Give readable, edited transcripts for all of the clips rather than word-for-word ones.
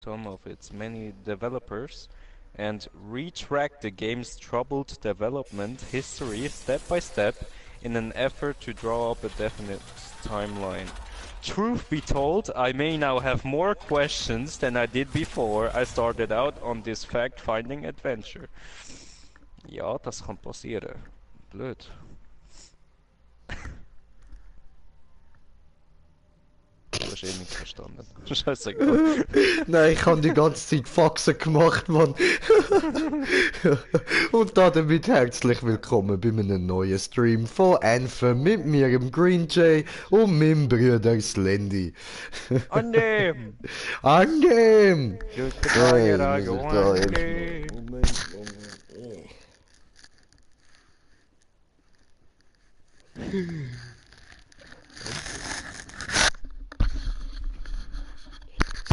some of its many developers and retrack the game's troubled development history step by step in an effort to draw up a definite timeline. Truth be told, I may now have more questions than I did before I started out on this fact-finding adventure. Ja, das kann passieren. Blöd. Du hast eh nichts verstanden. Scheißegal. Nein, ich habe die ganze Zeit Faxen gemacht, Mann. Und damit herzlich willkommen bei einem neuen Stream von Anthem mit mir, dem Green Jay und meinem Bruder Slendy. Annehmen! Angem! You could Ja, buy it, ich I muss go ich da jetzt annehmen! Moment.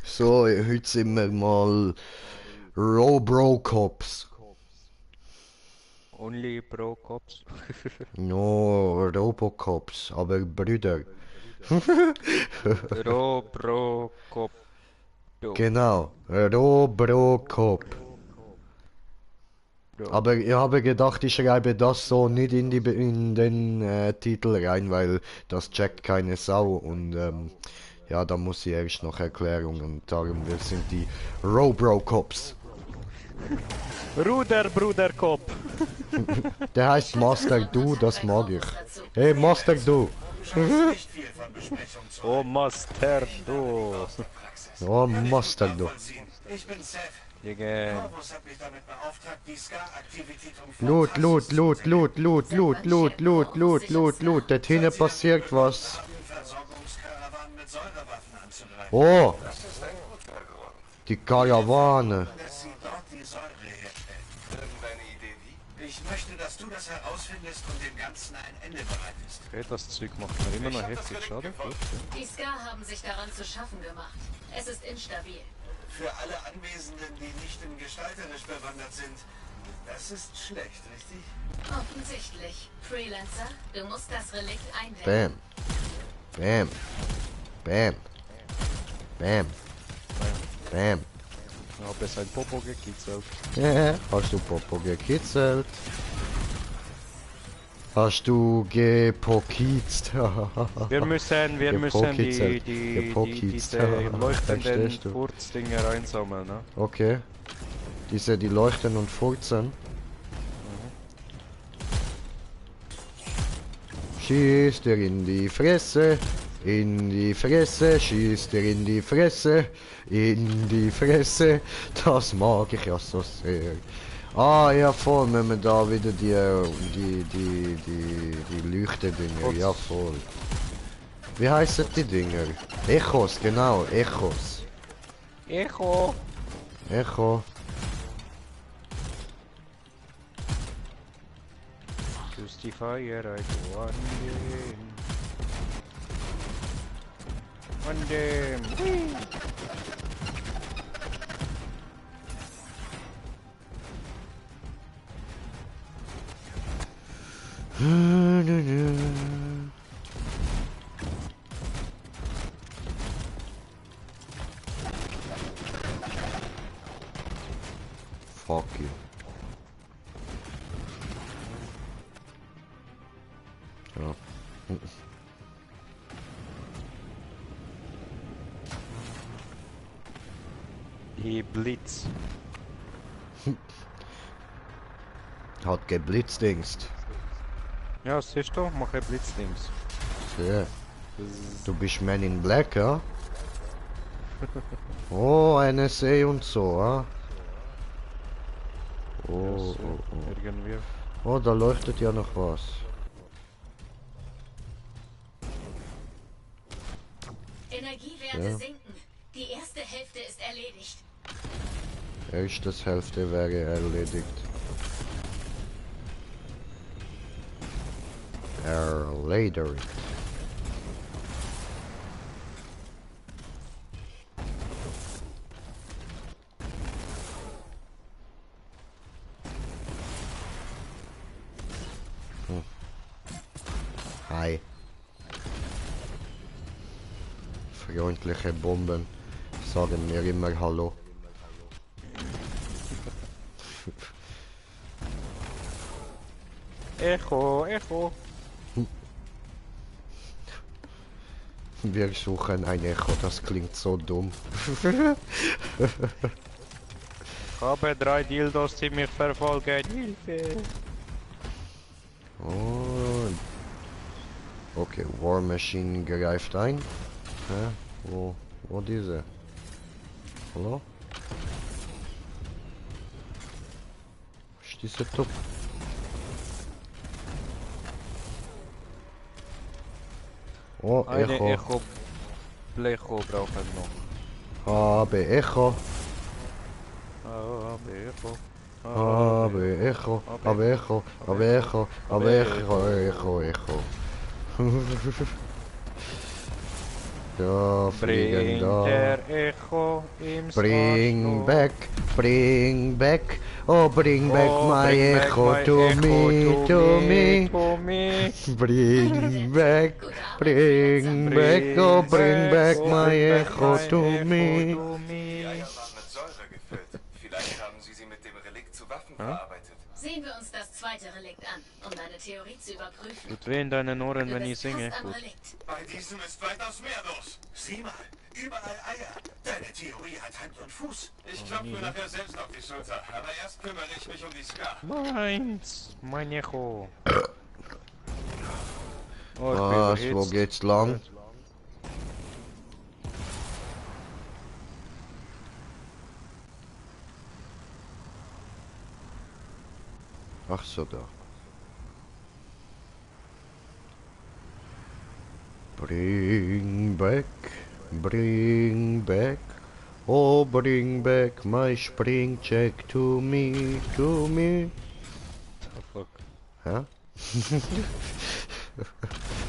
So, heute sind wir mal Robrocops. Only pro cops. No, Robocops, aber Brüder. Pro cop. Genau, Robrocop. Aber ich habe gedacht, ich schreibe das so nicht in den Titel rein, weil das checkt keine Sau und ja, da muss ich erst noch Erklärungen und darum wir sind die Robrocops. Ruder, Bruder, Cop. Der heißt Master Du, das mag ich. Hey Master Du. Oh, Master, du. Oh Master Du. Ich bin Seth. Again. Corvus hat mich damit beauftragt, die Ska-Aktivität Loot, Loot, Loot, Loot, Loot, Loot, Loot, Loot, Loot, Loot, Loot. Dort hinten passiert was. Versorgungskarawanen mit Säurewaffen anzugreifen. Oh, die Karawane. Dass sie dort die Säure herstellen. Irgendeine Idee wie? Ich möchte, dass du das herausfindest und dem Ganzen ein Ende bereitest. Okay, das Zeug macht mir immer noch heftig Schaden. Gut. Die Ska haben sich daran zu schaffen gemacht. Es ist instabil. Für alle Anwesenden, die nicht in gestalterisch bewandert sind, das ist schlecht, richtig? Offensichtlich. Freelancer, du musst das Relikt einwählen. Bam. Bam. Bam. Bam. Bam. Ich habe sein Popo gekitzelt. Hast du Popo gekitzelt? Hast du gepokizt? Wir müssen diese leuchtenden Verstehst du? Furzdinge einsammeln, ne? Okay. Die leuchten und furzen. Schießt dir in die Fresse. In die Fresse, schießt dir in die Fresse. In die Fresse. Das mag ich ja so sehr. Ah ja voll, wenn wir da wieder die Leuchtendinger, ja voll. Wie heißen die Dinger? Echos, genau, Echos. Echo! Echo. Justifier, I go on them. On them! Fuck you. Ja. Die Blitz. Hat geblitzdingst. Ja, siehst du? Mach ein Blitzdings. Ja. Du bist Man in Black, ja? Oh, NSA und so, ja? Oh, So, oh, oh. irgendwie. Oh, da leuchtet ja noch was. Energiewerte Ja. sinken. Die erste Hälfte ist erledigt. Erstes Hälfte wäre erledigt. Erledigt. Hi. Freundliche Bomben sagen mir immer Hallo. Echo, Echo. Wir suchen ein Echo, das klingt so dumm. Ich habe 3 Dildos, die mich verfolgen. Hilfe! Und okay, War Machine greift ein. Hä? Wo diese? Hallo? Was ist diese Top? Oh, Eine Echo. Echo Blecho brauchen wir noch. Habe Echo. Habe Echo. Habe Echo. Habe Echo. Habe Echo. Habe Echo. Echo. Da fliegen Bring da. der Echo im Bring back. Bring back. Oh, bring back my echo to me. To me. Bring back. Bring back. Oh, bring back my echo to me. Die Eier waren mit Säure gefüllt. Vielleicht haben Sie sie mit dem Relikt zu Waffen verarbeitet. Sehen wir uns das zweite Relikt an, um deine Theorie zu überprüfen. Tut weh in deinen Ohren, Du wenn ich bist singe. fast am Gut. Relikt. Bei diesem ist weitaus mehr los. Sieh mal, überall Eier. Deine Theorie hat Hand und Fuß. Ich klopfe mir nachher selbst auf die Schulter, aber erst kümmere ich mich um die Ska. Meins, mein Echo. Oh, ich bin Was? Wo überhitzt. geht's lang? Ach so, da. Bring back, oh bring back my spring check to me, to me. Oh, fuck. Hä?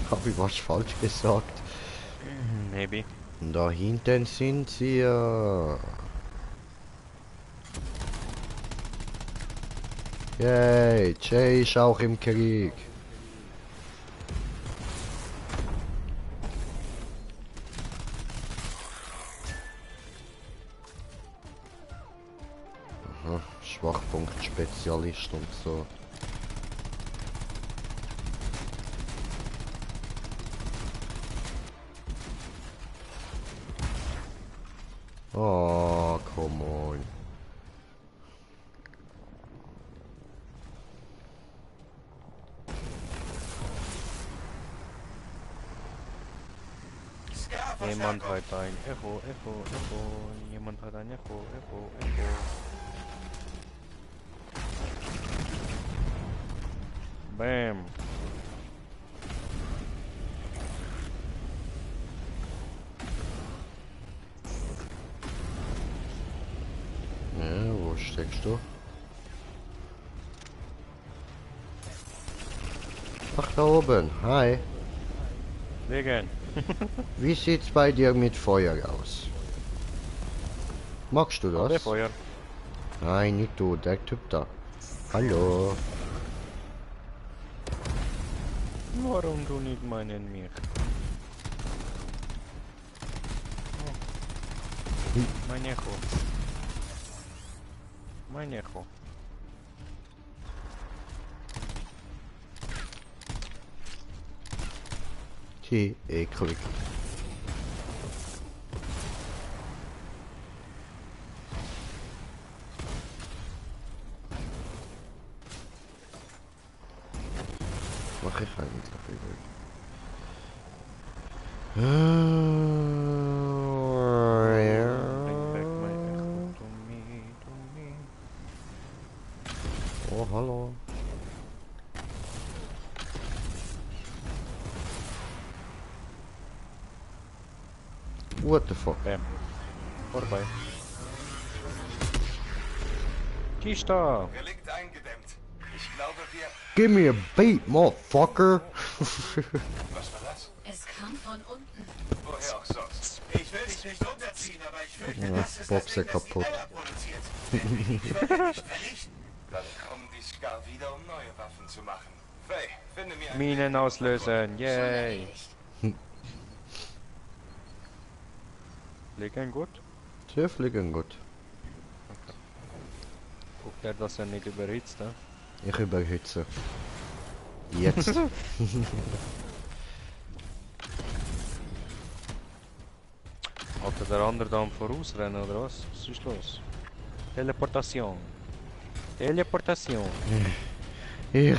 Hab ich was falsch gesagt? Maybe. Da hinten sind sie ja. Yay, Jay ist auch im Krieg. Aha, Schwachpunkt-Spezialist und so. Oh, come on. Ska, Jemand Verstärkung. hat ein Echo, Echo, Echo. Jemand hat ein Echo, Echo, Echo. Bam. Ja, wo steckst du? Ach, da oben. Hi. Wegen. Wie sieht's bei dir mit Feuer aus? Magst du Der das? Feuer. Nein, nicht du, der Typ da. Hallo. Warum du nicht meinen mich? Oh. Mein Echo. Mein Echo. Die eklig. Mach ich eigentlich Bring back my echo to me, to me. Oh, hallo. What the fuck? Bam. Vorbei. Kista! Relikt eingedämmt. Ich glaube, wir... Give me a beat, motherfucker! Was war das? Es kam von unten. Woher auch sonst? Ich will dich nicht unterziehen, aber ich fürchte, Ja, das ist Boxe das Ding, das die kaputt. Eier produziert. Wenn wir die Völker nicht vernichten, Dann kommen die Ska wieder, um neue Waffen zu machen. Faye, finde mir ein... Minen auslösen, Schon yay! erledigt. Legen gut. Sie fliegen gut. Guckt er, dass er nicht überhitzt, ne? Ich überhitze. Jetzt. Alter, der andere da am Vorausrennen, oder was? Was ist los? Teleportation. Teleportation. Ich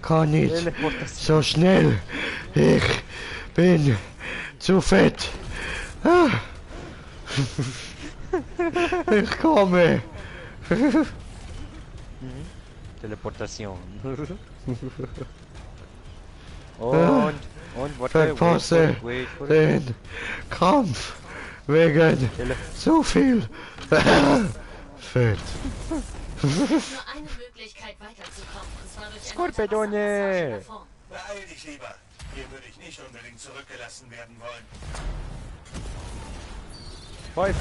kann nicht Teleportation. so schnell. Ich bin zu fett. Ah. Ich komme. Teleportation. und warte, Verpasse wait. den Kampf wegen so viel Fett. Nur eine Möglichkeit weiterzukommen, und zwar durch Skorpione. eine Wasserpassage. Beeil dich lieber. Hier würde ich nicht unbedingt zurückgelassen werden wollen. Bye.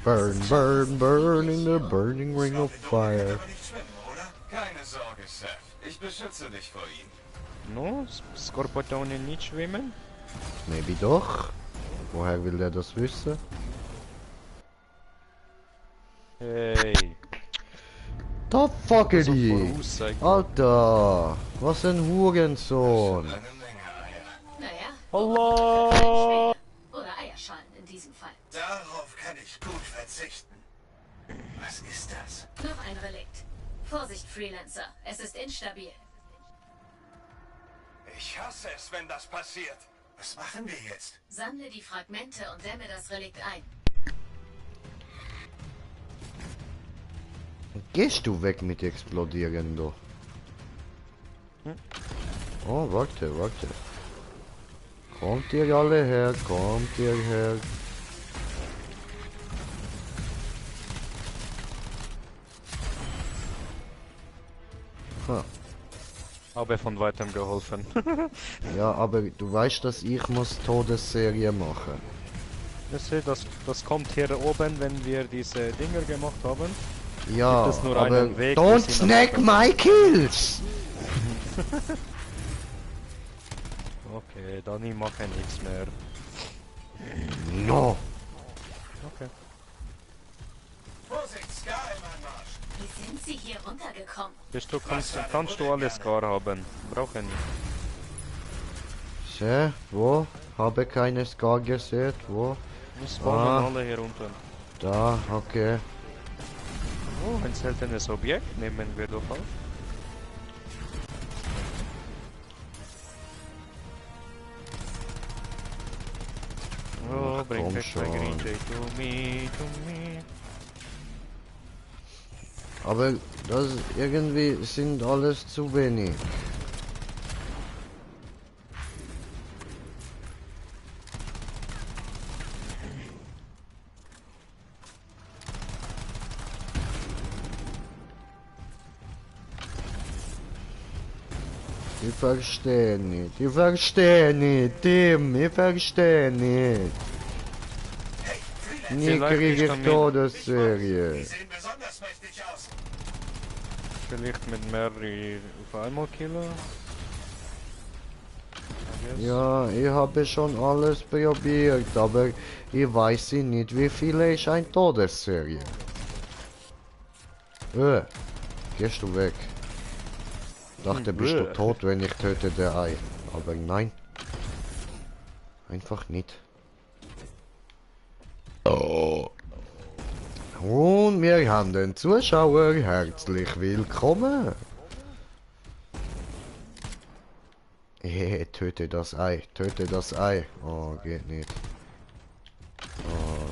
Burn, burn, burn in the burning ring of fire. Aber nicht schwimmen, oder? Keine Sorge, Chef. Ich beschütze dich vor ihm. No, Skorpione nicht schwimmen? Maybe doch. Woher will der das wissen? Hey. Da So fuckeri! Voraussagen. Alter! Was ein Hurensohn! Eine Menge Eier. Naja, Allah! oder Eierschalen in diesem Fall. Darauf kann ich gut verzichten. Was ist das? Noch ein Relikt. Vorsicht, Freelancer. Es ist instabil. Ich hasse es, wenn das passiert. Was machen wir jetzt? Sammle die Fragmente und dämme das Relikt ein. Gehst du weg mit explodieren da? Oh, warte. Kommt ihr alle her, kommt ihr her. Ha. Habe von weitem geholfen. Ja, aber du weißt, dass ich muss Todesserie machen. Das kommt hier oben, wenn wir diese Dinger gemacht haben. Ja, Gibt es nur aber einen Weg, don't bis hin snack my kills! Okay, dann ich mache nichts mehr. No! Okay. Vorsicht, Ska im Anmarsch. Wie sind sie hier runtergekommen? Kannst du alles gar haben. Brauche nicht. Schä, wo? Habe keine Scar gesehen, wo? Wir spawnen alle hier unten. Da, okay. Oh, ein seltenes Objekt nehmen wir doch auf. Oh, bring komm back my schon. green jay to me. Aber das irgendwie sind alles zu wenig. Ich verstehe nicht, Tim, ich verstehe nicht. Nie Vielleicht kriege ist ich damit- Todesserie. Die sehen besonders mächtig aus. Vielleicht mit mehrere auf einmal killen. I guess. Ja, ich habe schon alles probiert, aber ich weiß nicht, wie viele ist ein Todesserie. Gehst du weg? Dachte, bist du tot, wenn ich töte der Ei. Aber nein. Einfach nicht. Oh. Und wir haben den Zuschauer herzlich willkommen. Töte das Ei, töte das Ei. Oh, geht nicht. Oh.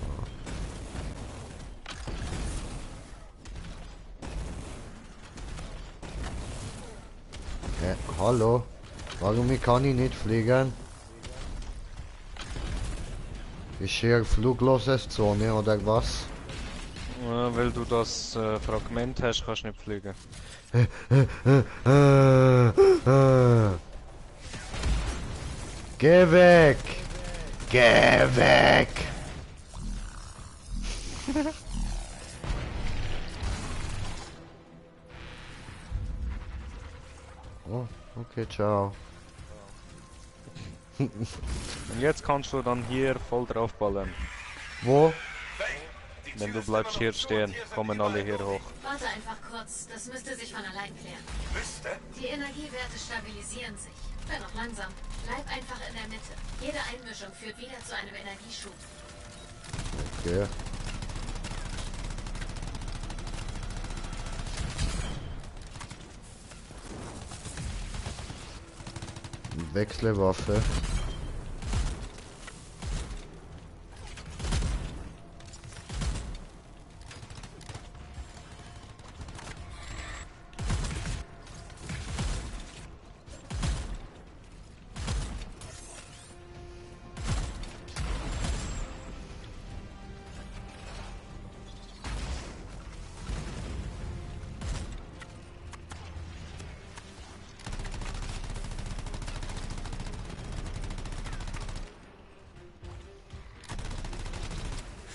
Hallo? Warum kann ich nicht fliegen? Ist hier flugloses Zone oder was? Weil du das Fragment hast, kannst du nicht fliegen. Geh weg! Geh weg! Oh, okay, ciao. Und jetzt kannst du dann hier voll draufballern. Wo? Wenn du bleibst hier stehen, kommen alle hier hoch. Warte einfach kurz, das müsste sich von allein klären. Müsste? Die Energiewerte stabilisieren sich. Wenn auch langsam. Bleib einfach in der Mitte. Jede Einmischung führt wieder zu einem Energieschub. Okay. Wechselwaffe.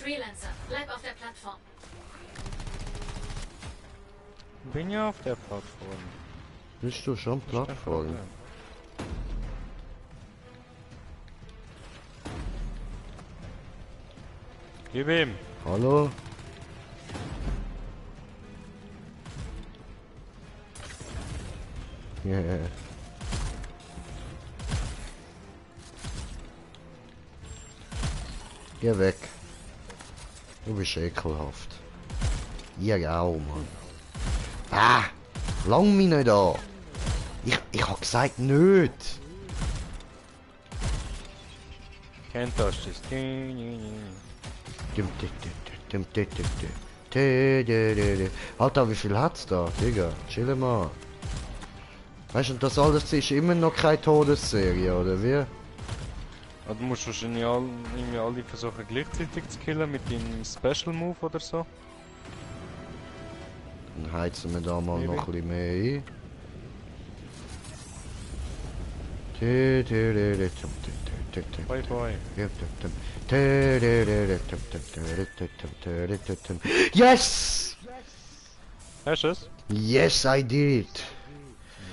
Freelancer, bleib auf der Plattform. Bin ja auf der Plattform. Bist du schon Ist kein Plattform? Problem. Gib ihm. Hallo? Yeah. Geh weg. Du bist ekelhaft. Ihr auch, Mann. Ah! Lang mich nicht an! Ich hab gesagt nicht! Kennt das das? Alter, wie viel hat's da? Digga, chill mal. Weißt du, das alles ist immer noch keine Todesserie, oder wie? Ah, du musst wahrscheinlich irgendwie alle versuchen gleichzeitig zu killen mit deinem Special Move oder so. Dann heizen wir da mal Maybe. noch ein bisschen mehr ein. Bye bye. Yes! Hast du es? Yes, I did!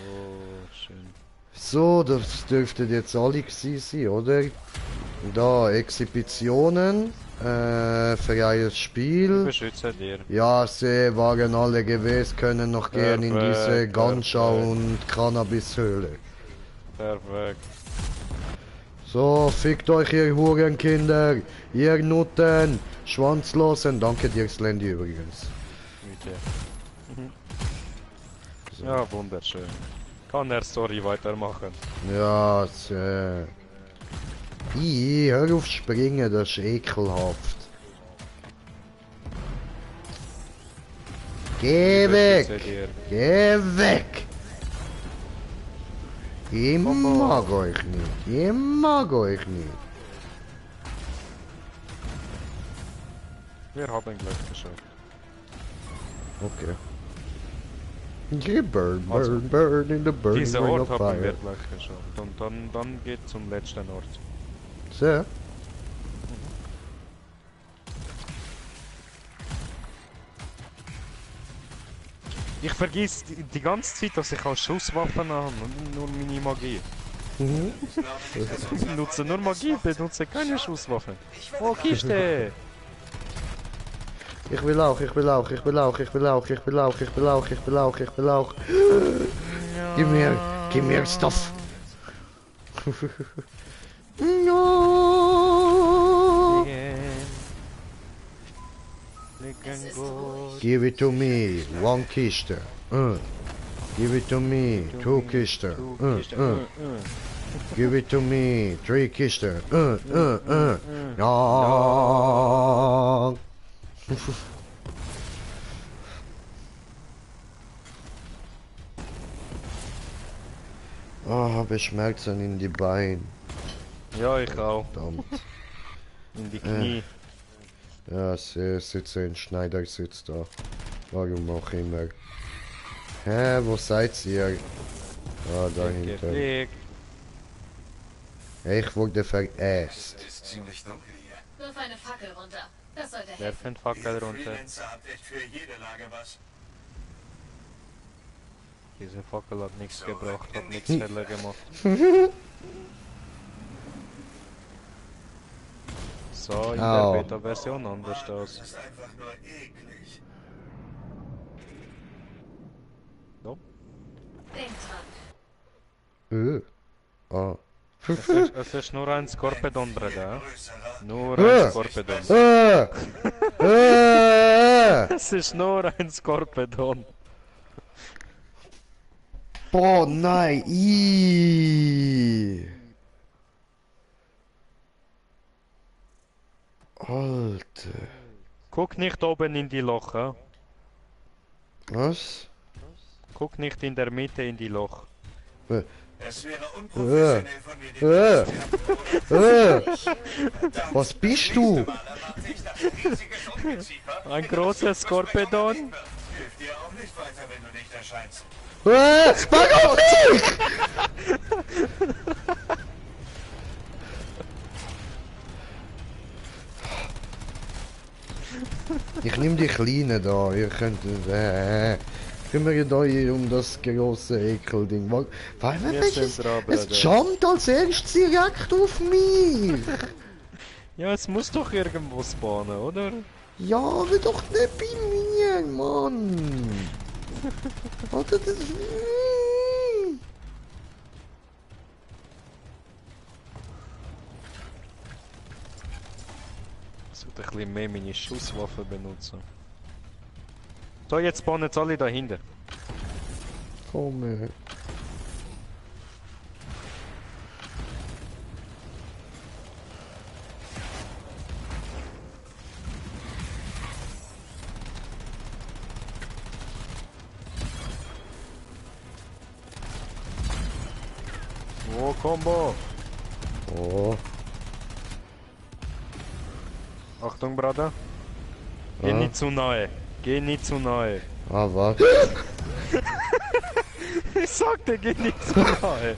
Oh, schön. So, das dürften jetzt alle gewesen sein, oder? Da, Exhibitionen für ein Spiel. Beschütze dir. Ja, sie waren alle gewesen, können noch gern in diese Perfekt, Ganja perfekt. und Cannabishöhle. Perfekt. So, fickt euch ihr Hurenkinder, ihr Nutten, Schwanzlosen. Danke dir, Slendy übrigens. Bitte. Ja, wunderschön. Kann er Story weitermachen? Ja, hör auf springen, das ist ekelhaft. Geh weg! Beschütze dir. Geh weg! Ich mag euch nicht. Ich mag euch nicht. Wir haben gleich geschafft. Okay. You burn, burn, Also, burn in the burning Dieser ring Ort of haben wir fire. gleich geschafft. Und dann geht zum letzten Ort. So. Ich vergiss die ganze Zeit, dass ich auch Schusswaffen habe und nur meine Magie. Ich benutze nur Magie, benutze keine Schusswaffen. Wo Kiste? Ich will auch, ich will auch, ich will auch, ich will auch, ich will auch, ich will auch, ich will auch, ich will auch. Gib mir Stuff. No. Give it to me, one Kiste. Give it to me, two Kiste. Give it to me, three Kiste. Ja. Oh, habe Schmerzen in die Beine. Ja, ich auch. Verdammt. In die Knie. Ja, sie sitze in Schneidersitz da. Warum auch immer. Hä, wo seid ihr? Ah, dahinter. Weg. Ich wurde veräst. Ist ziemlich dunkel hier. Wirf eine Fackel runter. Das sollte helfen. Werf den Fackel runter. Freelancer habt echt für jede Lage was. Diese Fackel hat nichts gebracht, hat nichts Hm. heller gemacht. sah in Ah. der Beta-Version anders Das aus. ist einfach nur eklig. No? Denk dran. Ah. Es ist nur ein Skorpedon, Bruder. Größerer. Nur ein Skorpedon. Es ist nur ein Skorpedon. Boah, nein. Ih. Alter. Guck nicht oben in die Loch, ja? Was? Guck nicht in der Mitte in die Loch. Es wäre unprofessionell von mir, den Was bist du? Mal erwarte ich das riesiges Ungeziefer. Ein großer Skorpedon? hilft dir auch nicht weiter, wenn du nicht erscheinst. Warum nicht? Ich nehme die Kleinen da, ihr könnt... kümmert euch um das grosse Ekelding. Weil Wir sind dran, es Bruder. jumpt als erstes direkt auf mich! Ja, es muss doch irgendwo spawnen, oder? Ja, aber doch nicht bei mir, Mann! Alter, das... Ich sollte ein bisschen mehr meine Schusswaffe benutzen. So, jetzt spawnen jetzt alle dahinter. Komm her. Oh, Combo! Oh. Achtung, Bruder. Geh Ah. nicht zu nahe. Geh nicht zu nahe. Ah, was? Ich sagte, geh nicht zu nahe.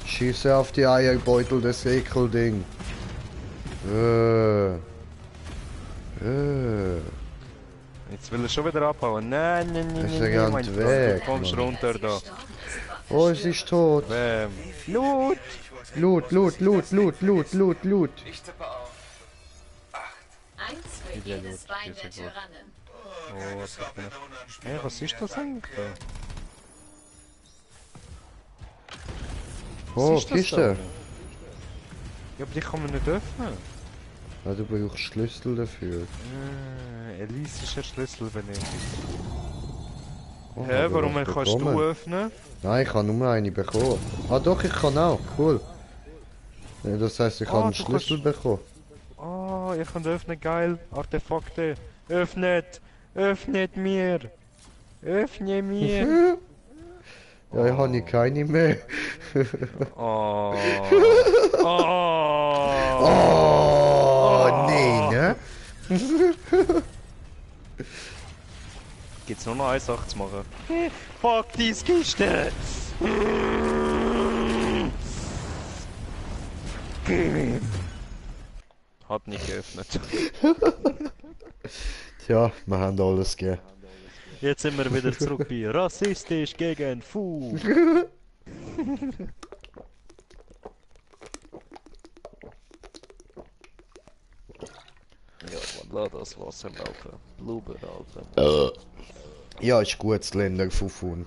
Schieße auf die Eierbeutel des Ekelding. Jetzt will er schon wieder abhauen. Nein, nein, nein, Ist nein, er nein, ganz mein Freund, weg, du kommst Mann. runter da. Oh, es ist tot. Bäm. Loot! Loot, Loot, Loot, Loot, Loot, Loot, Loot. Ich tippe auf 8. Eins für Sehr jedes gut, Bein sehr der gut. Tyrannen. Oh, was ist das? Hey, was ist das eigentlich da? Was Oh, ist das Kiste. da? Ja, aber die kann man nicht öffnen. Ja, du brauchst Schlüssel dafür. Elysischer Schlüssel benötigt. Oh, Hä, hab ich warum was kannst du bekommen? öffnen? Nein, ich habe nur eine bekommen. Ah doch, ich kann auch. Cool. Ja, das heisst, ich habe einen du Schlüssel bekommen. Oh, ihr könnt öffnen, geil. Artefakte. Öffnet! Öffnet mir! Öffne mir! Ja, ich habe keine mehr. Oh. Oh. Oh, nee, ne? Gibt's nur noch eine Sache zu machen? Fuck diese Kiste! Hat nicht geöffnet. Tja, wir haben alles gegeben. Jetzt sind wir wieder zurück bei Rassistisch gegen Fu. Ja, man, lass das Wasser laufen. Blubber, Alter. Ja, ist gut, das Länder Fufun.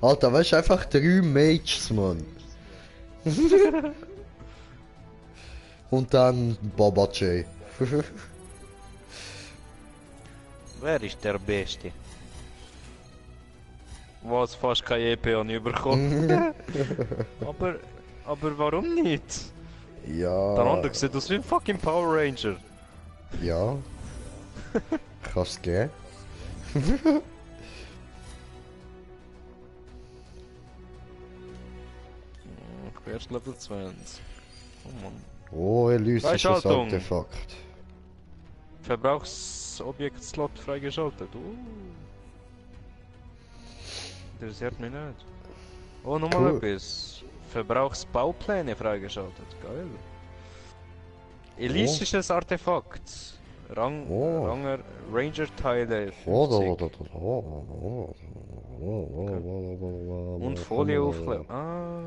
Alter, weißt du, einfach 3 Mages, Mann. Und dann Baba J. Wer ist der Beste? Was fast kein EP an überkommen. aber warum nicht? Ja. Der andere sieht aus wie ein fucking Power Ranger. Ja. Kannst du geben? Ich bin erst Level 20. Oh Mann. Oh, elysisches Freischaltung. Artefakt. Verbrauchsobjekt-Slot freigeschaltet. Interessiert mich nicht. Oh, nochmal Cool. etwas. Verbrauchsbaupläne freigeschaltet. Geil. Elysisches Artefakt. Oh. Ranger-Teile Oh, 50. Und Folie aufkleben. Ah,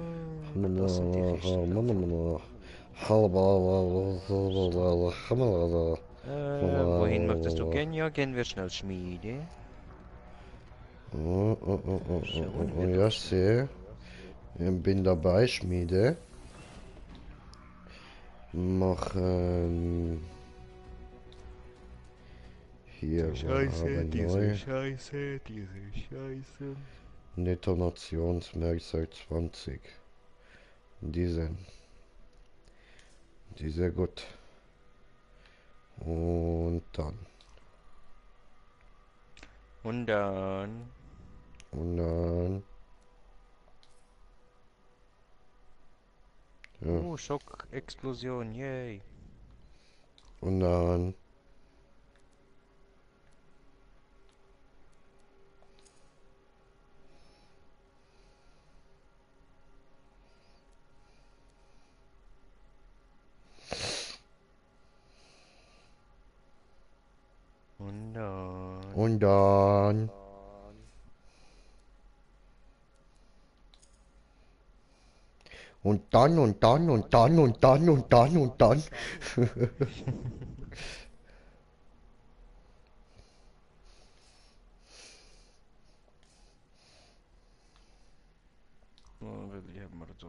das sind die Kisten da. Wohin möchtest du gehen? Ja, gehen wir schnell Schmiede. Schauen wir Ja, doch schnell. sehe. Ich bin dabei, Schmiede. Machen hier aber neu. Scheiße, diese Scheiße. Detonationsmerkzeug 20. Diese gut. Und dann. Und dann. Und dann. Ja. Schockexplosion, yay. Und dann. Und dann. Und dann. Und dann und dann und dann und dann und dann und dann. Welche haben wir da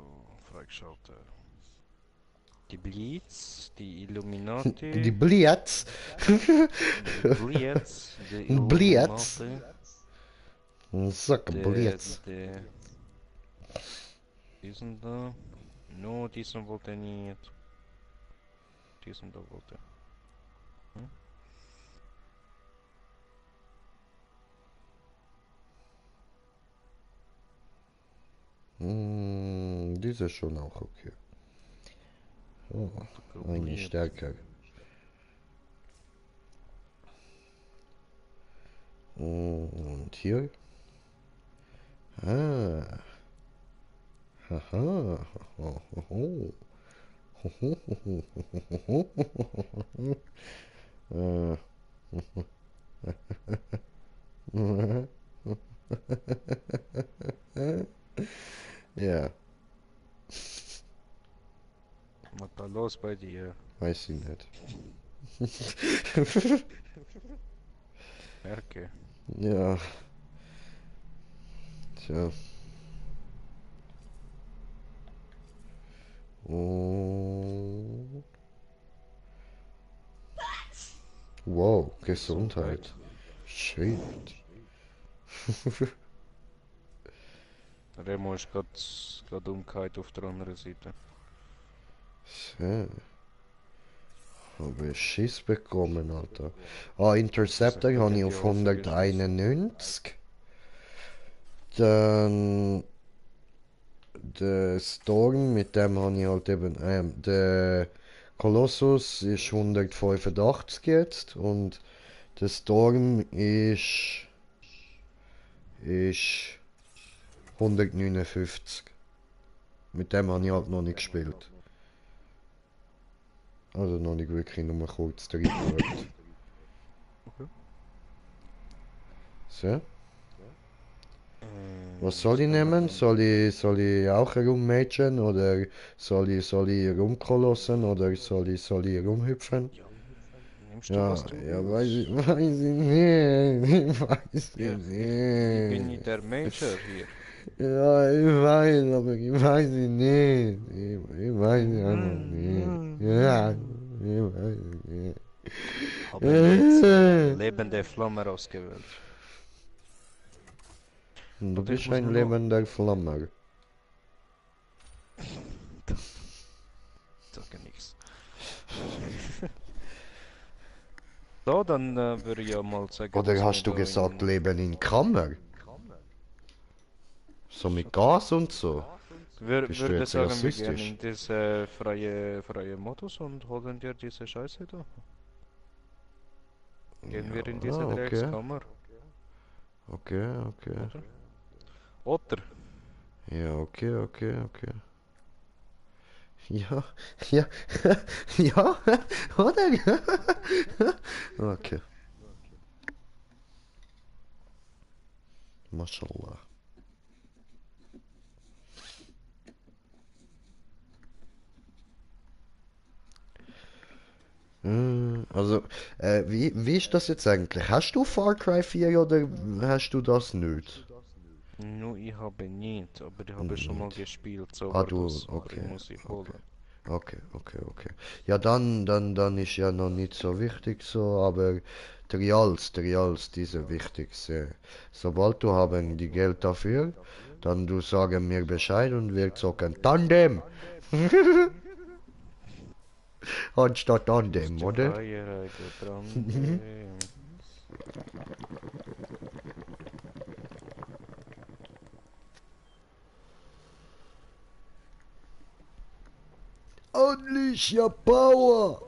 freigeschaltet? Die Blitz, die Illuminati, Die Blitz. die Blitz, die Blitz. Illuminati, Sag Blitz. Diesen da. No, diesen wollte er nicht. Diesen da wollte er. Diese ist schon auch okay. Oh, eine stärker. Und hier? Ah. Haha. Ho, ho, ho. Ho, ho, ho, ho, ho, ho, ho. Ja, Was da los bei dir? weiß ich nicht. Merke. Ja. Tja. Und... Wow, Gesundheit. Shit. Remo ist gerade umgekehrt auf der anderen Seite. So. Habe ich Schiss bekommen, Alter. Ah, Interceptor Das habe ich hat auf die Alpha 191. Dann... Der Storm, mit dem habe ich halt eben... der Colossus ist 185 jetzt und der Storm ist 159. Mit dem habe ich halt noch nicht gespielt. Also noch nicht wirklich, nur kurz reingeschaut. Okay. So. Was soll ich nehmen? Soll ich auch herummatchen oder soll ich rumkolossen oder soll ich rumhüpfen? Nimmst du, Ja, was du ja, willst? weiß ich nicht. Ich weiß Ja, es ich bin nicht. nicht der Major hier. Ja, ich weiß, aber ich weiß es nicht. Ich weiß es einfach nicht. Ja, ich weiß es nicht. Habe jetzt lebende Flamme ausgewählt. Du Und ich bist muss ein nur noch... lebender Flammer. Sage nichts. So, dann würde ich ja mal sagen, Oder dass hast wir du da gesagt, in... leben in Kammer? So mit Gas und so? Bist du Würde jetzt sagen, wir gehen rassistisch? in diese freie Modus und holen dir diese Scheiße da. Gehen wir in diese Ah, okay. Dreckskammer, Okay, okay. oder? Oder? Ja, okay. Ja, ja, ja, oder? Okay, Mashallah. Also, wie ist das jetzt eigentlich? Hast du Far Cry 4 oder hast du das nicht? Nur ich habe nicht, aber ich habe schon mal Nicht. gespielt, Ah, du, Sovardos, aber ich okay, muss sie okay. holen. Okay. Ja, dann ist ja noch nicht so wichtig so, aber Trials, diese wichtigste. Sobald du haben die Geld dafür, dann du sagen mir Bescheid und wir zocken Tandem anstatt Tandem, Ist der oder? Feier Grande. Unleash your power!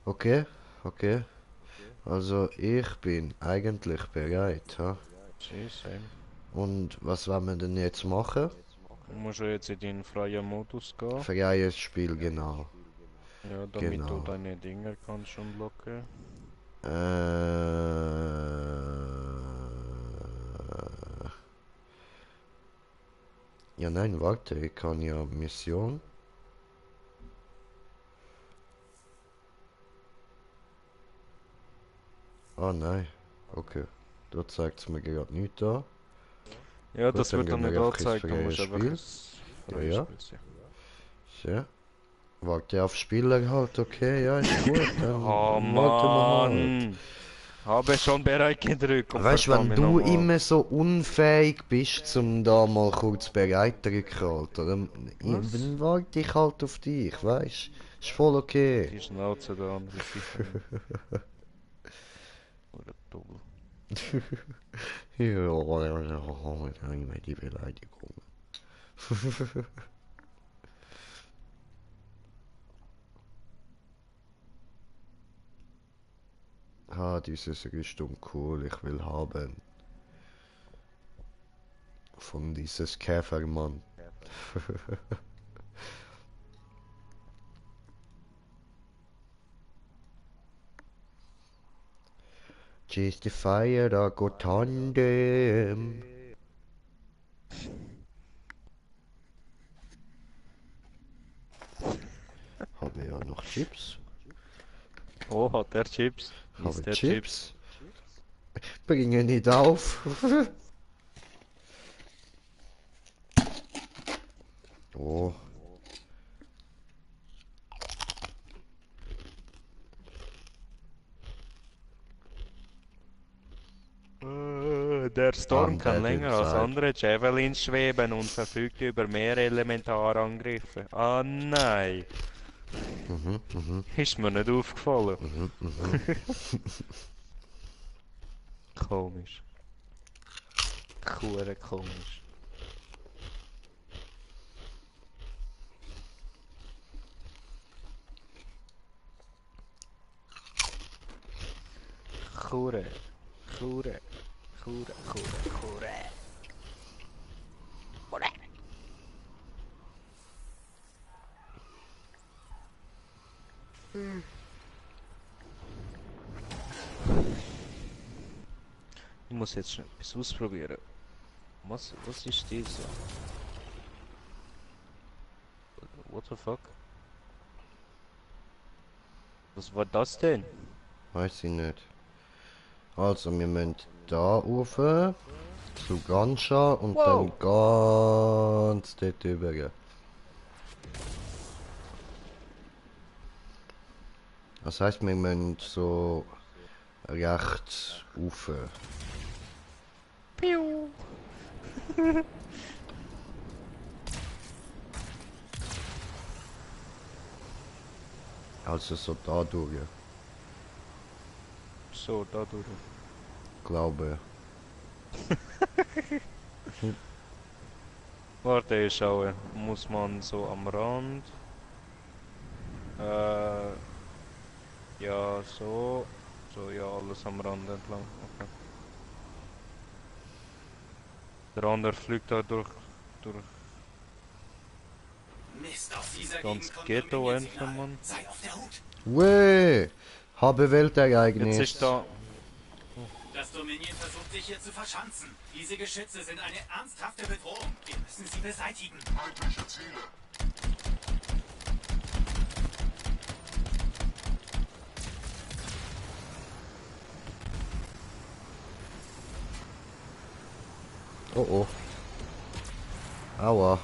Okay, okay. Also ich bin eigentlich bereit, ha? Same. Und was wollen wir denn jetzt machen? Du musst ja jetzt in den freien Modus gehen. Freies Spiel, genau. Ja, damit du Genau. deine Dinger kannst unlocken. Äh, ja, nein, warte, ich kann ja Mission. Ah, nein. Okay. Da zeigt es mir gerade nicht an. Ja, Gut, das dann wird dann gehen wir nicht einfach ins angezeigt, dann freie musst du einfach Spiel. ins Ja, freie ja. Spiel sein. So. Warte auf Spieler halt, okay, ja, ist gut. Oh Dann warten wir halt. Mann! Habe schon bereit gedrückt und Weißt du, wenn verdammt du nochmal. immer so unfähig bist, zum da mal kurz bereit drücken, Alter, Was? dann warte ich halt auf dich, weißt du? Ist voll okay. Die Schnauze da andere sicher. Oder Double. Ja, immer die Beleidigung. Ah, dieses Rüstung cool, ich will haben. Von dieses Käfermann. Chase the fire, da go tandem. Habe ja noch Chips. Oh, hat der Chips? Habe Ist der Chips? Chips. Bringe nicht auf. Oh, Der Storm I'm kann dead länger als inside. andere Javelins schweben und verfügt über mehr Elementarangriffe. Ah nein, ist mir nicht aufgefallen. Komisch. Hure komisch. Hure. Hure. Hure. Ich muss jetzt schnell etwas ausprobieren. Was ist das? What the fuck? Was war das denn? Weiß ich nicht. Also, wir müssen da rauf zu Ganscha und dann Wow! ganz dort rüber. Das heißt, wir müssen so rechts rauf. Piu! Also so da durch, So, da durch. glaube. Warte, ich schaue. Muss man so am Rand? Äh, ja, so. So, ja, alles am Rand entlang. Okay. Der andere fliegt da durch durch Mist, aus dieser ganz Gegend kommt Ghetto Dominion-Signal. Mann. Sei auf der Hut. Weh! Habe Jetzt Weltereignis. ist da... Das Dominion versucht sich hier zu verschanzen. Diese Geschütze sind eine ernsthafte Bedrohung. Wir müssen sie beseitigen. Feindliche Ziele. Oh oh. Aua.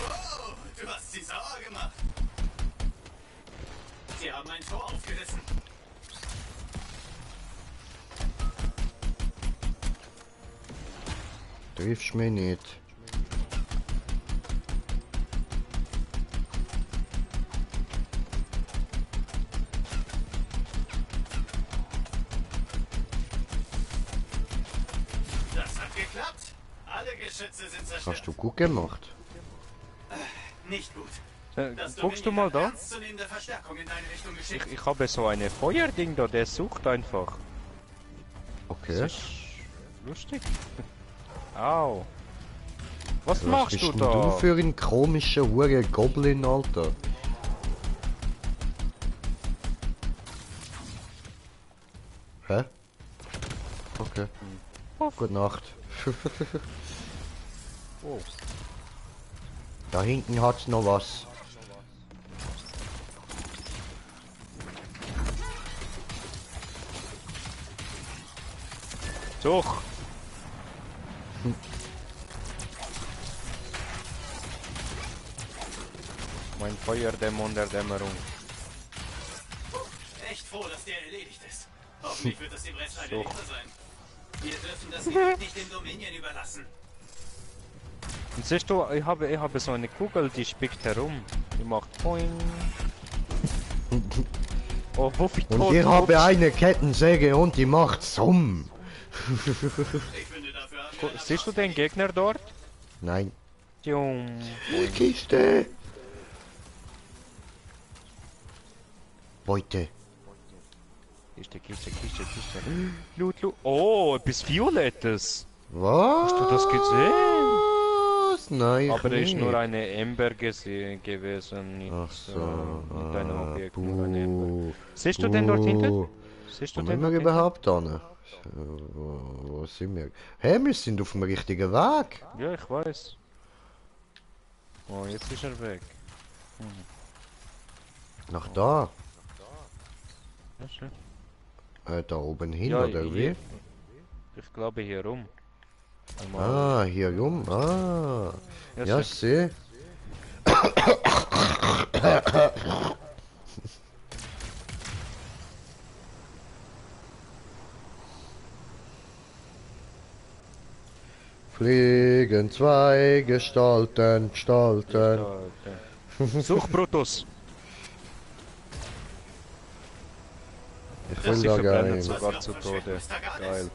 Oh, du hast sie sauer gemacht. Sie haben ein Tor aufgerissen. Triffst mich nicht. Das hat geklappt. Alle Geschütze sind zerstört. Hast du gut gemacht. Nicht gut. Das Guckst du Dominion mal hat da? ernstzunehmende Verstärkung in deine Richtung geschickt. Ich habe so eine Feuerding da, der sucht einfach. Okay. Das ist lustig. Au. Was Was machst bist du denn da? du für ein komischer Hure Goblin, Alter? Hä? Okay. Gute Nacht. Oh. Da hinten hat's noch was. Doch. Mein Feuerdämon der Dämmerung. Echt froh, dass der erledigt ist. Hoffentlich wird es dem Rest eine So. Hilfe sein. Wir dürfen das Gebiet nicht dem Dominion überlassen. Und siehst du, ich habe so eine Kugel, die spickt herum. Die macht Poing. Oh, wo viel Und ich habe eine Kettensäge und die macht Summ. Ich finde, dafür haben wir eine Siehst du den Gegner dort? Nein. Jung. Kiste. Beute. Kiste. Loot. Oh, etwas Violettes. Was? Hast du das gesehen? Nein, Aber es ist nicht. nur eine Ember gewesen, nicht, Ach so. nicht ein Objekt, nur eine Ember. Buh. Siehst du den dort hinten? Buh. Siehst du Wo den sind wir dort hinten? überhaupt an? Wo sind wir? Hey, wir sind auf dem richtigen Weg. Ja, ich weiß. Oh, jetzt ist er weg. Nach da. Ja, schön. Da oben hin, Ja, oder hier. wie? Ich glaube hier rum. Einmal. Ah, hier rum. Ah. Ja, Ja, schön. seh. Fliegen zwei Gestalten. Such Brutus! Ich Ja, will sie da verbrennen rein. sogar zu Tode. Geil.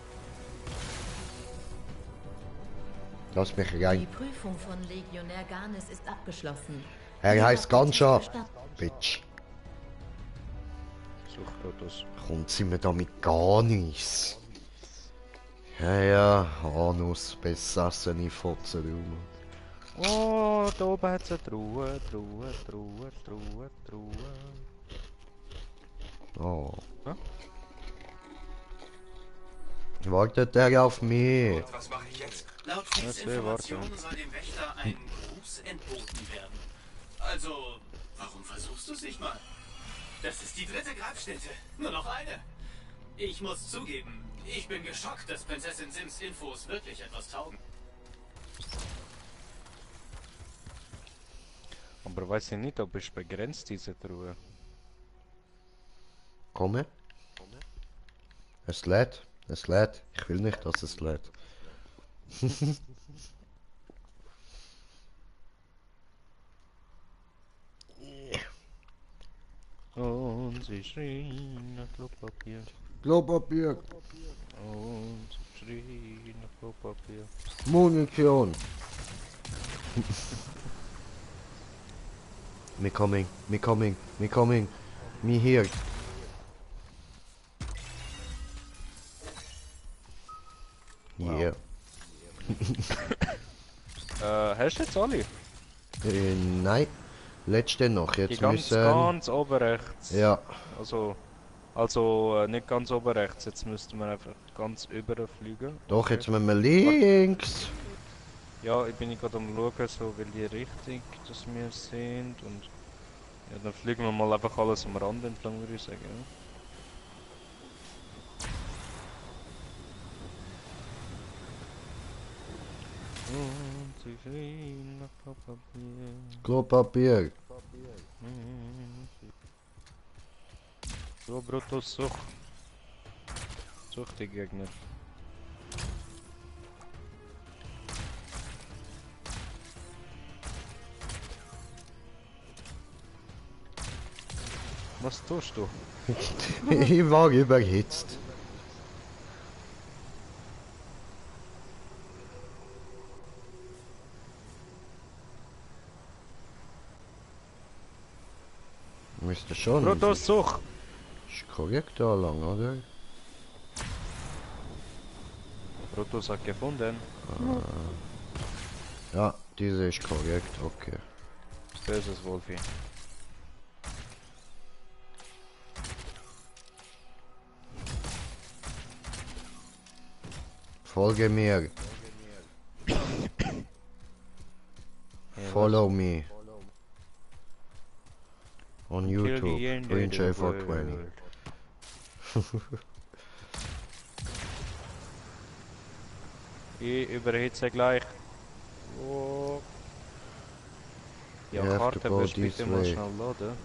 Lass mich Die rein. Prüfung von Legionär Garnis ist abgeschlossen. Er heißt Ganscha. Bitch. Such Brutus. Kommt sie mir damit gar nichts. Ja, Anus, besassene Fotzen. Oh, da oben hat es eine Truhe. Oh. Ja? Wartet er auf mich? Und was mache ich jetzt? Laut Ja, Kriegsinformationen soll dem Wächter ein Gruß entboten werden. Also, warum versuchst du es nicht mal? Das ist die dritte Grabstätte. Nur noch eine. Ich muss zugeben, ich bin geschockt, dass Prinzessin Sims Infos wirklich etwas taugen. Aber weiß ich nicht, ob es begrenzt, diese Truhe. Komme. Es lädt. Es lädt. Ich will nicht, dass es lädt. Und sie schrien nach Klopapier. Klopapier. Und sie schrien nach Klopapier. Munition. Me coming. Mir hier. Yeah. Hast du jetzt alle? Nein. Letzte noch. Die Jetzt ganz, müssen... ganz oben rechts. Ja. Also nicht ganz oben rechts, jetzt müssten wir einfach ganz überfliegen. Doch, jetzt müssen wir links. Ja, ich bin gerade am schauen, so welche Richtung das wir sind und ja, dann fliegen wir mal einfach alles am Rand entlang, würde ich sagen. Ja. Und sie sehen nach Klopapier. Klopapier. So, Brutus, such. Such die Gegner. Was tust du? Ich war überhitzt. Müsste schon. Brutus, such! Ist korrekt da lang, oder? Brutus hat gefunden. Ja, diese ist korrekt, okay. Böses Wolfi. Folge mir. Follow me. On YouTube. Prince J420. Ich überhitze gleich. Oh. Ja, You have to Karte go wirst this bitte mal way. schnell laden.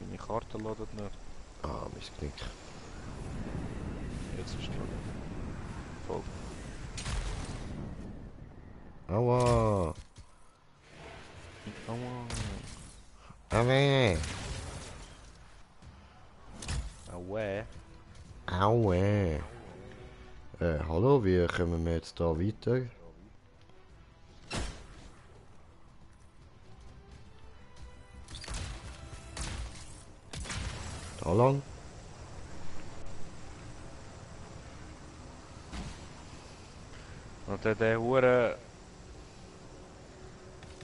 Meine Karte ladet nicht. Ah, mein Knick. Jetzt ist klar. Voll. Aua. Aua. Aua. Aua. Aua. Hallo, wie kommen wir jetzt da weiter? Da lang? Und der hure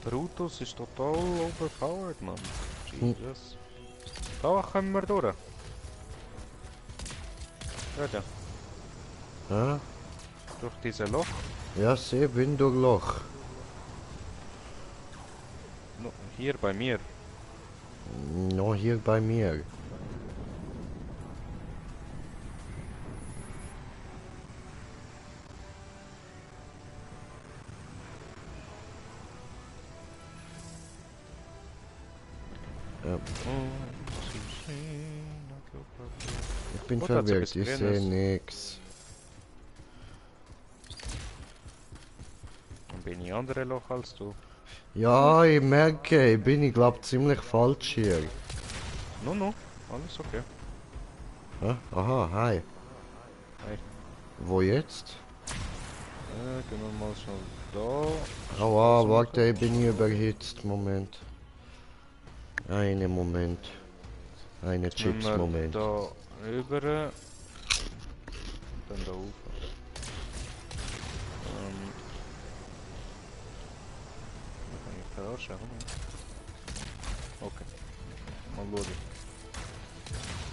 Brutus ist total overpowered, Mann. Jesus. Da kommen wir durch. Ja, Hä? durch dieses Loch. Ja, sie bin durch Loch. No, hier bei mir. Noch hier bei mir. Ja, ich bin Oh, da hat's verwirrt, etwas ich sehe Grünes. nix. Dann bin ich andere Loch als du. Ja, ich merke, ich bin, ich glaube, ziemlich falsch hier. No, no, alles okay. Hä? Aha, hi. Hi. Wo jetzt? Gehen wir mal schnell da. Aua, warte, ich bin hier überhitzt. Moment. Einen Moment. Eine Jetzt müssen wir Chips-Moment. Da rüber. Dann da hoch. Kann ich verarschen, oder? Okay. Mal schauen.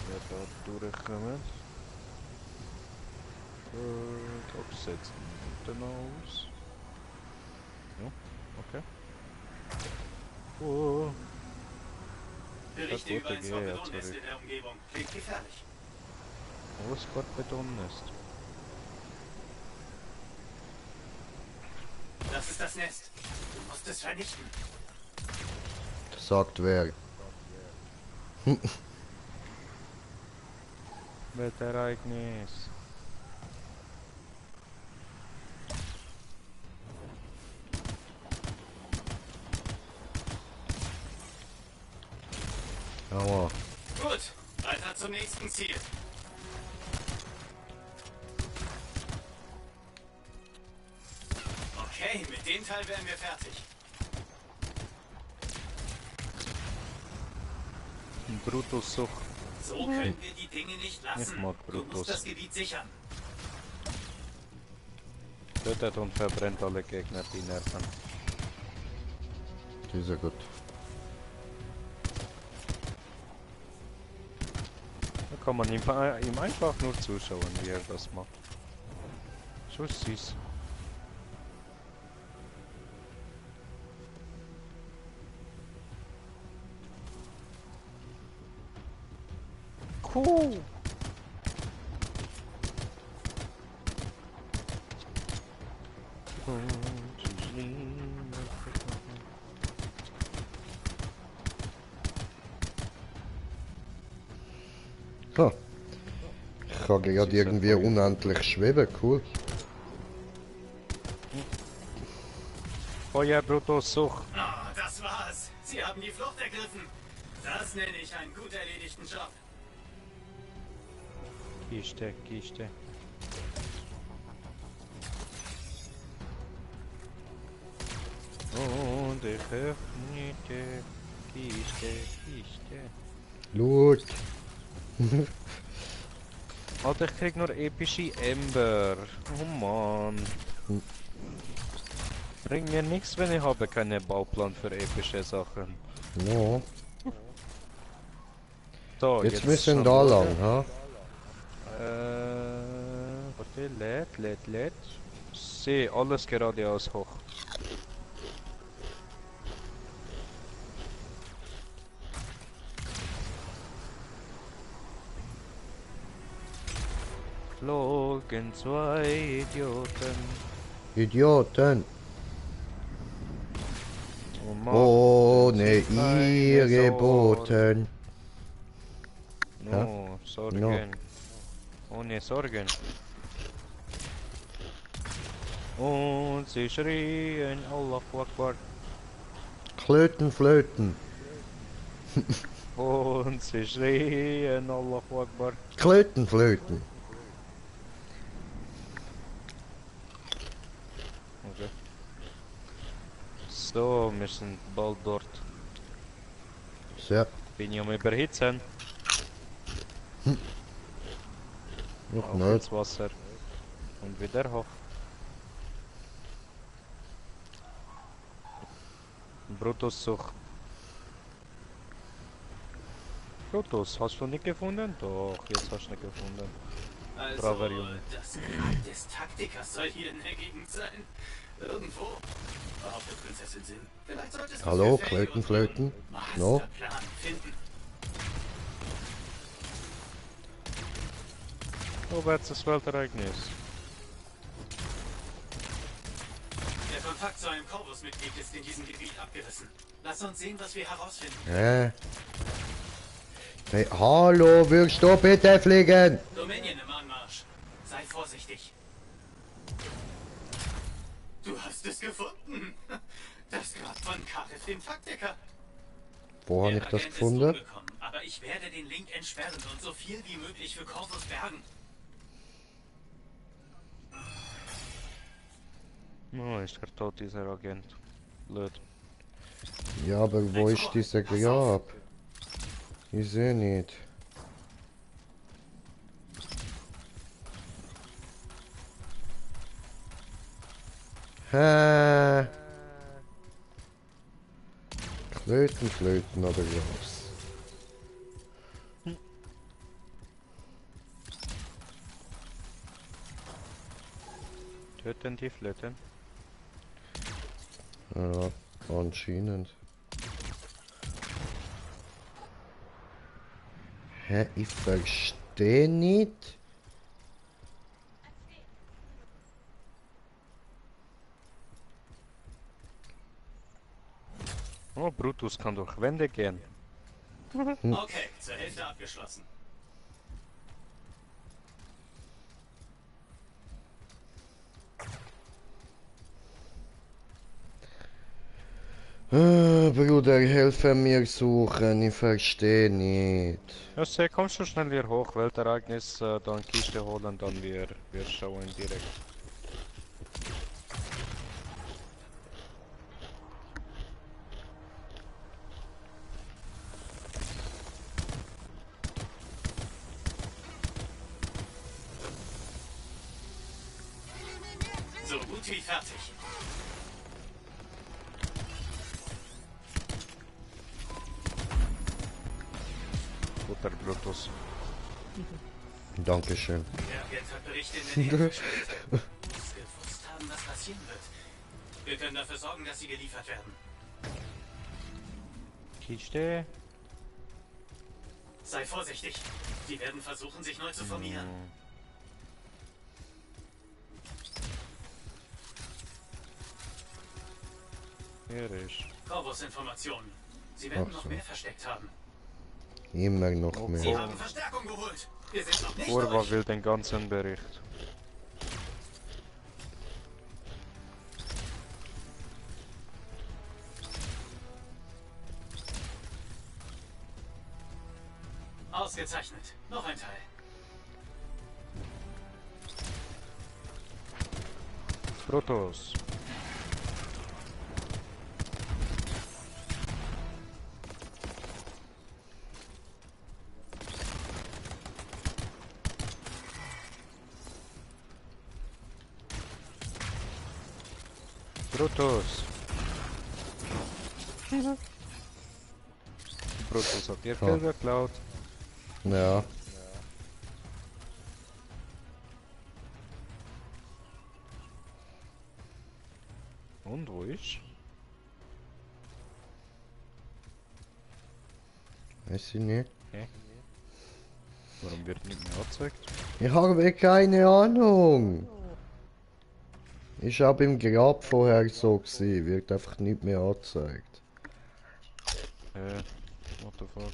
Wer da durchkommt. Absetzen. Dann aus. Ja, okay. Oh. Berichte Das über ein rote Gehe, ja, Skorpionnest zurück. in der Umgebung. Klingt gefährlich. Wo ist Beton-Nest? Das ist das Nest. Du musst es vernichten. Sagt wer? Wettereignis. Aua. Gut, weiter zum nächsten Ziel. Okay, mit dem Teil wären wir fertig. Brutus Such. So können wir die Dinge nicht Ich lassen. mag Du musst Brutus. das Gebiet sichern. Tötet und verbrennt alle Gegner, die nerven. Die ist ja gut. Da kann man ihm einfach nur zuschauen, wie er das macht. So süß. Cool. Ha. Ich kann gerade irgendwie unendlich schweben, cool. Feuer Brutus Such. Ah, das war's. Sie haben die Flucht ergriffen. Das nenne ich einen gut erledigten Job. Kiste, Kiste. Und ich öffne die Kiste, Kiste. Loot. Alter, ich krieg nur epische Ember. Oh Mann. Bringt mir nichts, wenn ich habe keinen Bauplan für epische Sachen. No. So, Jetzt müssen schon da runter. lang, ha? Warte, lädt. Sehe alles geradeaus hoch. Flogen zwei Idioten. Idioten. Und Ohne machten sich keine ihre Sorgen. Boten. No, Sorgen. No. Ohne Sorgen. Und sie schrien Allahu Akbar. Klöten, Flöten. Und sie schrien Allahu Akbar. Klöten, Flöten. Okay. So, wir sind bald dort. So, Bin ich am Überhitzen. noch Auf nicht. ins Wasser. Und wieder hoch. Brutus Such. Brutus, hast du nicht gefunden? Doch, jetzt hast du nicht gefunden. Also, Braver Junge. das Grab des Taktikers soll hier in der Gegend sein. Irgendwo. Behauptet Prinzessin Sin. Vielleicht solltest du Hallo, für Faye Klöten, unseren Flöten. No. Masterplan finden. Wo wird das Weltereignis? Der Kontakt zu einem Corvus-Mitglied ist in diesem Gebiet abgerissen. Lass uns sehen, was wir herausfinden. Hey, hallo, willst du bitte fliegen? Dominion im Anmarsch. Sei vorsichtig. Du hast es gefunden. Das Grab von Kareth, dem Taktiker. Wo habe Der ich das Agent ist gefunden? umgekommen, aber ich werde den Link entsperren und so viel wie möglich für Corvus bergen. Oh, ist er tot, dieser Agent. Blöd. Ja, aber wo ist dieser Grab? Ich sehe nicht. Hä? Klöten, Flöten oder was? Töten die Flöten. Ja, anscheinend. Hä, ich verstehe nicht. Oh, Brutus kann durch Wände gehen. Okay, zur Hälfte abgeschlossen. Bruder, helfe mir suchen, ich verstehe nicht. Ja, seh, komm schon schnell hier hoch, Weltereignis, dann Kiste holen, dann wir schauen direkt. gut wie fertig. Guter Brutus. Dankeschön. Der Agent hat Berichte in der Nähe versteckt. Muss gewusst haben, was passieren wird. Wir können dafür sorgen, dass sie geliefert werden. Kiste. Sei vorsichtig. Die werden versuchen, sich neu zu formieren. Hier ist. Corvus Informationen. Sie werden Ach noch so. mehr versteckt haben. Immer noch Sie mehr. haben Verstärkung geholt. Wir sind noch nicht Urwa durch. will den ganzen Bericht. Ausgezeichnet. Noch ein Teil. Brutus. Brutus. Brutus hat dir Ja. viel geklaut. Ja. Und wo ist? Weiß ich nicht. Warum wird nicht mehr angezeigt? Ich habe keine Ahnung. Ich habe im Grab vorher so gesehen. Wird einfach nicht mehr angezeigt. What the fuck?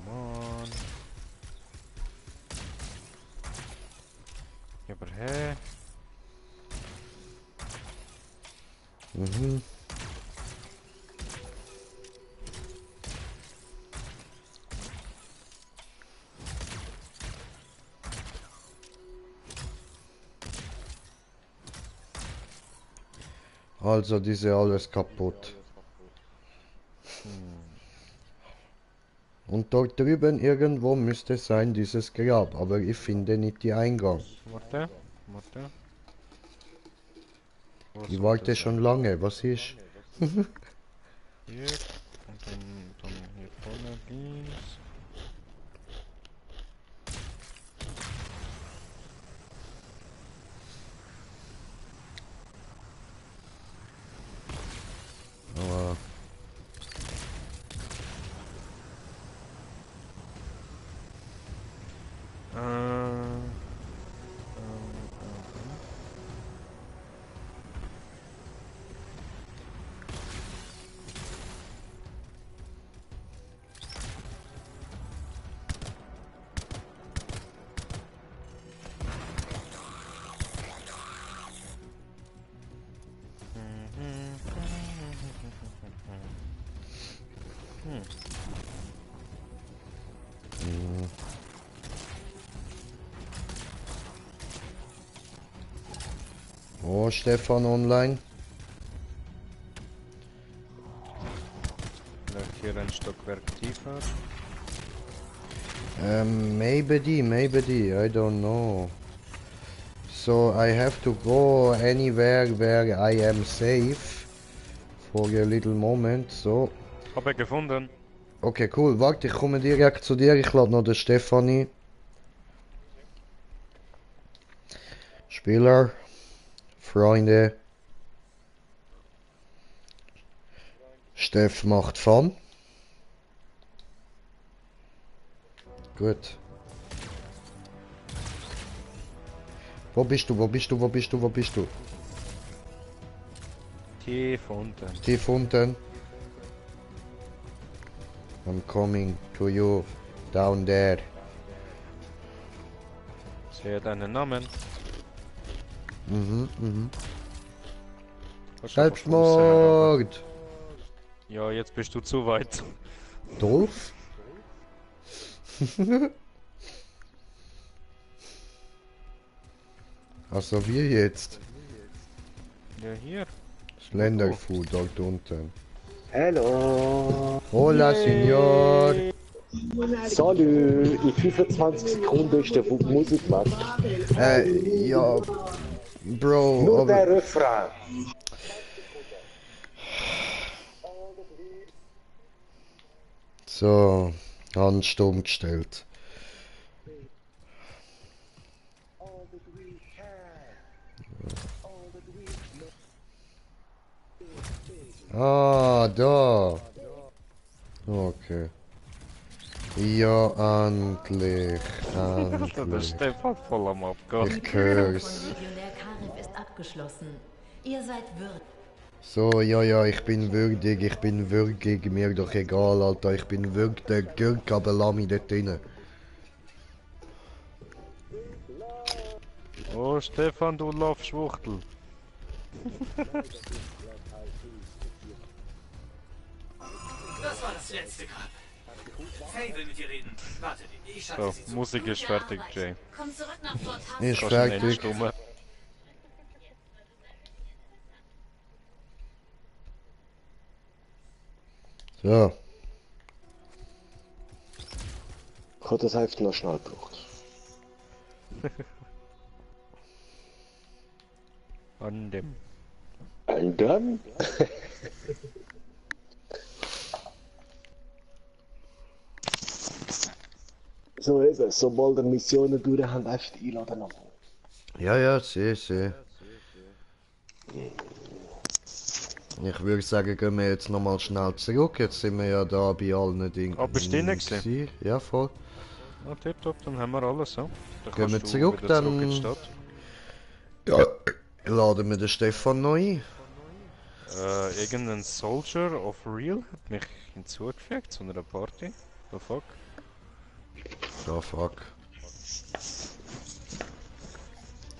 Oh Mann. Ja, aber hä? Mhm. Also, diese alles kaputt. Und dort drüben irgendwo müsste sein dieses Grab, aber ich finde nicht die Eingang. Warte. Wo Ich sollte warte es schon lange, was ist? sein? Hier. Und dann hier vorne links. Aber oh, Stefan online. Vielleicht hier ein Stockwerk tiefer. Maybe D, I don't know. So I have to go anywhere where I am safe for a little moment. So. Habe gefunden. Okay, cool. Warte, ich komme direkt zu dir. Ich lade noch den Stefanie. Spieler. Freunde. Steff macht Fun. Gut. Wo bist du? Wo bist du? Wo bist du? Wo bist du? Tief unten. Tief unten. I'm coming to you. Down there. Sehe deinen Namen. Mhm. Hast du aber Fuß, aber- Selbstmord! Ja, jetzt bist du zu weit. Dolph? Also wir jetzt. Ja, hier. Slenderfood dort unten. Hello. Hola, Signor. Salü, in 25 Sekunden ist der Musik weg. Ja, Bro, Nur aber... der Refrain. So, Handsturm gestellt. Ah, da. Okay. Ja, endlich. Der Endlich. Stefan voll am Abgehen. Ich Die hör's. von Legionär Karif ist abgeschlossen. Ihr seid würdig. So, ja, ich bin würdig, mir doch egal, Alter, ich bin würdig, der Gürk, aber lass mich dort rein. Oh, Stefan, du Laufschwuchtel. Das war das letzte Grab. Faye will mit dir reden. Warte, ich schalte So, sie zu. Musik ist fertig, Jay. Komm zurück nach Fort Haus. Ist Kannst du ihn fertig. entstummen? So, Ich habe das Heft noch schnell gebraucht. An dem. Und dann? So ist es. Sobald wir Missionen durch haben, einfach die einladen nochmal. ja, seh. Ich würde sagen, gehen wir jetzt nochmal schnell zurück. Jetzt sind wir ja da bei allen Dingen. Ah, bist du drin gewesen? Ja, voll. Ah, tipptopp, dann haben wir alles, so. Dann Gehen wir kannst du zurück, wieder zurück dann- in die Stadt. Ja, laden wir den Stefan neu ein. Irgendein Soldier of Real hat mich hinzugefügt zu einer Party. The fuck? Oh fuck.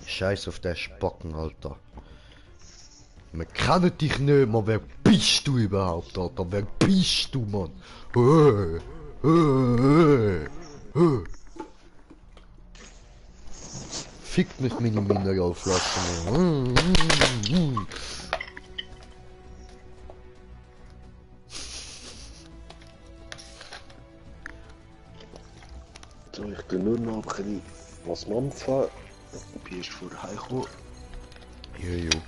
Scheiß auf den Spacken, Alter. Wir kennen dich nicht, Mann. Wer bist du überhaupt, Alter? Wer bist du, Mann? Fickt mich meine Mineralflasche, Mann. So, ich tue nur noch ein bisschen was mampfen. Wie ist vorher heimgekommen? Jo.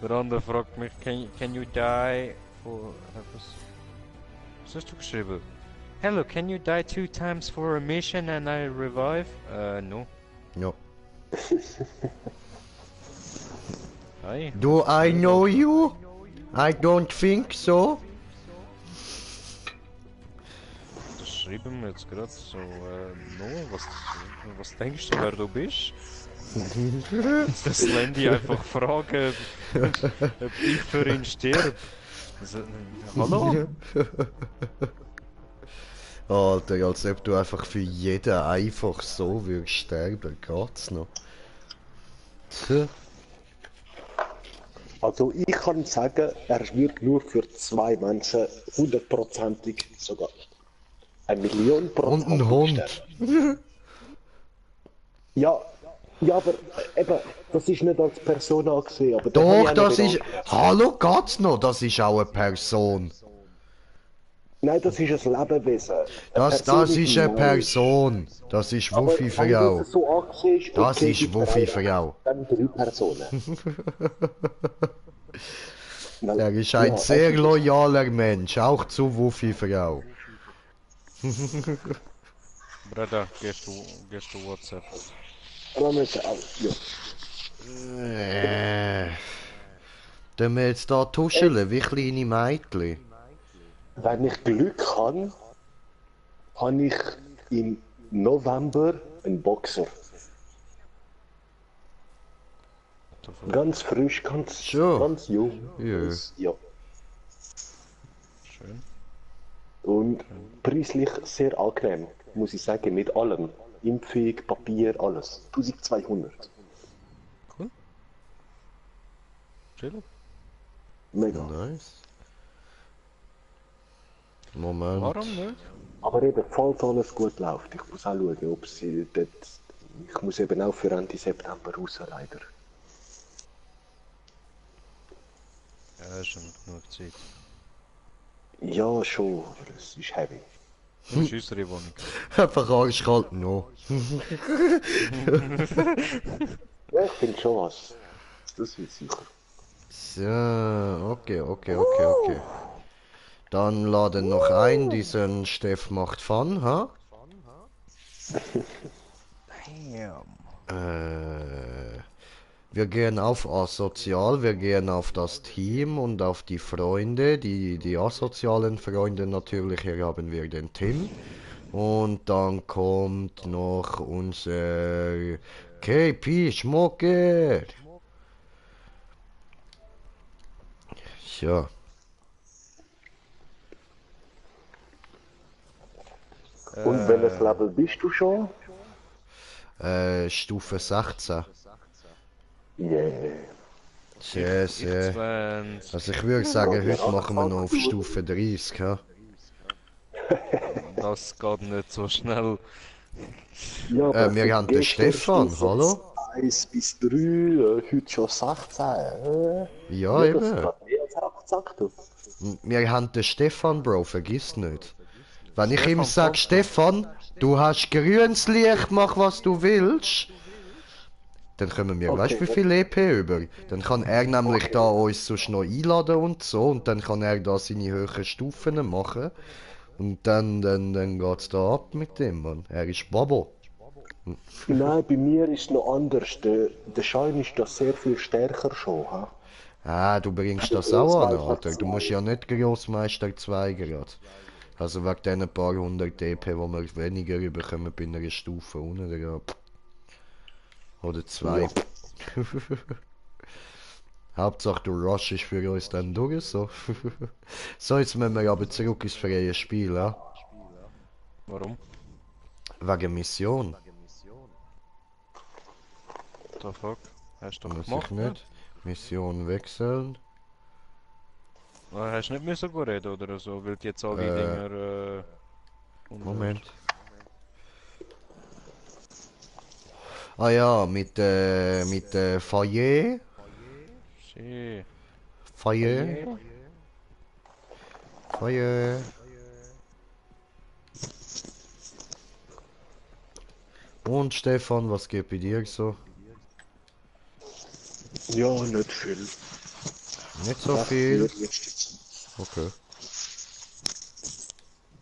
Der andere fragt mich, can you die for... Was hast du geschrieben? Hello, can you die 2 times for a mission and I revive? No. Ja. Hi. Do I know you? I don't think so. Das schreiben wir jetzt gerade so, no, was denkst du, wer du bist? Das Landy einfach fragen, ob ich für ihn stirb. Also, hallo? Alter, als ob du einfach für jeden einfach so würdest sterben, geht's noch? Tja. Also ich kann sagen, er wird nur für 2 Menschen 100%ig, sogar 1.000.000%. Und ein Hund. sterben. Ja, aber eben, das ist nicht als Person angesehen. Aber den habe ich Doch, auch das nicht ist... benannt. Hallo, geht's noch? Das ist auch eine Person. Nein, das ist ein Lebewesen. Das ist eine Person. Das ist Wuffi Wenn Frau. du es so ansiehst, Das okay, ist gibt Wuffi es Frau. dann 3 Personen. Nein, Er ist ein ja, sehr also, loyaler Mensch, auch zu Wuffi Frau. Bruder, gehst du WhatsApp? lass mich auch, ja. Tun wir jetzt da tuscheln, wie kleine Mädchen? Wenn ich Glück habe, habe ich im November einen Boxer. Ganz frisch, Schon? ganz jung. Ja. Ja. Schön. Und preislich sehr angenehm, muss ich sagen, mit allem. Impfung, Papier, alles. 1200. Chill. Mega. Nice. Moment. Warum nicht? Aber eben, falls alles gut läuft, ich muss auch schauen, ob sie dort Ich muss eben auch für Ende September raus, leider. Ja, schon genug Zeit. Ja, schon, aber es ist heavy. Das ist unsere Wohnung. Einfach arschkalt noch. Ja, ich finde schon was. Das wird sicher. So, okay. Dann laden noch ein, diesen Steff macht Fun, ha? Wir gehen auf Asozial, wir gehen auf das Team und auf die Freunde, die asozialen Freunde natürlich, hier haben wir den Tim. Und dann kommt noch unser KP Schmucker. Ja. Und welches Level bist du schon? Stufe 16. Yeah. Sehr, sehr. 20. Also ich würde sagen, heute machen wir noch auf Stufe 30, ja? Das geht nicht so schnell. Ja, aber wir haben den gestern Stefan, Stufe hallo? 1 bis 3, heute schon 16. Ja, Das eben. geht mehr als Rucksack, du. Wir haben den Stefan, Bro, vergiss nicht. Wenn ich ihm Stefan sag, kommt. Stefan, du hast grünes Licht, mach was du willst, dann kommen wir, Okay, weißt du, wie viel EP über? Dann kann er nämlich da uns sonst noch einladen und so, und dann kann er da seine höheren Stufen machen. Und dann geht's da ab mit dem, Mann. Er ist Babo. Nein, bei mir ist es noch anders. Der Schein ist da sehr viel stärker schon. Ha? Ah, du bringst das auch an, Alter. Du musst ja nicht Grossmeister 2 gerade. Also wegen diesen paar hundert EP, wo wir weniger überkommen bei einer Stufe unten dran. Oder 2. Ja. Hauptsache du rushst für uns dann durch, so. So, jetzt müssen wir aber zurück ins freie Spiel, ja? Warum? Wegen Mission. What the fuck? Hast du doch Muss gemacht, ich nicht. Mission wechseln. Hast du nicht müssen go reden oder so, weil die jetzt alle Dinger... Moment. Ah ja, mit Foyer. Shit. Foyer. Foyer. Und Stefan, was geht bei dir so? Ja, nicht viel. Nicht so viel. Jetzt. Okay.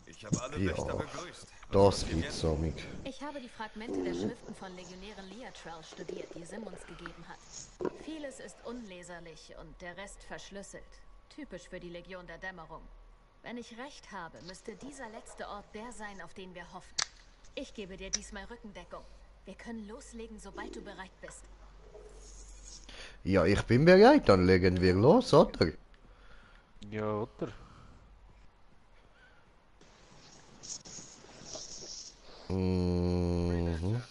Ich habe alle Ja. Wächter begrüßt. Das gibt's amig. Ich habe die Fragmente der Schriften von Legionärin Liatrell studiert, die Sim uns gegeben hat. Vieles ist unleserlich und der Rest verschlüsselt. Typisch für die Legion der Dämmerung. Wenn ich recht habe, müsste dieser letzte Ort der sein, auf den wir hoffen. Ich gebe dir diesmal Rückendeckung. Wir können loslegen, sobald du bereit bist. Ja, ich bin bereit, dann legen wir los, oder? Ja, oder? Mhm.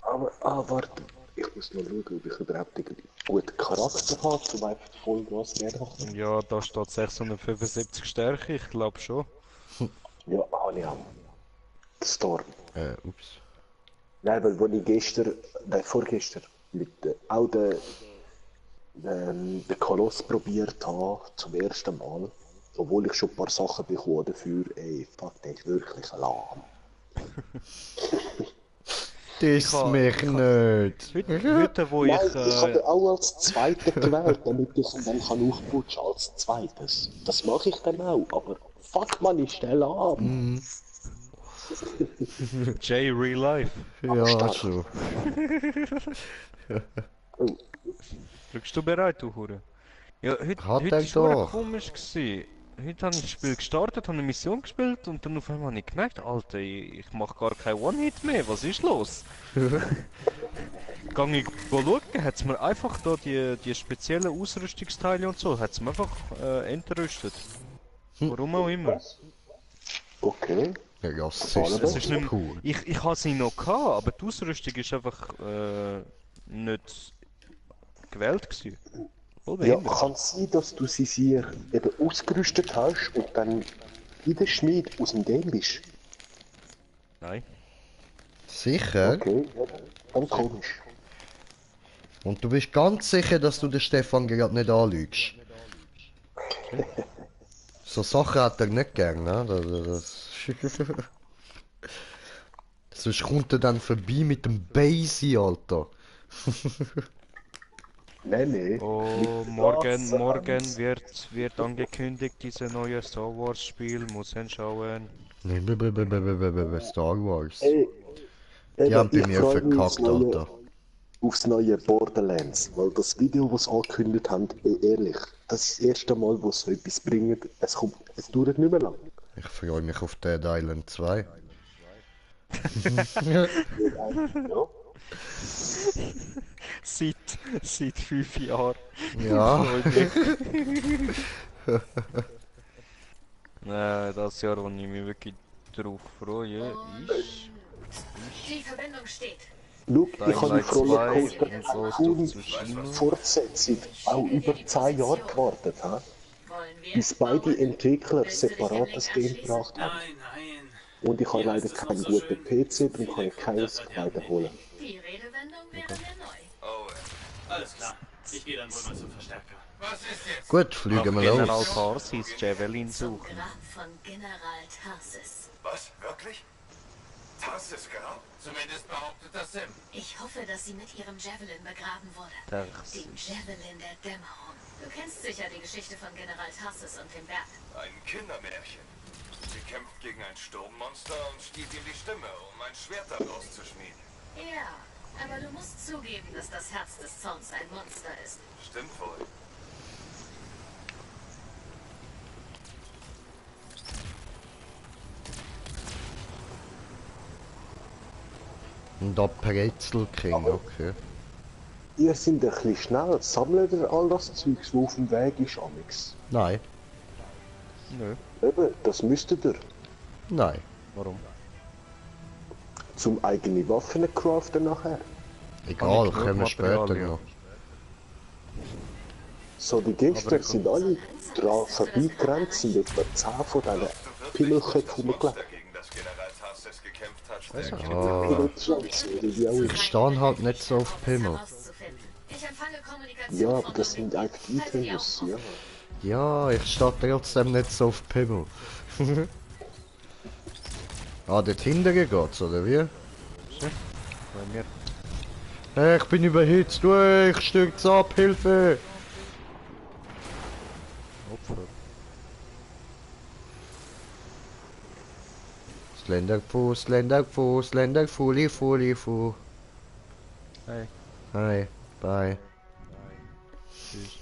Aber, warte. Ich muss noch schauen, ob ich überhaupt einen guten Charakter habe, um einfach die Vollgas zu machen. Ja, da steht 675 Stärke, ich glaube schon. Ja, habe ich auch. Storm. Ups. Nein, weil als ich gestern, vorgestern, mit auch den Koloss probiert habe, zum ersten Mal, obwohl ich schon ein paar Sachen bekommen dafür, ey, fuck, der ist wirklich lahm. Diss mich nicht. Heute wo Nein, ich... ich habe ihn auch als Zweiter gewählt, damit ich ihn dann aufputschen kann als Zweites. Das mache ich dann auch, aber fuck man, ist der lahm. J Real Life. Ja, stark. schon. Bist du bereit, du Hure? Ja, heute Hat er ist hure doch. komisch gewesen. Heute habe ich das Spiel gestartet, habe eine Mission gespielt und dann auf einmal habe ich gemerkt, Alter, ich mache gar keinen One-Hit mehr, was ist los? Gang ich schauen, hat es mir einfach da die speziellen Ausrüstungsteile und so, hat es mir einfach entrüstet. Warum auch immer. Okay. Ja, das ist Es Es ist so nicht, cool. ich habe sie noch gehabt, aber die Ausrüstung ist einfach nicht gewählt gewesen. Voll Ja, behindert. kann es sein, dass du sie hier eben ausgerüstet hast und dann in der Schmied aus dem Game bist? Nein. Sicher? Okay, ja, dann komisch. Und du bist ganz sicher, dass du den Stefan gerade nicht anlügst? So Sachen hat er nicht gern, ne? Sonst kommt er dann vorbei mit dem Basie, Alter. Nee. Oh, morgen wird angekündigt, diese neue Star Wars Spiel, muss hinschauen. Star Wars. Ey, Die haben bei ich mir freu mich verkackt, Alter. aufs neue Borderlands, weil das Video, das sie angekündigt haben, ehrlich, das ist das erste Mal, wo sie etwas bringen, es dauert nicht mehr lang. Ich freue mich auf Dead Island 2. Ja. Seit 5 Jahren. Ja. Das Jahr, wo ich mich wirklich drauf freue, ist Die Verbindung steht. Schau, ich Dying habe die Light 2 Rollercoaster und Ghost Tycoon of Tsushima. Fortsetzung auch über 10 Jahre gewartet, ha? Wollen wir Bis beide Entwickler separates Game gebracht haben. Nein. Und ich habe leider keinen guten PC, darum kann ich keines weiterholen. Die Redewendung wäre mir neu. Oh, Alles klar. Ich gehe dann wohl mal zum Verstärker. was ist jetzt? Gut, fliegen wir General los. Tarsis Javelin Zum suchen. Grab von General Tarsis. Was? Wirklich? Tarsis, genau? Zumindest behauptet das Sim. Ich hoffe, dass sie mit ihrem Javelin begraben wurde. Die Tarsis. Javelin der Dämmerung. Du kennst sicher die Geschichte von General Tarsis und dem Berg. Ein Kindermärchen. Sie kämpft gegen ein Sturmmonster und stiehlt ihm die Stimme, um ein Schwert daraus zu schmieden. Ja, aber du musst zugeben, dass das Herz des Zorns ein Monster ist. Stimmt wohl. Und da Pretzel King, okay. Ihr seid ein bisschen schnell, sammelt ihr all das Zeugs, das auf dem Weg ist, Amix? Nein, Nö, Eben, das müsstet ihr. nein. warum? Zum eigene Waffen craften nachher. Egal, genug können wir später Materialien. noch. So, die Gangster sind alle dran vorbeigerannt, sind etwa 10 von diesen Pimmelköpfen rumgelegt. Gegen das General Tarsis gekämpft hat. Oder 20, oder wie auch immer. Ich stehe halt nicht so auf Pimmel. Herauszufinden. Ich empfange Kommunikation Ja, von aber das sind unten. eigentlich die Halte die Items, Augen ja. offen. Ja, ich stehe trotzdem nicht so auf Pimmel. Ah, dort hinten geht's, oder wie? Bei mir. Hey, ich bin überhitzt, ich stürze ab, Hilfe! Opfer. Slender Fu. Hey. Hi, bye. Tschüss.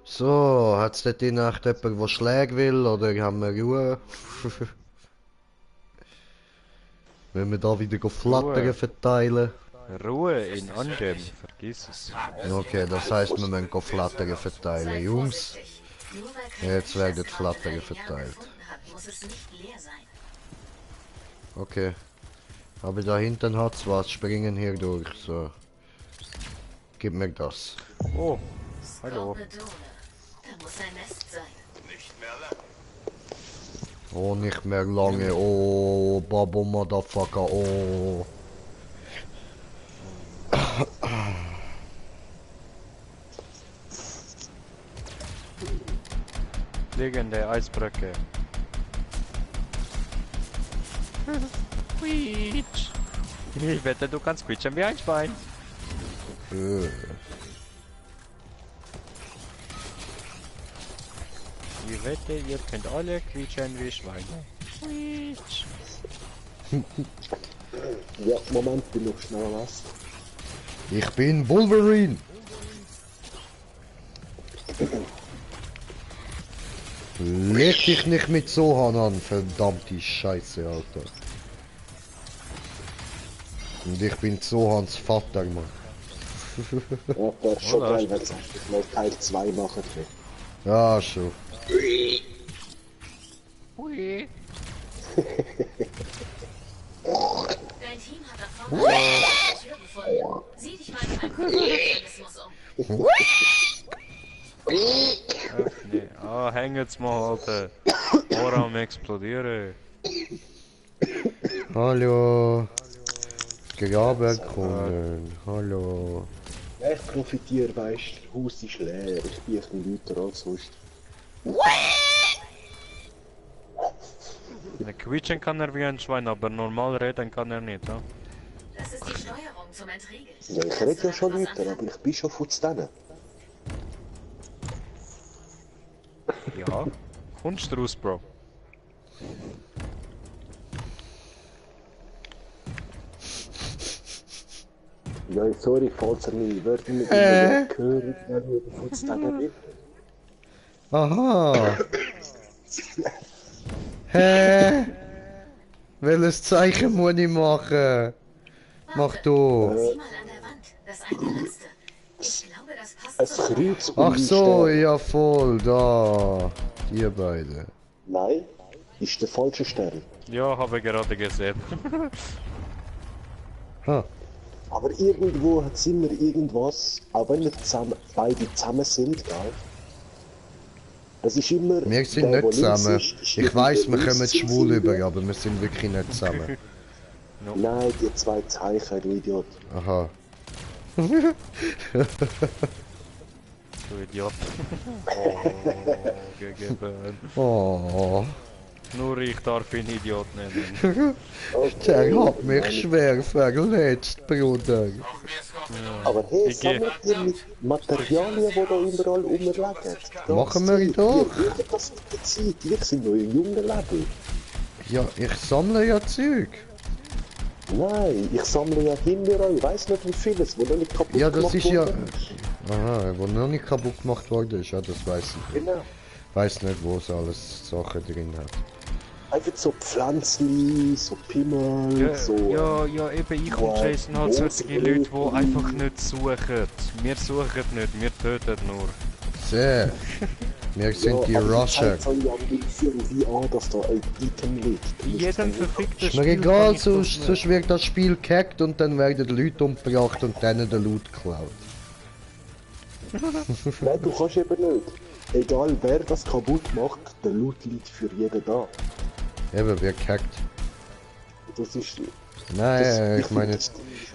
So, hat's dort in Nacht jemand, der Schläge will, oder haben wir Ruhe? Wenn wir da wieder Flattern Ruhe. verteilen. Ruhe in Angem, vergiss es. Okay, das heißt, wir müssen Flattern verteilen, Sei Jungs. vorsichtig. Nur weil kein Jetzt werden Mensch das Flattern Grab in deinen verteilt. Jahren gefunden hat, muss es nicht leer sein. Okay. Aber da hinten hat's was, springen hier durch, so. Gib mir das. Oh, hallo. Skorpedone. Da muss ein Nest sein. Nicht mehr lang. Oh, nicht mehr lange, oh, Babo Motherfucker, oh. Liegende Eisbrücke. Quietsch. Ich wette, du kannst quietschen wie ein Schwein. Ich wette, ihr könnt alle quietschen wie Schweine. Quietsch. Ja, Moment, bin noch schnell was. Ich bin Wolverine. Leg dich nicht mit Sohan an, verdammte Scheiße, Alter. Und ich bin Sohans Vater, Mann. Ja, wäre schon Oder? geil, wenn es endlich mal Teil 2 machen will. Ja, schon. Hui. Dein Team hat da vorne eine Tür gefunden. Sieh dich mal mit einem Mechanismus um. Öffne. Ah, häng jetzt mal, Alter. Ohr am explodieren. Hallo. Grabenkunden. Hallo. Ja, ich profitiere, weißt du, das Haus ist leer, ich bin ein bisschen lauter als sonst. Quietschen kann er wie ein Schwein, aber normal reden kann er nicht, ja? Das ist die Steuerung zum Entriegeln. Ja, ich rede ja schon lauter, aber ich bin schon von denen. Ja. Kommst du raus, Bro? Ja, sorry, falls ihr meine Wörter nicht immer hören, wenn ich von denen bin. Aha. Hä? Welches Zeichen muss ich machen? Mach du. Sieh mal an der Wand, das eine letzte. Ich glaube, das passt Ein zusammen. Kreuz und Ach ein so, Stern. ja voll, da. Ihr beide. Nein, ist der falsche Stern. Ja, habe gerade gesehen. Ha. Aber irgendwo hat es immer irgendwas, auch wenn wir beide zusammen sind, gell? Es ist immer. Wir sind der, nicht der links zusammen. ist Ich weiss, wir irgendwie kommen links schwul sind über, aber wir sind wirklich nicht zusammen. Nein, die zwei Zeichen, du Idiot. Aha. Du Idiot. Oh, gegeben. Oh. Nur ich darf ihn Idiot nennen. Der hat mich schwer verletzt, Bruder. Aber hey, Ich sammelt ihr mit Materialien, die da überall rumliegen? Machen wir doch. Ihr das mit der Zeit, ihr sind noch im jungen Leben. Ja, ich sammle ja Zeug. Nein, ich sammle ja hinter euch, ich weiss nicht wie vieles, wo noch nicht kaputt Ja, das gemacht ist ja... worden Aha, wo noch nicht kaputt gemacht worden ist, ja, das weiß ich. Genau. Weiß nicht, wo es alles Sachen drin hat. Einfach so Pflanzli, so Pimmel, Ja, so... ja, eben ich und Jason halt solche Leute, die einfach nicht suchen. Wir suchen nicht, wir töten nur. Sehr. Wir sind die Rusher. Ich zeige euch am irgendwie an, dass da ein Item liegt. In jedem verfickten Ist mir Spiel kann egal, ich sonst, das sonst wird das Spiel gehackt und dann werden Leute umgebracht und denen der Loot geklaut. Nein, du kannst eben nicht. Egal wer das kaputt macht, der Loot liegt für jeden da. Eben, wird gehackt. Das ist... Nein, ich find meine, das-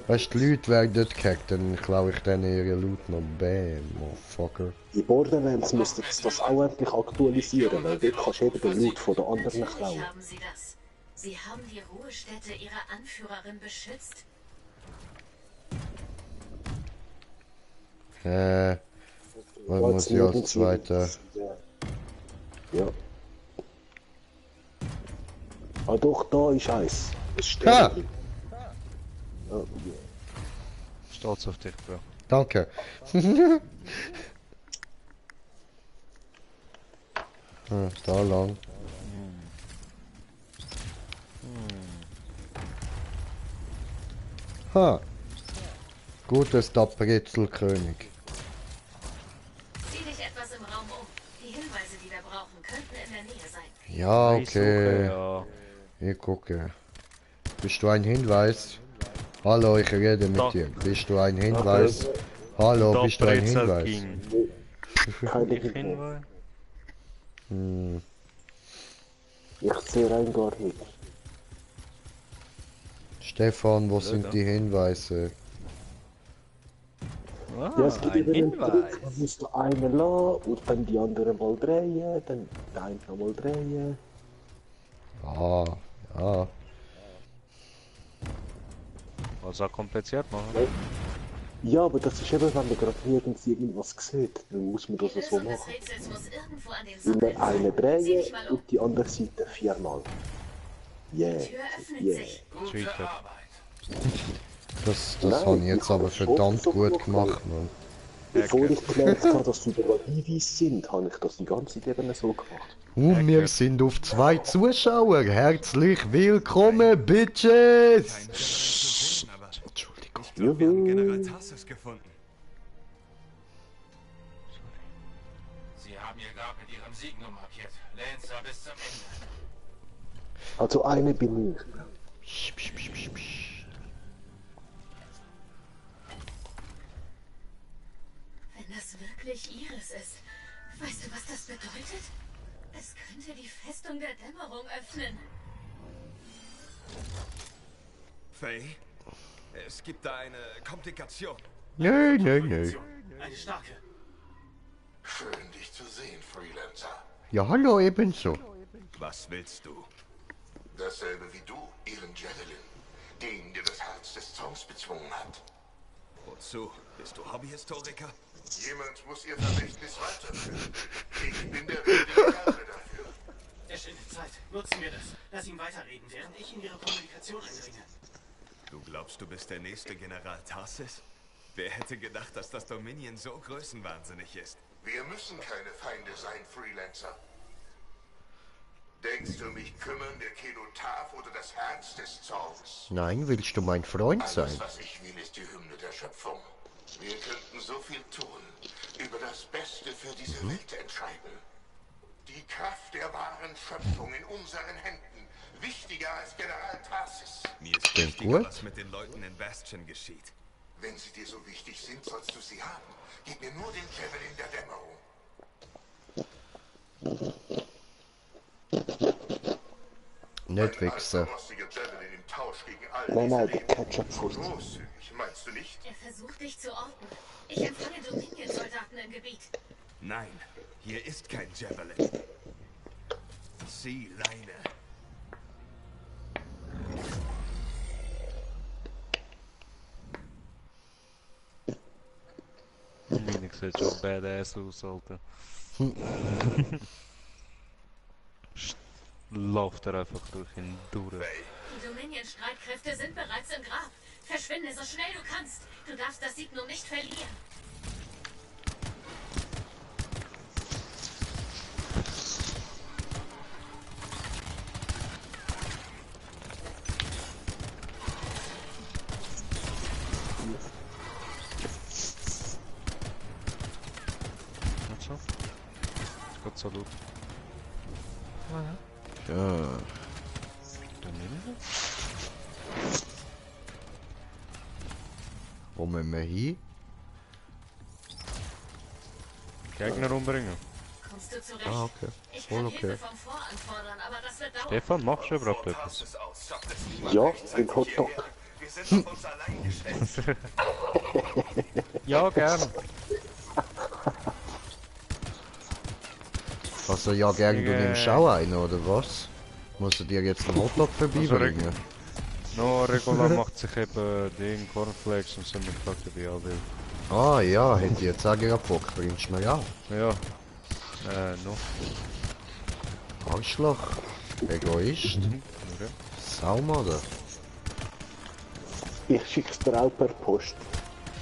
weißt du, die Leute werden dort gehackt, dann klaue ich denen ihre Loot noch. Bam, motherfucker. In Borderlands müsste das auch endlich aktualisieren, weil dort kannst du eben den Loot von den anderen Natürlich klauen. haben sie das. Sie haben die Ruhestätte ihrer Anführerin beschützt. Was muss ich als Zweiter? Ja. Ah doch, da ist eins. Das steht. Ha! Ja, Stolz auf dich, Bro. Danke. Da lang. Ha! Gutes Brezelkönig. Sieh dich etwas im Raum um. Die Hinweise, die wir brauchen, könnten in der Nähe sein. Ja, Ich suche, okay. ja. Ich gucke. Bist du ein Hinweis? Hallo, ich rede mit Da. dir. Bist du ein Hinweis? Hallo, Da bist du ein Brezel Hinweis? King. keine Ich Hinweis. Hinweis? Ich sehe rein gar nicht. Stefan, wo sind die Hinweise? Ah, Ja, es gibt ein eben einen Hinweis. Trick, man muss da einen lassen und dann die anderen mal drehen, dann der eine noch mal drehen. Ah, ja. Was auch kompliziert machen. Ja, aber das ist eben, wenn man gerade nirgends irgendwas sieht, dann muss man das Die so Lösung des machen. Rätsels muss irgendwo an den Immer Sockeln eine sein. Sieh drehen dich mal um. und die andere Seite viermal. Yeah, Die Tür öffnet yeah. sich. Cheated. Das Nein, habe ich jetzt ich hab aber das schon verdammt so gut gemacht. gemacht, Mann. Bevor ich gemerkt habe, dass überall Hinweise sind, habe ich das die ganze Zeit eben so gemacht. Und wir sind auf 2 Zuschauer. Herzlich willkommen, Bitches! Entschuldigung. Ich glaube, wir haben General Tarsus gefunden. Sie haben ihr Grab mit ihrem Signum markiert. Lancer bis zum Ende. Also eine bin ich. Wenn das wirklich Iris ist, weißt du, was das bedeutet? Es könnte die Festung der Dämmerung öffnen. Faye, es gibt da eine Komplikation. Nö. Eine starke. Schön, dich zu sehen, Freelancer. Ja, hallo, ebenso. Was willst du? Dasselbe wie du, Ihren Javelin. Den, der das Herz des Zorns bezwungen hat. Wozu? Bist du Hobbyhistoriker? Jemand muss ihr Vermächtnis weiterführen. Ich bin der richtige Herr dafür. Er schindet Zeit. Nutzen wir das. Lass ihn weiterreden, während ich in ihre Kommunikation eindringe. Du glaubst, du bist der nächste General Tarsis? Wer hätte gedacht, dass das Dominion so größenwahnsinnig ist? Wir müssen keine Feinde sein, Freelancer. Denkst du, mich kümmern der Kenotaph oder das Herz des Zorns? Nein, willst du mein Freund sein? Alles, was ich will, ist die Hymne der Schöpfung. Wir könnten so viel tun, über das Beste für diese Welt entscheiden. Die Kraft der wahren Schöpfung in unseren Händen. Wichtiger als General Tarsis. Mir ist Klingt wichtiger, gut. was mit den Leuten in Bastion geschieht. Wenn sie dir so wichtig sind, sollst du sie haben. Gib mir nur den Javelin der Dämmerung. Nicht wichsen. Rostiger Javelin im Tausch gegen all Nein, diese der Ketchup-Furz. Großzügig, meinst du nicht? Er versucht dich zu orten. Ich empfange Dominion-Soldaten im Gebiet. Nein, hier ist kein Javelin. Zieh Leine. Mini sieht schon badass aus, Alter. Läuft er einfach durch ihn durch. Die Dominion-Streitkräfte sind bereits im Grab. Verschwinde so schnell du kannst. Du darfst das Signum nicht verlieren. Wat zo? Gott sei Dank. Ja. Wo müssen wir hin? Gegner umbringen. Kommst du zurecht? Ah, okay. Ich Voll kann okay. Hilfe vom Fort anfordern, aber das wird dauern. Stefan, machst du überhaupt etwas? Tarsis aus, schafft es niemand Ja, rechtzeitig den Hotdog. hierher. Wir sind auf uns allein gestellt. Ja, gern. Also ja, gern, du nimmst auch einen, oder was? Musst du dir jetzt einen Hotdog vorbeibringen? No, Regula macht sich eben den Cornflakes und so mit gefragt, ob ich auch will. Ah ja, hätte ich jetzt auch gerade Bock, bringst du mir auch. Ja. No. Arschloch. Egoist. Okay. Saumader. Ich schick's dir auch per Post.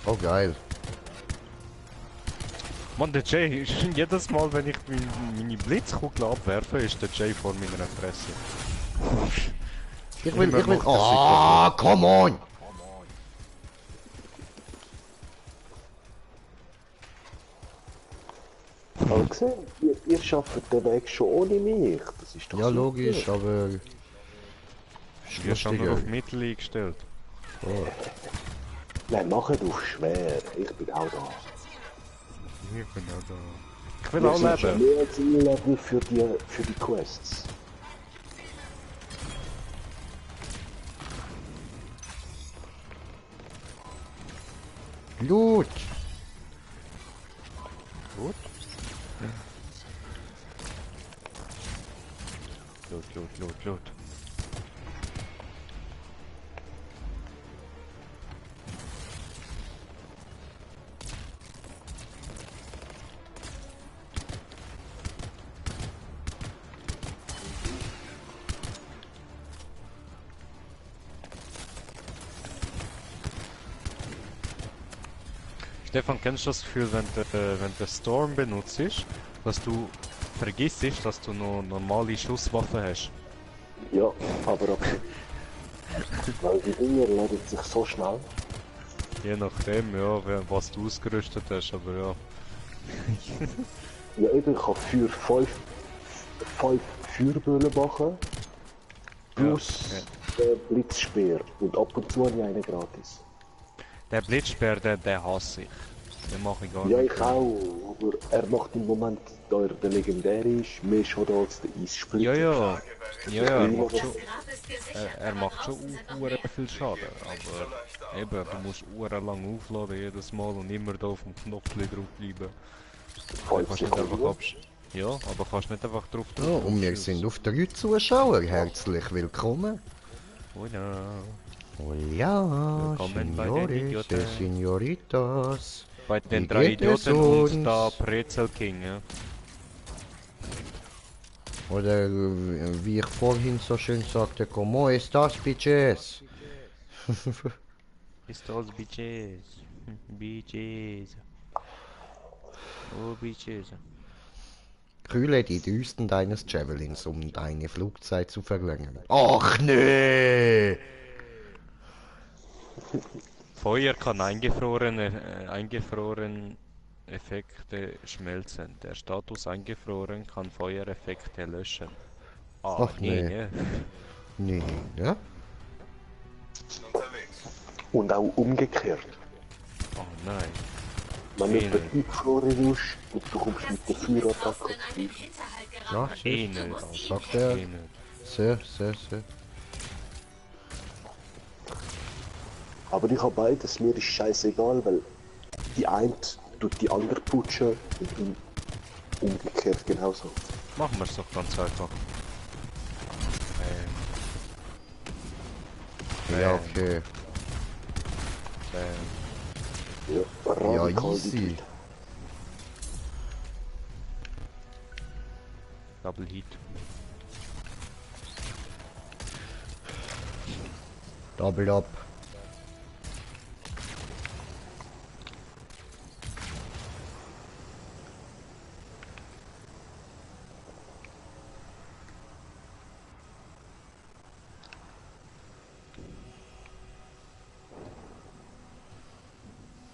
Oh geil. Mann, der Jay, jedes Mal, wenn ich meine Blitzkugel abwerfe, ist der Jay vor meiner Fresse. Ich will. macht das Ah, come on! Hast gesehen? Ihr schafft den Weg schon ohne mich. Das ist doch Ja, super. logisch, aber... Wir haben schon nur auf Mittel eingestellt. Nein, machet auf schwer. Ich bin auch da. Ich bin auch da. Ich will Wir auch sind schon leben. mehr als E-Level für die Quests. Loot! Gut. Loot. Stefan, kennst du das Gefühl, wenn du Storm benutzt, dass du vergisst, dass du noch normale Schusswaffen hast? Ja, aber okay. Weil die Dinger laden sich so schnell. Je nachdem, ja, was du ausgerüstet hast, aber ja. Ja, eben, ich kann für 5 Feuerböllen machen. Plus der Blitzspeer. Und ab und zu habe ich einen gratis. Der Blitzspeer, der hasse ich. Den mache ich gar Ja, nicht. ich auch, aber er macht im Moment, da er der Legendäre ist, mehr Schaden als der Eissplitter. Ja, er macht schon, Das Grab ist gesichert, er aber macht schon draußen sind noch hure mehr. viel Schaden, aber eben, du musst hure lang aufladen jedes Mal und immer da auf dem Knopf drauf bleiben. Du 5 kannst nicht einfach Sekunden. Ja, aber kannst nicht einfach drauf Ja, drücken. und wir sind auf 3 Zuschauer. Herzlich willkommen. Hola. Hola, Willkommen bei den Signores Idioten. e Signoritas. Bei den Wie 3 geht es Idioten uns? und da Brezel King, ja. Oder wie ich vorhin so schön sagte, como estas, bitches? Ist das Bitches? Bitches. Oh, Bitches. Kühle die Düsten deines Javelins, um deine Flugzeit zu verlängern. Ach nee! Feuer kann eingefroren Effekte schmelzen. Der Status eingefroren kann Feuereffekte löschen. Ah, Ach nee, nee. ne? Nee, ja? Unterwegs. Und auch umgekehrt. Oh nein. Wenn Nee, jemand nee. eingefroren ist und du kommst Das mit der Team ist draußen Feuerattacke in einen Hinterhalt Ja, geraten. Eh sehr, nicht, Du musst Alter. sagt er. Eh nicht. sehr, sehr, sehr. Aber ich habe beides, mir ist scheißegal, weil die eine tut die andere putschen und umgekehrt genauso. Machen wir es doch ganz einfach. Ja, okay. Ja, Ja, radikal easy. die Leute. Double Heat. Double up.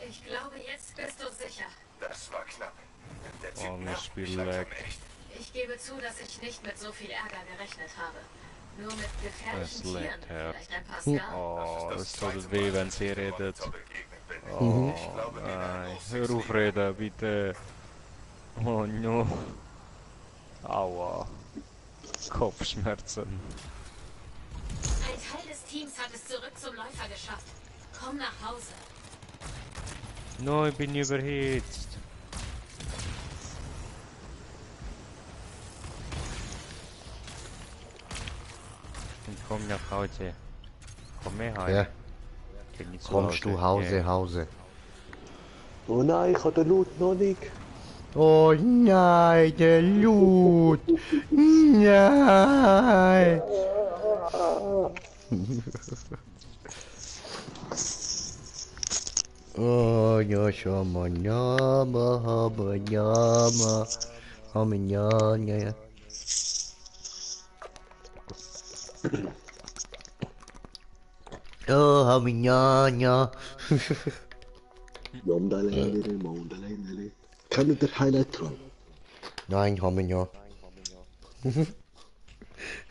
Ich glaube, jetzt bist du sicher. Das war knapp. Der Typ Oh, mir nervt Spiel mich langsam lag. echt. Ich gebe zu, dass ich nicht mit so viel Ärger gerechnet habe. Nur mit Es gefährlichen Tieren. leckt, ja. Vielleicht ein paar Skarben. Oh, Das es ist tut zweite weh, Mal, wenn dass sie ich so redet. Roboter begegnet bin. Oh, Ich glaube, den nein. muss ich Hör auf sehen. reden, bitte. Oh no. Aua. Kopfschmerzen. Ein Teil des Teams hat es zurück zum Läufer geschafft. Komm nach Hause. No, ich bin überhitzt. Und komm nach Hause. Komm her heim. Ja, Bin ich zu kommst du Hause, Ja. Hause. Oh nein, ich habe den Loot noch nicht. Oh nein, der Loot. Nein. Oh ja, schau mal, Nama, aber Nama, ja. Oh, Hamignana. Yomdalendele, Mondalendele. Kennt ihr Highlight Troll? Nein, Hamignan.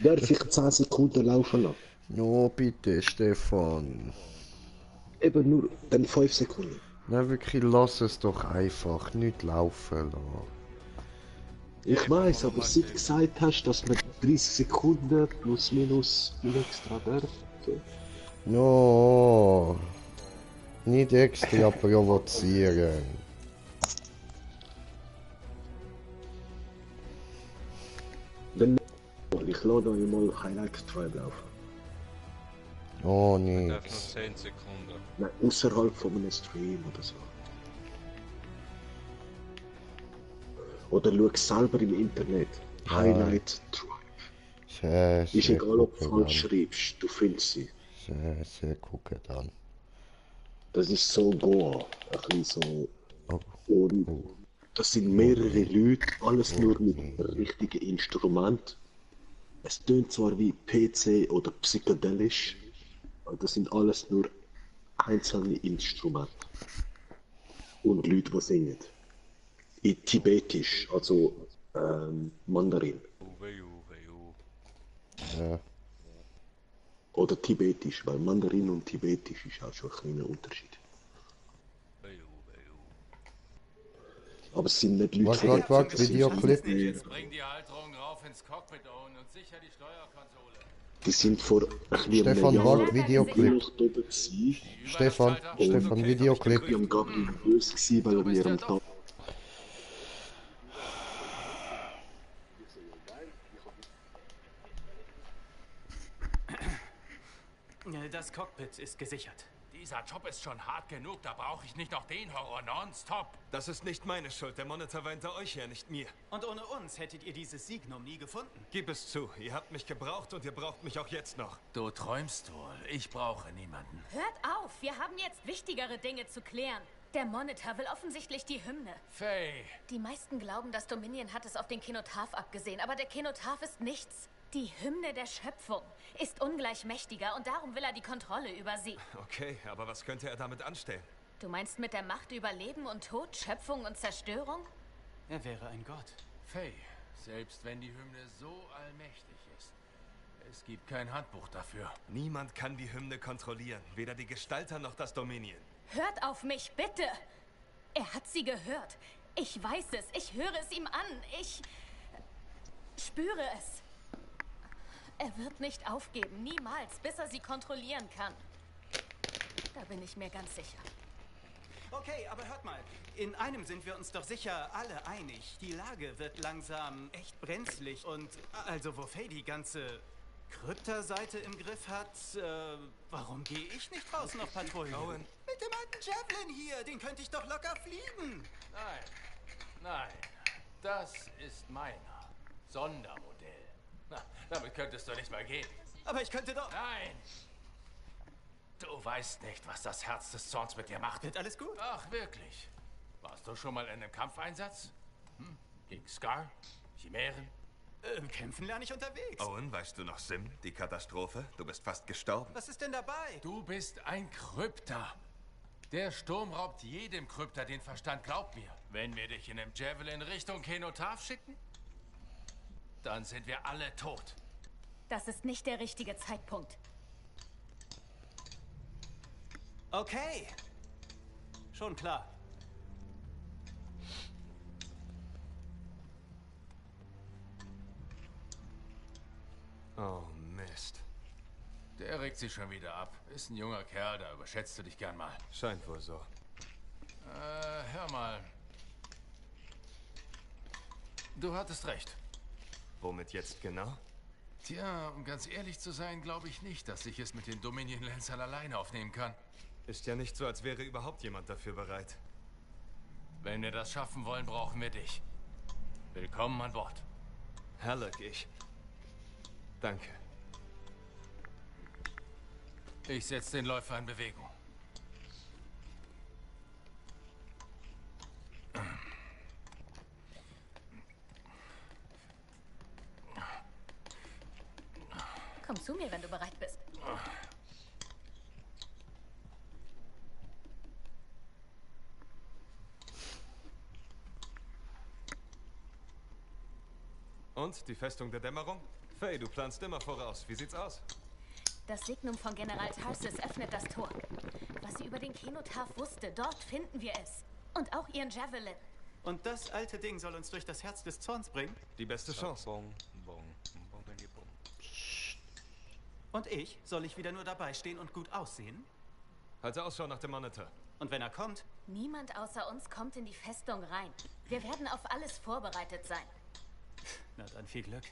Darf ich 10 Sekunden laufen lassen? No, bitte, Stefan. Eben nur dann 5 Sekunden. Na wirklich, lass es doch einfach nicht laufen lassen. Ich weiß, aber seit du gesagt hast, dass man 30 Sekunden plus minus extra darf. So. No, nicht extra provozieren. Dann ich lade euch mal Highlight Tribe laufen. Oh, Darf noch nix. 10 Sekunden. Nein, außerhalb von einem Stream oder so. Oder schau selber im Internet. Highlight Tribe. Sehr, Ist sehr egal, ob du gucken falsch dann. schreibst, du findest sie. Sehr, sehr gucken dann. Das ist so Goa. Ein bisschen Oh, so. Und das sind mehrere Leute, alles nur mit richtigen Instrumenten. Es tönt zwar wie PC oder psychedelisch, aber das sind alles nur einzelne Instrumente. Und Leute, die singen. In Tibetisch, also Mandarin. ja. Oder Tibetisch, weil Mandarin und Tibetisch ist auch schon ein kleiner Unterschied. Aber es sind nicht Leute Warte, es sind Videoclip. Jetzt bring die Halterung rauf ins Cockpit, Owen, und sicher die Steuerkonsole. Die sind vor ein bisschen Stefan, einem warte, Jahr Videoclip. noch da oben gewesen. Stefan, Stefan, Videoclip. Ich bin am Gabriel böse gewesen, weil er mir am Tag... Das Cockpit ist gesichert. Dieser Job ist schon hart genug, da brauche ich nicht noch den Horror nonstop. Das ist nicht meine Schuld. Der Monitor war hinter euch her, nicht mir. Und ohne uns hättet ihr dieses Signum nie gefunden. Gib es zu. Ihr habt mich gebraucht und ihr braucht mich auch jetzt noch. Du träumst wohl. Ich brauche niemanden. Hört auf, wir haben jetzt wichtigere Dinge zu klären. Der Monitor will offensichtlich die Hymne. Faye. Die meisten glauben, das Dominion hat es auf den Kenotaph abgesehen, aber der Kenotaph ist nichts. Die Hymne der Schöpfung ist ungleich mächtiger und darum will er die Kontrolle über sie. Okay, aber was könnte er damit anstellen? Du meinst mit der Macht über Leben und Tod, Schöpfung und Zerstörung? Er wäre ein Gott. Faye, selbst wenn die Hymne so allmächtig ist, es gibt kein Handbuch dafür. Niemand kann die Hymne kontrollieren. Weder die Gestalter noch das Dominion. Hört auf mich, bitte! Er hat sie gehört. Ich weiß es. Ich höre es ihm an. Ich spüre es. Er wird nicht aufgeben. Niemals, bis er sie kontrollieren kann. Da bin ich mir ganz sicher. Okay, aber hört mal. In einem sind wir uns doch sicher alle einig. Die Lage wird langsam echt brenzlig. Und also, wo Faye die ganze Krypta-Seite im Griff hat, warum gehe ich nicht draußen auf Patrouille? Owen. Mit dem alten Javelin hier, den könnte ich doch locker fliegen. Nein, nein, das ist meiner. Sondermodell. Na, damit könntest du nicht mal gehen. Aber ich könnte doch... Nein! Du weißt nicht, was das Herz des Zorns mit dir macht. Wird alles gut? Ach, wirklich? Warst du schon mal in einem Kampfeinsatz? Gegen Scar? Chimären? Kämpfen lerne ich unterwegs. Owen, weißt du noch Sim, die Katastrophe? Du bist fast gestorben. Was ist denn dabei? Du bist ein Krypter. Der Sturm raubt jedem Krypter den Verstand, glaub mir. Wenn wir dich in einem Javelin Richtung Kenotaph schicken, dann sind wir alle tot. Das ist nicht der richtige Zeitpunkt. Okay. Schon klar. Oh, Mist. Der regt sich schon wieder ab. Ist ein junger Kerl, da überschätzt du dich gern mal. Scheint wohl so. Hör mal. Du hattest recht. Womit jetzt genau? Tja, um ganz ehrlich zu sein, glaube ich nicht, dass ich es mit den Dominion-Lancern alleine aufnehmen kann. Ist ja nicht so, als wäre überhaupt jemand dafür bereit. Wenn wir das schaffen wollen, brauchen wir dich. Willkommen an Bord. Halleck, ich. Danke. Ich setze den Läufer in Bewegung. Komm zu mir, wenn du bereit bist. Und, die Festung der Dämmerung? Faye, du planst immer voraus. Wie sieht's aus? Das Signum von General Tarsis öffnet das Tor. Was sie über den Kenotaph wusste, dort finden wir es. Und auch ihren Javelin. Und das alte Ding soll uns durch das Herz des Zorns bringen? Die beste Chance. Bong, bong, bong, bong, bong. Und ich? Soll ich wieder nur dabei stehen und gut aussehen? Halte Ausschau nach dem Monitor. Und wenn er kommt? Niemand außer uns kommt in die Festung rein. Wir werden auf alles vorbereitet sein. Na dann viel Glück.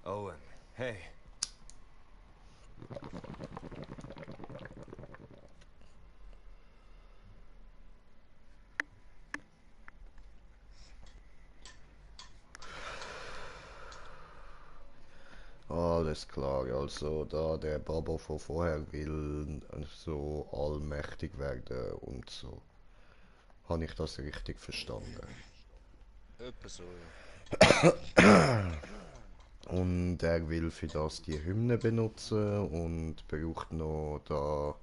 Owen, hey. Alles klar, also da der Babo von vorher will so allmächtig werden und so. Habe ich das richtig verstanden? Etwa so, ja. Und er will für das die Hymne benutzen und braucht noch da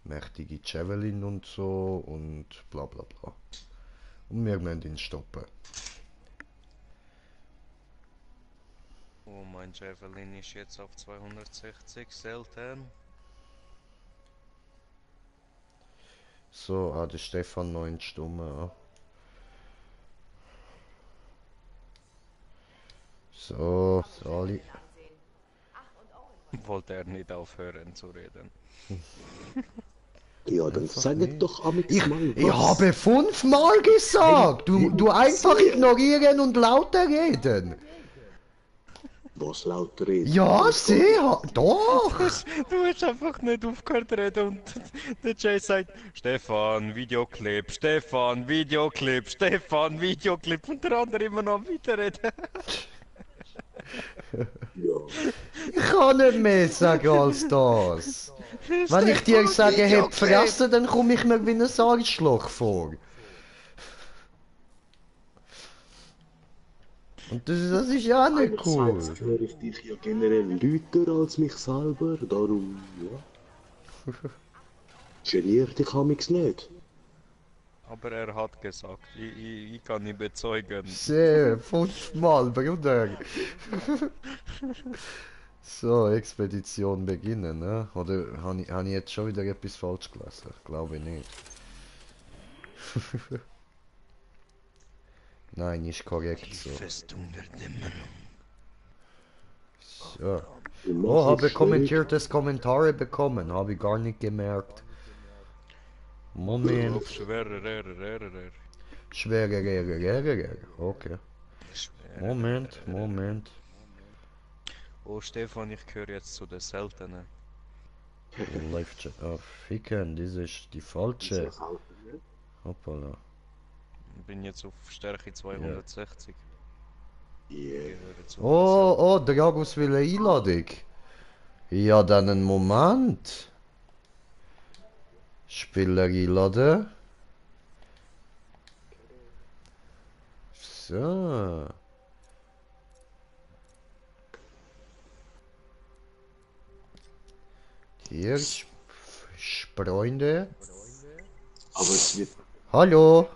mächtige Javelin und so und bla bla bla. Und wir müssen ihn stoppen. Oh, mein Javelin ist jetzt auf 260, selten. So, der Stefan 9 Stunden, ja. So, Sali. Wollte er nicht aufhören zu reden. Ja, dann sag doch am Ich mal ich was. habe 5-mal gesagt! Du einfach ignorieren und lauter reden! Was laut reden? Ja, sehr! Doch! Du hast einfach nicht aufgehört zu reden und der Jay sagt, Stefan, Videoclip, Stefan, Videoclip, Stefan, Videoclip und der andere immer noch am weiterreden. Ja. Ich kann nicht mehr sagen als das! Wenn ich dir sage, heb Fresse, dann komme ich mir wie ein Arschloch vor. Und das ist ja auch nicht cool. Einerseits höre ich dich ja generell lauter als mich selber, darum, ja. Geniert dich amigs nicht. Aber er hat gesagt, ich kann ihn bezeugen. Sehr, 5-mal, Bruder. So, Expedition beginnen, ne? Oder habe ich jetzt schon wieder etwas falsch gelesen? Glaube ich nicht. Nein, ist korrekt so. Festung der Dämmerung. So. Oh, habe kommentiertes Kommentare bekommen, habe ich gar nicht gemerkt. Moment. Auf schwerer. Schwerer, okay. Moment. Oh Stefan, ich gehöre jetzt zu den Seltenen. Läuft schon. Ah, ficken, das ist die falsche. Hoppala. Ich bin jetzt auf Stärke 260. Yeah. Gehöre zu Oh, Dragus will eine Einladung. Ja, dann einen Moment. Spieler einladen. So. Hier, Freunde. Aber es wird Hallo.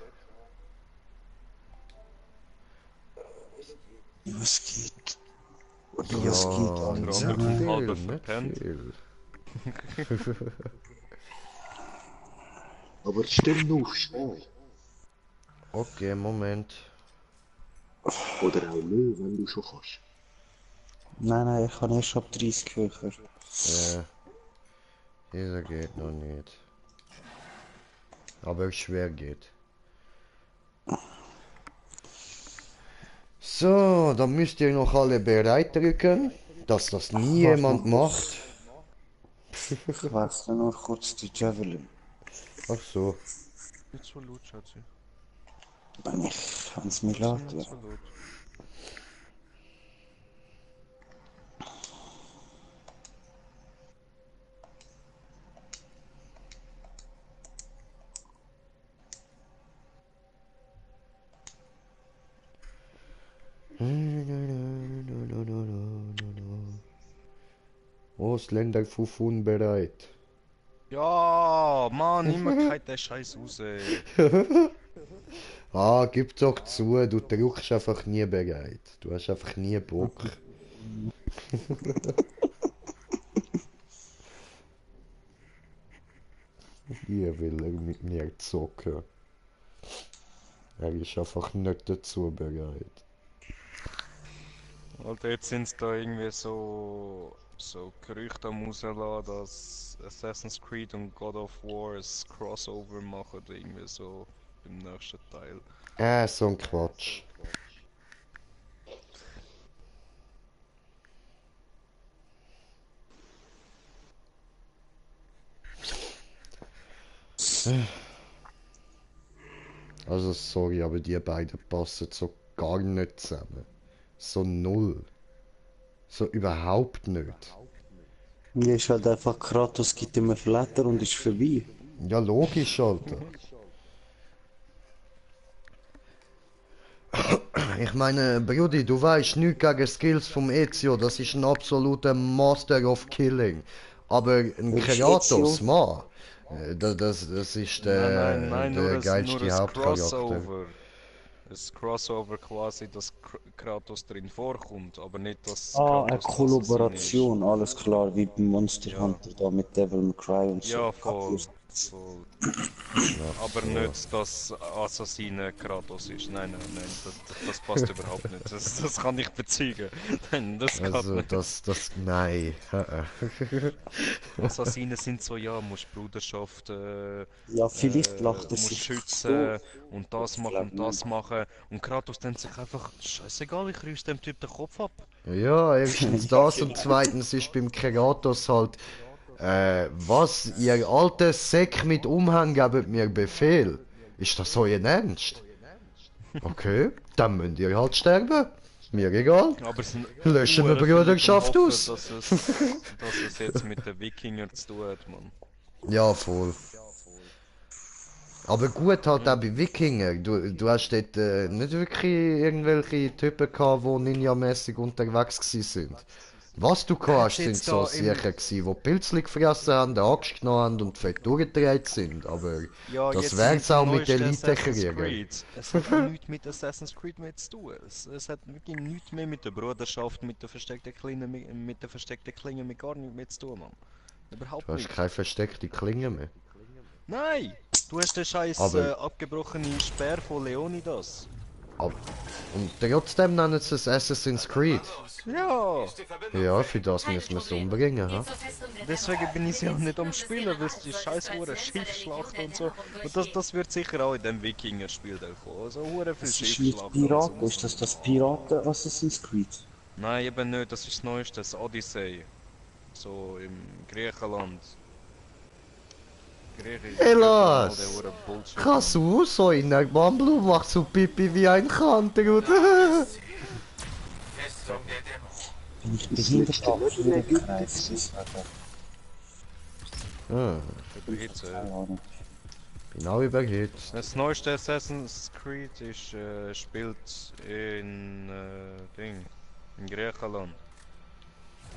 Was geht? Ja, Was geht Der andere kommt halb nicht verpennt. viel. aber stell nur schnell. Okay, Moment. Oder auch nicht, wenn du schon kannst. Nein, ich kann erst ab 30 höher. Dieser geht noch nicht. Aber schwer geht. So, dann müsst ihr noch alle bereit drücken, dass das nie jemand macht. Ich wechsle nur kurz die Javelin. Ach so. Nicht so laut, Schatzi. Wenn es mir lädt, ja. Nicht so laut. Ausländer Fufun bereit. Ja, Mann, immer kalt der Scheiß raus. Ah, gib doch zu, du drückst einfach nie bereit. Du hast einfach nie Bock. Hier will er mit mir zocken. Er ist einfach nicht dazu bereit. Alter, jetzt sind da irgendwie so Gerüchte am rauslassen, dass Assassin's Creed und God of War ein Crossover machen, irgendwie so im nächsten Teil. So ein Quatsch. Also sorry, aber die beiden passen so gar nicht zusammen. So null. So überhaupt nicht. Mir ist halt einfach Kratos gibt ihm einen Flatter und ist vorbei. Ja, logisch, Alter. Ich meine, Brudi, du weißt nichts gegen Skills vom Ezio, das ist ein absoluter Master of Killing. Aber ein Wer ist Kratos, Ezio? Mann, das ist Nein, der nur geilste ein Hauptcharakter. Crossover. Ein Crossover quasi, dass Kratos drin vorkommt, aber nicht, dass Ah, eine Kratos das Kollaboration, alles klar, wie beim Monster Hunter da mit Devil May Cry und so. Ja, voll. So. Aber nicht, dass Assassine Kratos ist. Nein, das passt überhaupt nicht. Das kann ich bezeugen. Nein, das geht Also, nicht. nein. Assassinen sind so, ja, musst Bruderschaft Ja, vielleicht lacht er musst sich schützen und das Ich machen glaub und das machen. Und Kratos denkt sich einfach, scheißegal, ich reiß dem Typ den Kopf ab. Ja, erstens das und zweitens ist beim Kratos halt, was, ihr alter Säck mit Umhang gebt mir Befehl. Ist das euer Ernst? Okay, dann müsst ihr halt sterben. Mir egal. Aber es sind Löschen wir hure viele Bruderschaft hoffen, aus. dass es jetzt mit den Wikingern zu tun hat, Mann. Ja, voll. Aber gut halt auch bei Wikinger. Du hast dort nicht wirklich irgendwelche Typen gehabt, die ninja-mäßig unterwegs gsi sind. Was du gehabt hast, sind jetzt so da im- sicher gsi, die Pilzli gefressen haben, eine Axt genommen haben und fett durchgedreht sind. Aber Ja, das jetzt wär's im auch mit neuesten Assassin's Elite-Kriegern. Creed. Es hat auch nichts mit Assassin's Creed mehr zu tun. Es hat wirklich nichts mehr mit der Bruderschaft, mit der versteckten Klinge, mit der versteckten Klinge, mit gar nichts mehr zu tun, Mann. Überhaupt Du hast nicht. keine versteckte Klinge mehr. Nein! Du hast den scheiß Aber- abgebrochenen Speer von Leonidas. Und trotzdem nennen sie es Assassin's Creed. Ja! Ja, für das müssen wir es umbringen, ha? Deswegen bin ich ja auch nicht am Spielen, weil es die scheiß hure Schiffsschlacht und so. Und das wird sicher auch in dem Wikinger-Spiel kommen. Also hure viel Das ist mit Schiffsschlachten. und Piraten, so. ist das Piraten Assassin's Creed? Nein, eben nicht, das ist das Neueste, das Odyssey. So im Griechenland. Elas! All der Bullshit. Kannst du so in der Bamblu macht so Pipi wie ein Kanter, Bin ich Das behindert letzte auf Level in jeden Ägypten Kreis? gewesen. Überhitzt, Keine Ahnung. Bin auch überhitzt. Das neueste Assassin's Creed ist, spielt in in Griechenland.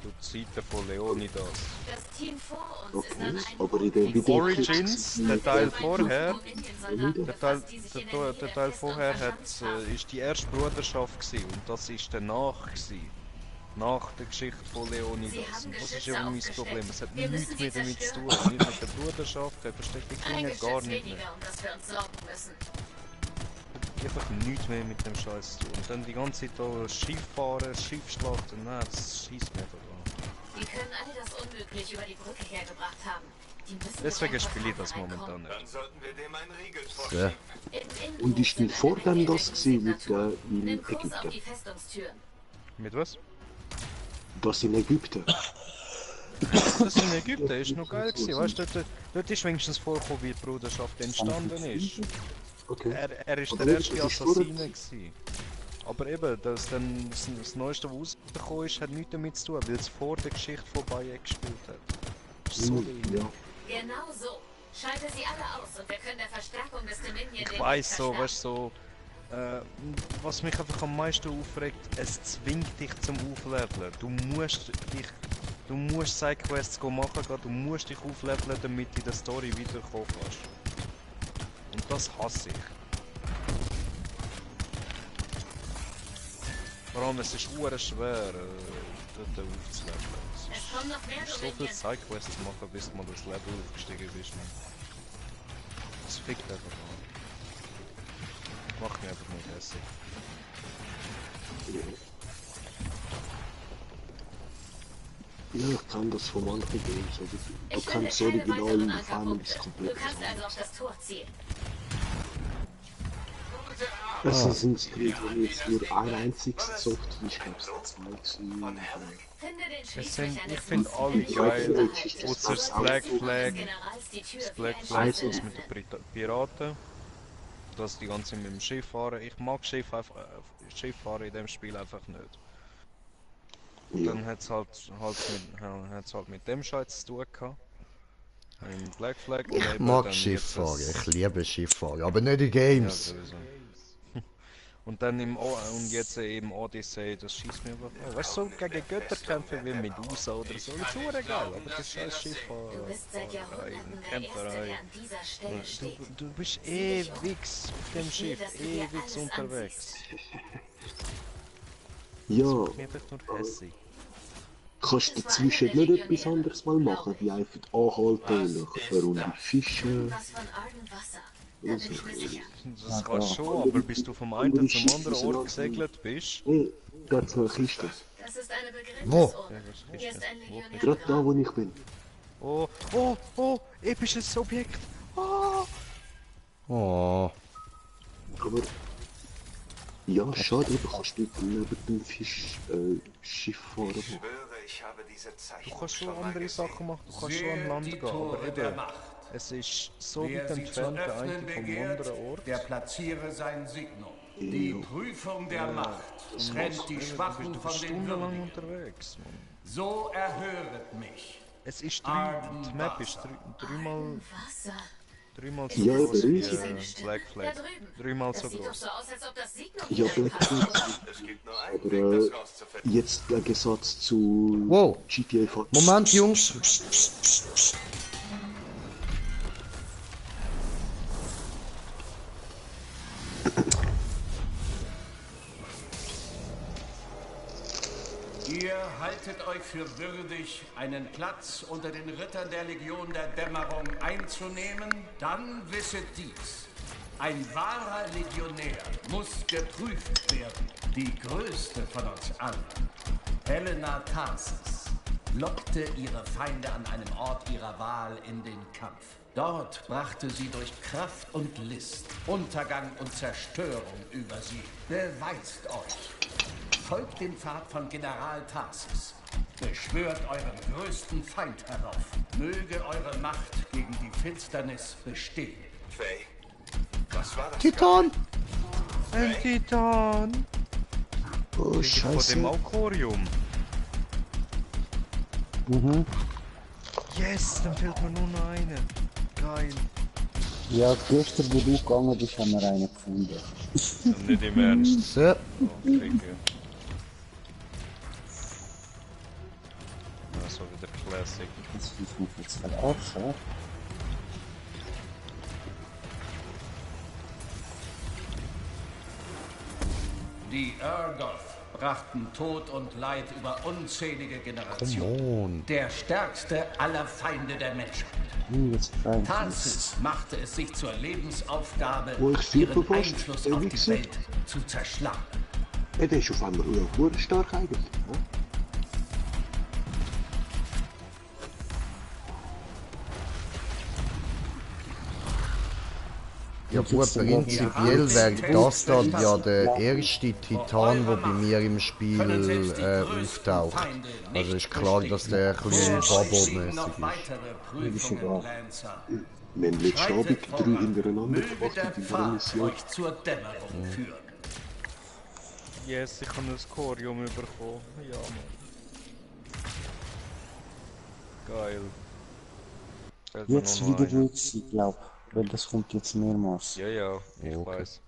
Zu Zeiten von Leonidas. Das Team vor uns ist Okay, an einem aber in dem Und Video Origins, der Teil vorher, Indiensoldaten der Teil, befasst, die sich in der Nähe der der Teil Festung vorher verschanzt hat, haben. ist die erste Bruderschaft gewesen, und das ist danach gewesen. Nach der Geschichte von Leonidas. Und das ist ja mein Problem. Es hat nichts mehr damit zu tun. Nicht mit der Bruderschaft, der versteckte Ein Klinge, gar Geschütz nicht mehr. weniger, um das wir uns sorgen müssen. Einfach nichts mehr mit dem Scheiß zu tun. Und dann die ganze Zeit da Schiff fahren, Schiffsschlachten, nein, das schießt mir einfach an. Die können all das unmöglich über die Brücke hergebracht haben. Die müssen Deswegen mit einem spiele ich das Verfahren momentan reinkommen. nicht. Dann sollten wir dem einen Riegel Ja. vorschieben. Im Und ist denn Innenhof vor sind dem eine das Menge gewesen mit Signaturen. in Nimm Kurs auf Ägypten? die Festungstüren. Mit was? Das in Ägypten? Das in Ägypten ist noch geil gewesen, weißt du, dort ist wenigstens vorgekommen, wie die Bruderschaft entstanden ist. Okay. Er ist Aber der das erste ist Assassine verrückt. gewesen. Aber eben, das Neueste, was rausgekommen ist, hat nichts damit zu tun, weil es vor der Geschichte von Bayek gespielt hat. Das ist so Ja. Genau so. Schalte sie alle aus und wir können der Verstärkung des Dominion Ich weiss so, weißt du, so, was mich einfach am meisten aufregt, es zwingt dich zum Aufleveln. Du musst Sidequests machen gehen, du musst dich aufleveln, damit du in der Story weiterkommen kannst. Und das hasse ich. Vor allem, es ist hure schwer, dort aufzuleveln. Es kommen noch mehr Du musst so viele Dominion. Sidequests machen, bis du mal das Level aufgestiegen bist. Man. Das fickt einfach an. Macht mich einfach nicht hässlich. Ja, ich kann das von manchen Games. Also, du Ich kannst finde so keine original weiteren Families Ankerpunkte. komplett Du kannst also auf das Tor zielen. Assassin's Creed, wenn ich jetzt nur ein einziges gezockt habe, ich glaube es zwei gewesen. Finde den Ich finde Schließmechanismus. alle geil, ist außer das das Black Des Flag. Generals die Tür Das wie Black ein Flag, Schlüssel das mit öffnen. den Piraten. Dass die ganze mit dem Schiff fahren. Ich mag Schiff fahren in dem Spiel einfach nicht. Und Ja. dann hat es halt mit dem Scheiß zu tun gehabt. Im Black Flag. und Ich eben mag dann Schifffahren, jetzt das- ich liebe Schifffahren, aber nicht in Ja, Games. sowieso. Und dann und jetzt eben Odyssey, das schießt mir einfach an. Weißt du, so gegen Götter kämpfen wie Medusa oder so, das ist super geil, aber das scheiß Du Schifffahren, bist seit Jahrhunderten der Kämpferei. Erste, der an dieser Stelle steht. Du bist ewig auf dem Schiff, ewig unterwegs. Ja, Mir einfach nur hässlich. Kannst du dazwischen nicht etwas anderes mal machen, wie einfach anhalten und nachher eine Runde fischen? Was von Arden Wasser. Da bin ich mir sicher. Das kannst du schon, aber bis du vom einen zum anderen Ort gesegelt bist... Hey, da hat's noch eine Kiste. Das ist eine Wo? Begräbnisurne. Hier ist ein Legionär. Gerade da, wo ich bin. Oh, oh, oh, episches Objekt. Oh. Oh. Aber... Ja, schade, du kannst nicht neben dem Schiff fahren. Ich schwöre, ich habe diese Zeichnung Du kannst schon schon mal andere gesehen. Sachen machen, du kannst schon an Land gehen, aber eben, es ist so weit entfernt, der eine vom anderen Ort. der platziere sein Signum. Die Prüfung der Macht trennt die Schwachen Du von bist den stundenlang Würdigen. unterwegs, Mann. So erhöret mich. Es ist die Map ist dreimal so Ja, groß aber wie riesig. Black Flag. Dreimal so Das sieht doch groß. so aus, als ob das Signum Ja, hier Black reinpasst. Flag. Es gibt nur einen Aber Weg, das rauszufinden. jetzt im Gegensatz zu Wow. GTA 5. Moment, Jungs. Ihr haltet euch für würdig, einen Platz unter den Rittern der Legion der Dämmerung einzunehmen? Dann wisset dies. Ein wahrer Legionär muss geprüft werden. Die größte von uns allen, Helena Tarsis, lockte ihre Feinde an einem Ort ihrer Wahl in den Kampf. Dort brachte sie durch Kraft und List Untergang und Zerstörung über sie. Beweist euch. Folgt dem Pfad von General Tarsis. Beschwört euren größten Feind herauf. Möge eure Macht gegen die Finsternis bestehen. Faye, was war das? Titan! Ein Titan! Oh, Vor scheiße. dem Aukorium. Mhm. Yes, dann fehlt mir nur noch eine. Geil. Ja, gestern, wo du gegangen bist, haben wir einen gefunden. Nicht im Ernst. So. Okay, das war wieder Classic. Das ist mich jetzt verarschen. Die Urgoth brachten Tod und Leid über unzählige Generationen. Come on. Der stärkste aller Feinde der Menschheit. Jetzt rein. Tarsis machte es sich zur Lebensaufgabe, Wo ich super ihren fast Einfluss auf die erwichst. Welt zu zerschlagen. Ja, der ist auf einmal ja, stark eigentlich. Ne? Ja gut, prinzipiell wäre das dann ja der erste Titan, der bei mir im Spiel auftaucht. Also ist klar, dass der ein bisschen Babo-mäßig noch ist. weitere Prüfungen, Lancer. Wir haben letzten Abend 3 hintereinander Möge gemacht der in dieser Pfad Mission. euch zur Dämmerung führen. Yes, ich habe ein Skorium bekommen. Ja, Mann. Geil. Fehlt mir Jetzt nur noch wieder eine. ruhig sein, glaub. Weil das kommt jetzt mehrmals. Ja, ja, ich Okay. weiß.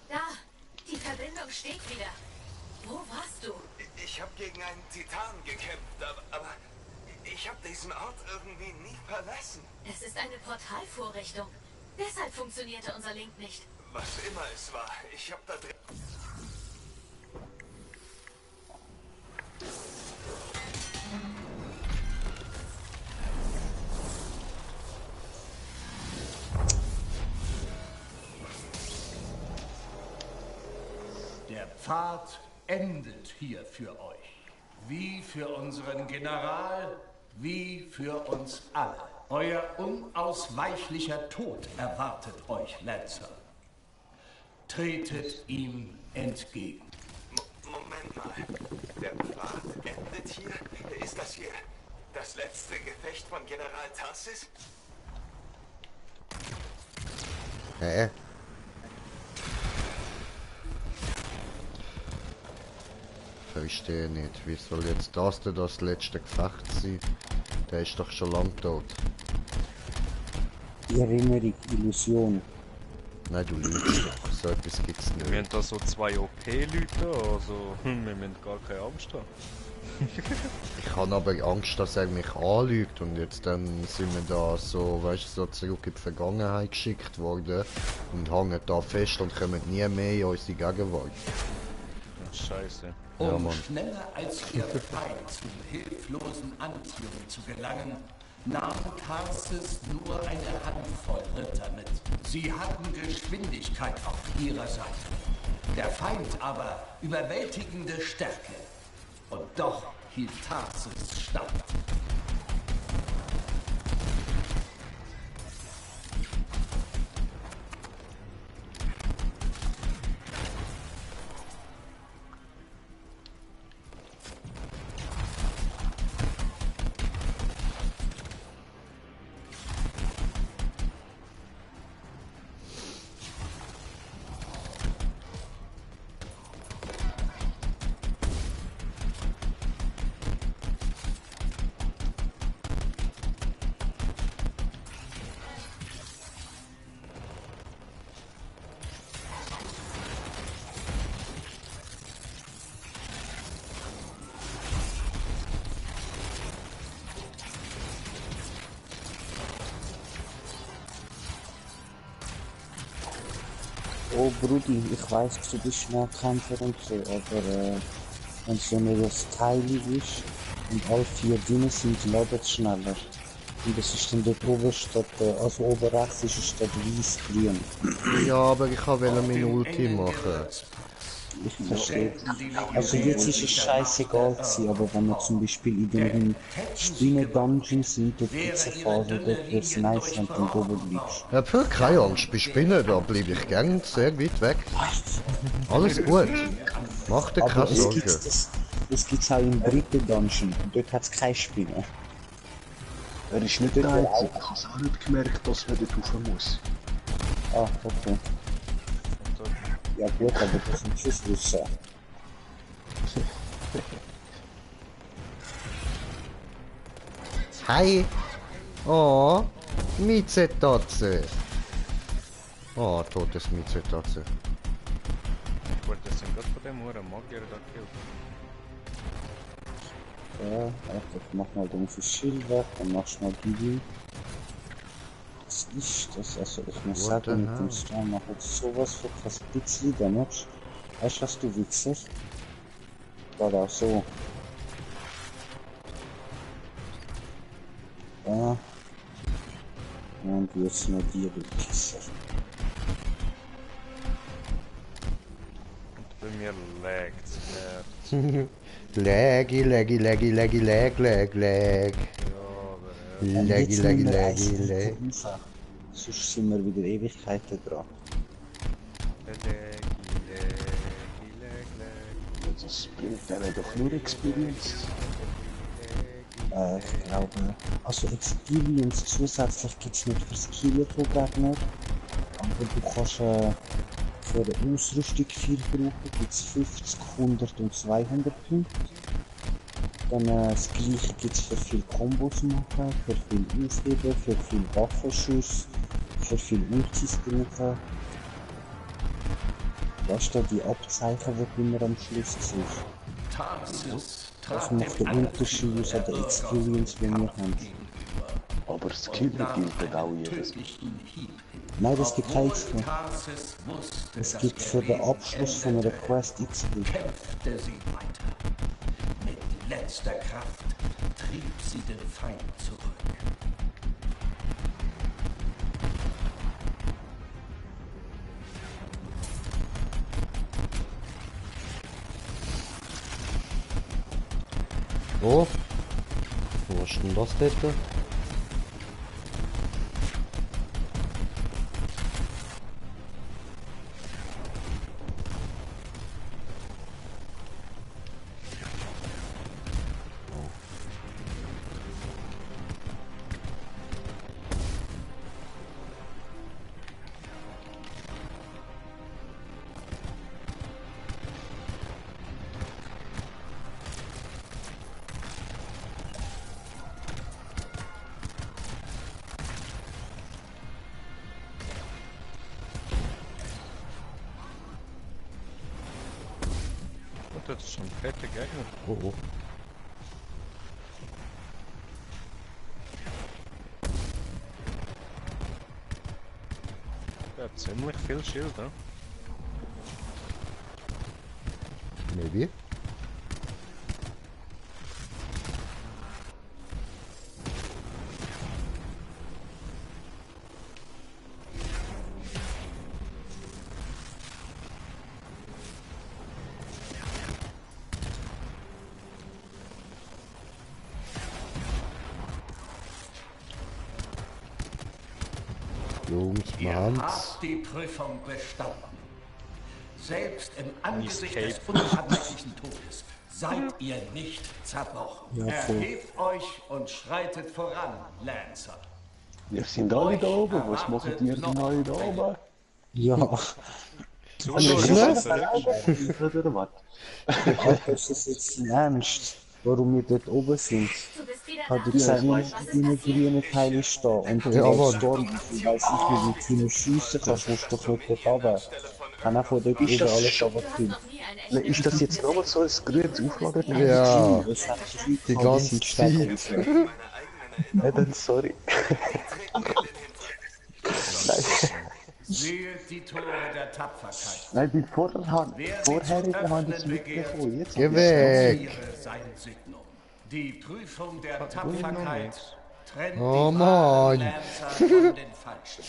Da, die Verbindung steht wieder. Wo warst du? Ich habe gegen einen Titan gekämpft, aber ich habe diesen Ort irgendwie nie verlassen. Es ist eine Portalvorrichtung. Deshalb funktionierte unser Link nicht. Was immer es war, ich habe da drin... Der Pfad endet hier für euch. Wie für unseren General, wie für uns alle. Euer unausweichlicher Tod erwartet euch, Lancer. Tretet ihm entgegen. Moment mal. Der Pfad endet hier? Ist das hier das letzte Gefecht von General Tarsis? Hä? Verstehe nicht. Wie soll jetzt das denn das letzte Gefecht sein? Der ist doch schon lang tot. Erinnerung, Illusion. Nein, du lügst doch. So etwas gibt's Wir nicht. haben da so 2 OP-Leute, also wir müssen gar keine Angst haben. Ich habe aber Angst, dass er mich anlügt und jetzt dann sind wir da so, weißt du, so zurück in die Vergangenheit geschickt worden und hängen da fest und kommen nie mehr in unsere Gegenwart. Scheiße. Um schneller als ihr Feind zu hilflosen Antium zu gelangen, nahm Tarsis nur eine Handvoll Ritter mit. Sie hatten Geschwindigkeit auf ihrer Seite. Der Feind aber überwältigende Stärke. Und doch hielt Tarsis stand. Oh Brudi, ich weiß, du bist Nahkämpfer und so, aber wenn so ein Teil ist und alle 4 drin sind, ladet es schneller. Und das ist dann dort oben statt, also oben rechts ist es statt weiß-grün. Ja, aber ich wollte mein Ulti machen. Ich verstehe. Also jetzt ist es scheißegal gewesen, aber wenn wir zum Beispiel in den Spinnen-Dungeon sind, dort gibt es eine Phase, dort wäre es nice, wenn du dann oben bleibst. Ja, für keine Angst, bei Spinnen, da bleibe ich gern sehr weit weg. Alles gut. Mach dir keine Aber Sorgen. das gibt es auch im dritten Dungeon, und dort hat es keine Spinnen. Er ist nicht der Einzige. Ich habe es auch nicht gemerkt, dass man dort rauf muss. Ah, okay. Ja gut, aber das sind Schusswürze. Hi! Oh, Mietzetatze! Oh, totes Mietzetatze. Ich wollte das gerade von dem Huren Magier da killen. Ja, ich mach mal den Schild weg, dann machst du mal die. Das ist das, also ich muss sagen, mit dem Storm macht jetzt sowas für kein bisschen Damage. Weißt du was, du Wichser? War auch so. Ja. Und jetzt nur die Wichser. Und bei mir lagt's. Laggy, laggy, laggy, laggy, lag, lag, lag. Laggy, laggy, laggy, lag. Sonst sind wir wieder Ewigkeiten dran. Das bringt einem doch nur Experience. Ich glaube, also Experience zusätzlich gibt es nicht fürs Killen von Gegnern. Aber du kannst für eine Ausrüstung 4 brauchen, gibt es 50, 100 und 200 Punkte. Dann das gleiche gibt es für viele Kombos machen, für viel Aufheben, für viel Waffenschüsse, für viel Ultis brauchen. Weißt du, die Abzeichen, die du immer am Schluss siehst. Das macht den Unterschied aus der Experience, die wir haben. Aber das Killen gilt auch jedes Mal. Nein, das gibt keins mehr. Es gibt für den Abschluss von einer Quest XP. Kämpfte sie weiter. Mit letzter Kraft trieb sie den Feind zurück. Oh, wo ist denn das dort? Das ist schon fette Gegner. Oh oh. Der hat ziemlich viel Schild, ne? Maybe. Jungs, Ihr Manns. habt die Prüfung bestanden. Selbst im Angesicht des unvermeidlichen Todes seid ihr nicht zerbrochen. Ja, voll. Erhebt euch und schreitet voran, Lancer. Wir sind alle da oben, was machen ihr denn alle da oben? Ja, So Alles ist schnell? es, Alex. Oder was? Alter, ist das jetzt im Ernst? Warum wir dort oben sind? Du bist wieder Hat da. er gesagt, wir müssen in grünen Teile stehen. Und Ja, der aber- Storm, ich weiß nicht, wie du Team schiessen kannst, musst du doch nicht dort runter. Kann auch von dort oben das alles schon- runterziehen. Noch nie ein echtes Ist das jetzt nochmal so ein grünes Aufladen? Ja, Das hat die ganze Zeit. Ja, dann sorry. Seht die Tore der Tapferkeit. Nein, die vorherigen haben das öffnen begehrt, mitbekommen. Jetzt Geh weg! Ihre sein Signum. Die Prüfung der Tapferkeit trennt Oh, die Mann. wahren Lancer von den Falschen.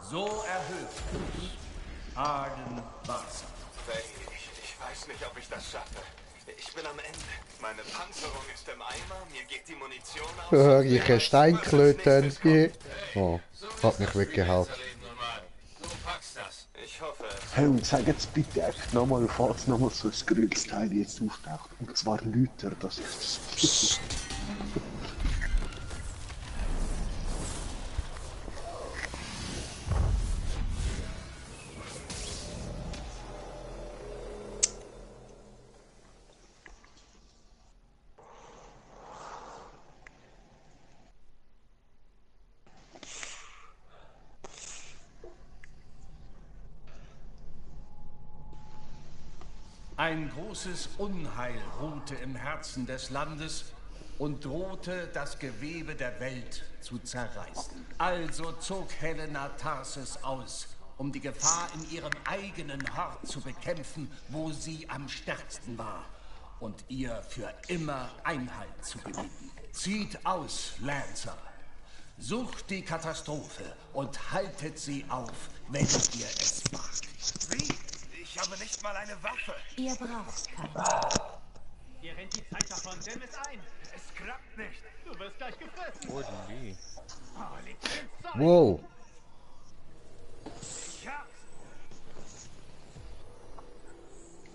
So erhöht sich Arden Wasser. Ich weiß nicht, ob ich das schaffe. Ich bin am Ende. Meine Panzerung ist im Eimer, mir geht die Munition aus. Ich kann Steinklöten. Oh, hat mich weggehauen. Du packst das. Ich hoffe es. Hey, und sag jetzt bitte echt nochmal, falls nochmal so ein grünes Teil jetzt auftaucht. Und zwar Lüter, das ist... Ein großes Unheil ruhte im Herzen des Landes und drohte, das Gewebe der Welt zu zerreißen. Also zog Helena Tarsis aus, um die Gefahr in ihrem eigenen Hort zu bekämpfen, wo sie am stärksten war, und ihr für immer Einhalt zu gebieten. Zieht aus, Lancer. Sucht die Katastrophe und haltet sie auf, wenn ihr es wagt. Wie? Ich habe nicht mal eine Waffe. Ihr braucht keine. Ihr rennt die Zeit davon, dämm es ein. Es klappt nicht. Du wirst gleich gefressen. Holy. Oh, liegt ins Zeug. Wow. Ich hab's.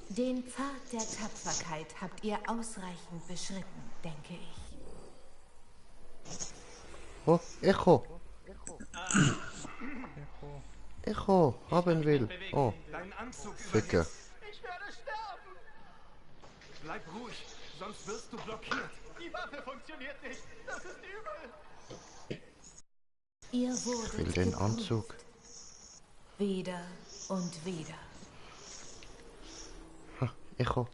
Den Pfad der Tapferkeit habt ihr ausreichend beschritten, denke ich. Oh, Echo. Echo, haben will. Oh, Deinen Anzug Ficke. Ich werde sterben. Bleib ruhig, sonst wirst du blockiert. Die Waffe funktioniert nicht. Das ist übel. Ihr wurdet Ich will den geprüft. Anzug. Wieder und wieder. Ha, Echo.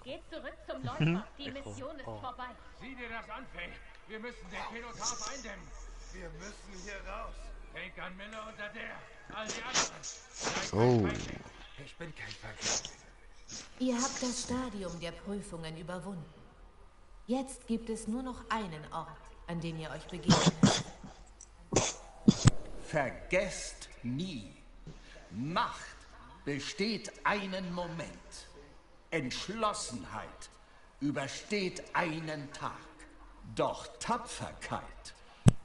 Geht zurück zum Läufer. Die Mission ist vorbei. Sieh dir das an, Faye. Wir müssen den Kenotaph eindämmen. Wir müssen hier raus. Denk an Miller unter der. All die anderen. Seid Oh. kein Feigling. Ich bin kein Feigling. Ihr habt das Stadium der Prüfungen überwunden. Jetzt gibt es nur noch einen Ort, an den ihr euch begegnet. Vergesst nie, Macht besteht einen Moment. Entschlossenheit übersteht einen Tag. Doch Tapferkeit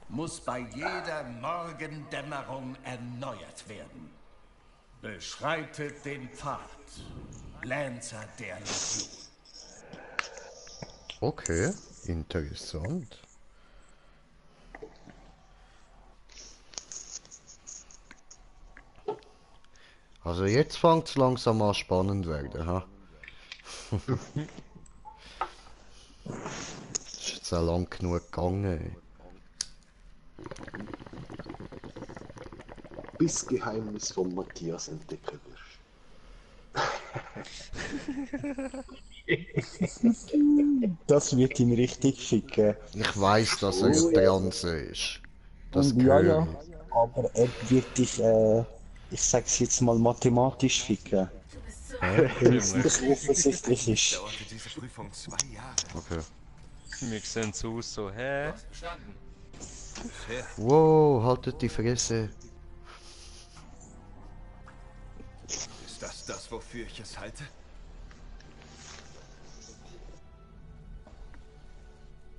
muss bei jeder Morgendämmerung erneuert werden. Beschreitet den Pfad, Lancer der Legion. Okay, interessant. Also jetzt fängt es langsam an spannend werden, ha? Ist jetzt auch lang genug gegangen. Ey. Bis Geheimnis von Matthias entdecken wirst. Das wird ihn richtig schicken. Ich weiß, dass er Oh, ein Transe ist. Das Und ja, höre ja. Aber er wird dich, ich sag's jetzt mal, mathematisch ficken. Weil es nicht so offensichtlich ist. Dauerte diese Prüfung 2 Jahre. Okay. Wir sehen so aus, so, hä? Verstanden. Wow, haltet die Fresse. Ist das, wofür ich es halte?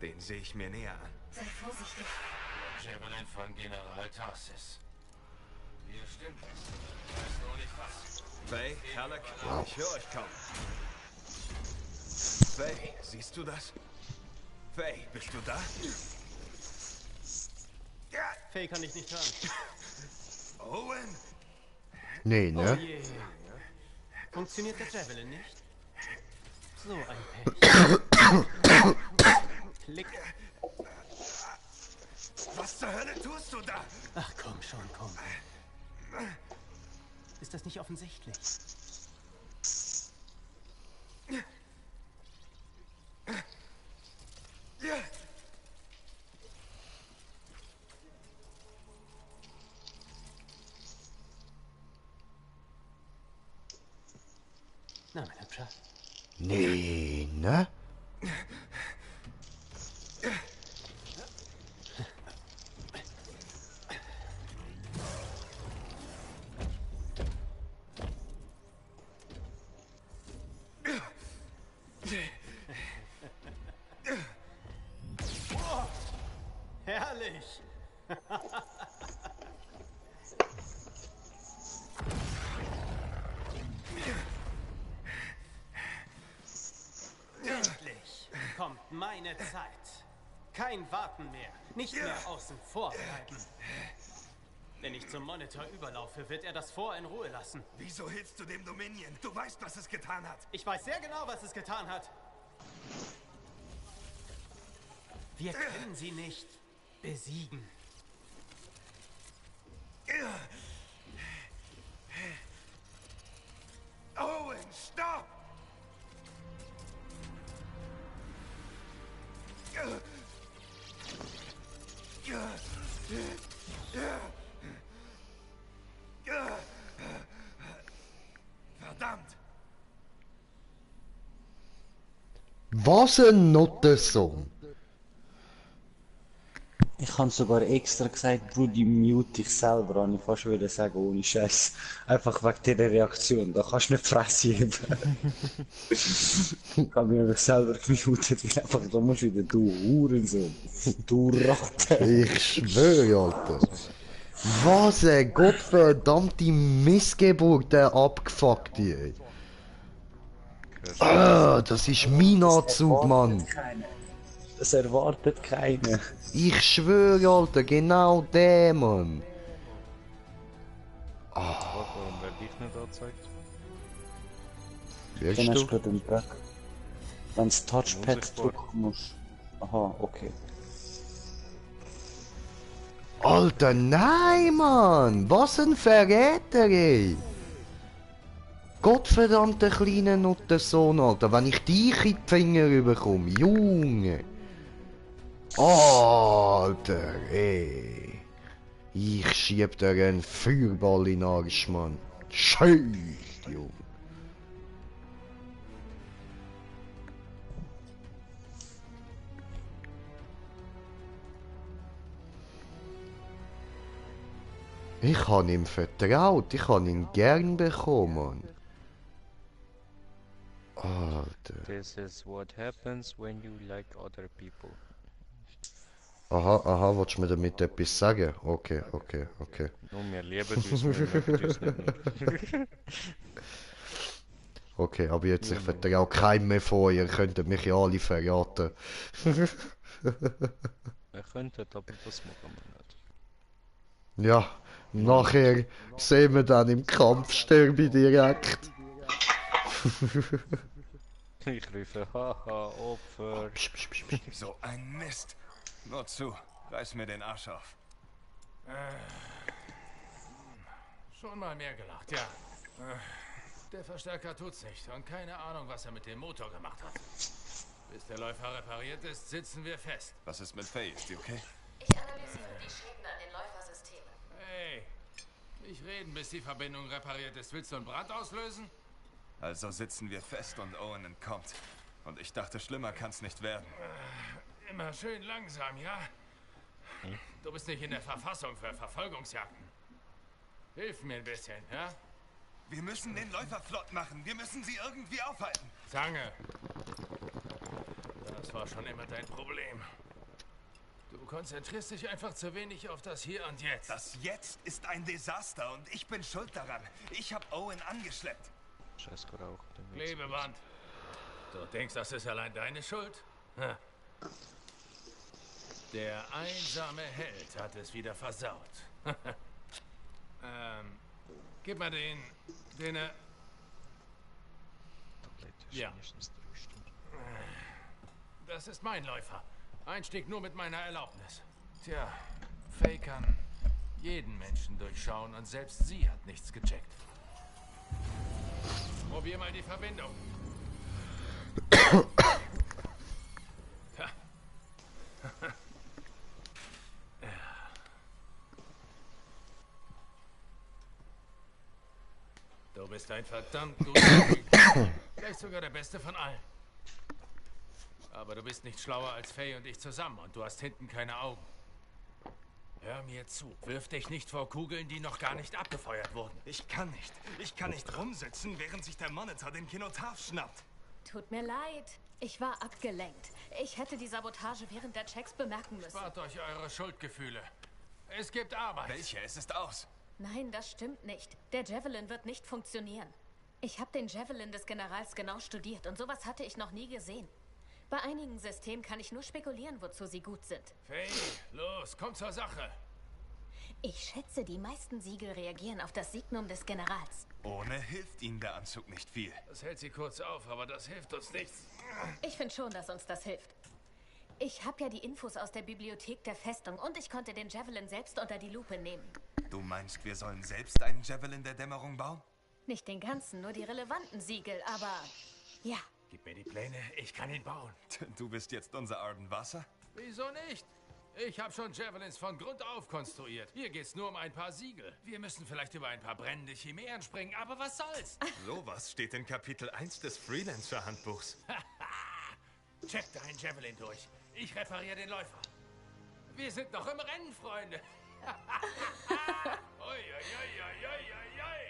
Den sehe ich mir näher an. Sei vorsichtig. Javelin von General Tarsis. Hier stimmt es. Ich weiß nur nicht was. Faye, Halleck, ich höre euch kaum. Faye, siehst du das? Faye, bist du da? Faye kann ich nicht hören. Owen! Nee, Oh ne? je. Funktioniert der Javelin nicht? So ein Pech. Klick. Was zur Hölle tust du da? Ach komm schon, komm. Ist das nicht offensichtlich? Na, mein Hübscher. Nee, ne? Herrlich! Endlich kommt meine Zeit. Kein Warten mehr. Nicht mehr außen vor bleiben. Wenn ich zum Monitor überlaufe, wird er das Fort in Ruhe lassen. Wieso hilfst du dem Dominion? Du weißt, was es getan hat. Ich weiß sehr genau, was es getan hat. Wir können sie nicht besiegen. Owen, stopp! Verdammt! Was ein Notensohn. Ich habe sogar extra gesagt, Brudi, mute dich selber an. Ich fast würde sagen, ohne Scheiß. Einfach wegen dieser Reaktion. Da kannst du nicht Fresse heben. Ich habe mich selber gemutet, weil einfach, da musst du wieder, du Hurensohn. Du Ratte. Ich schwöre, Alter. Was eine gottverdammte Missgeburt, der Abgefuckte, ey. Ah, das ist mein Anzug, Mann. Das erwartet keiner. Ich schwöre, Alter, genau der, Mann. Warum wird dich nicht angezeigt? Wer Dann hast bist du du? gerade einen Bug. Wenn du Touchpad Musikbar. drücken musst. Aha, okay. Alter, nein, Mann! Was ein Verräter, ey! Gottverdammter kleiner Nuttensohn, Alter, wenn ich dich in die Finger bekomme, Junge! Alter, ey! Ich schieb dir einen Feuerball in den Arsch, Mann! Scheiß, Junge! Ich habe ihm vertraut, ich habe ihn gern bekommen, Mann. Alter. This is what happens when you like other people. Aha, aha, willst du mir damit etwas sagen? Okay, okay, okay. Nur wir lieben uns, wir mögen uns nicht. Okay, aber jetzt, ich vertraue keinem mehr von euch, ihr könntet mich ja alle verraten. Wir könnten, aber das machen wir nicht. Ja, nachher sehen wir dann im Kampf, sterbe ich direkt. Ich rufe, haha, Opfer. So ein Mist. Nur zu, reiß mir den Arsch auf. Schon mal mehr gelacht, ja. Der Verstärker tut's nicht und keine Ahnung, was er mit dem Motor gemacht hat. Bis der Läufer repariert ist, sitzen wir fest. Was ist mit Faye? Ist die okay? Ich analysiere die Schäden an den Läufersystemen. Hey, nicht reden, bis die Verbindung repariert ist. Willst du einen Brand auslösen? Also sitzen wir fest und Owen entkommt. Und ich dachte, schlimmer kann's nicht werden. Immer schön langsam, ja? Du bist nicht in der Verfassung für Verfolgungsjagden. Hilf mir ein bisschen, ja? Wir müssen den Läufer flott machen. Wir müssen sie irgendwie aufhalten. Zange. Das war schon immer dein Problem. Du konzentrierst dich einfach zu wenig auf das Hier und Jetzt. Das Jetzt ist ein Desaster und ich bin schuld daran. Ich habe Owen angeschleppt. Scheiß gerade auch. Klebeband. Du denkst, das ist allein deine Schuld? Ha. Der einsame Held hat es wieder versaut. Gib mal den... Ja. Das ist mein Läufer. Einstieg nur mit meiner Erlaubnis. Tja, Faye kann jeden Menschen durchschauen und selbst sie hat nichts gecheckt. Probier mal die Verbindung. Du bist ein verdammt guter Typ. Vielleicht sogar der Beste von allen. Aber du bist nicht schlauer als Faye und ich zusammen und du hast hinten keine Augen. Hör mir zu. Wirf dich nicht vor Kugeln, die noch gar nicht abgefeuert wurden. Ich kann nicht. Ich kann nicht rumsitzen, während sich der Monitor den Kenotaph schnappt. Tut mir leid. Ich war abgelenkt. Ich hätte die Sabotage während der Checks bemerken müssen. Spart euch eure Schuldgefühle. Es gibt Arbeit. Welche? Es ist aus. Nein, das stimmt nicht. Der Javelin wird nicht funktionieren. Ich habe den Javelin des Generals genau studiert und sowas hatte ich noch nie gesehen. Bei einigen Systemen kann ich nur spekulieren, wozu sie gut sind. Faye, los, komm zur Sache. Ich schätze, die meisten Siegel reagieren auf das Signum des Generals. Ohne hilft ihnen der Anzug nicht viel. Das hält sie kurz auf, aber das hilft uns nichts. Ich finde schon, dass uns das hilft. Ich habe ja die Infos aus der Bibliothek der Festung und ich konnte den Javelin selbst unter die Lupe nehmen. Du meinst, wir sollen selbst einen Javelin der Dämmerung bauen? Nicht den ganzen, nur die relevanten Siegel, aber ja. Gib mir die Pläne, ich kann ihn bauen. Du bist jetzt unser Arden Wasser? Wieso nicht? Ich habe schon Javelins von Grund auf konstruiert. Hier geht's nur um ein paar Siegel. Wir müssen vielleicht über ein paar brennende Chimären springen, aber was soll's? Sowas steht in Kapitel 1 des Freelancer-Handbuchs. Check deinen Javelin durch. Ich repariere den Läufer. Wir sind noch im Rennen, Freunde. Oi, oi, oi, oi, oi, oi.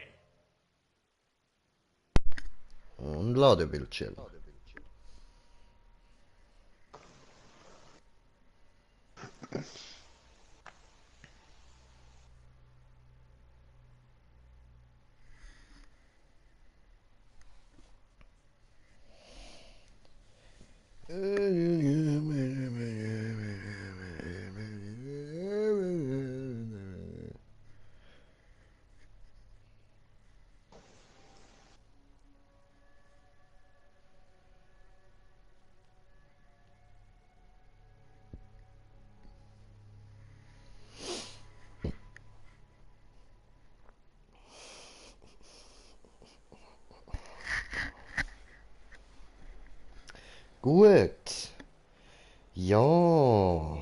Und Ladebildschirm. Gut. Ja.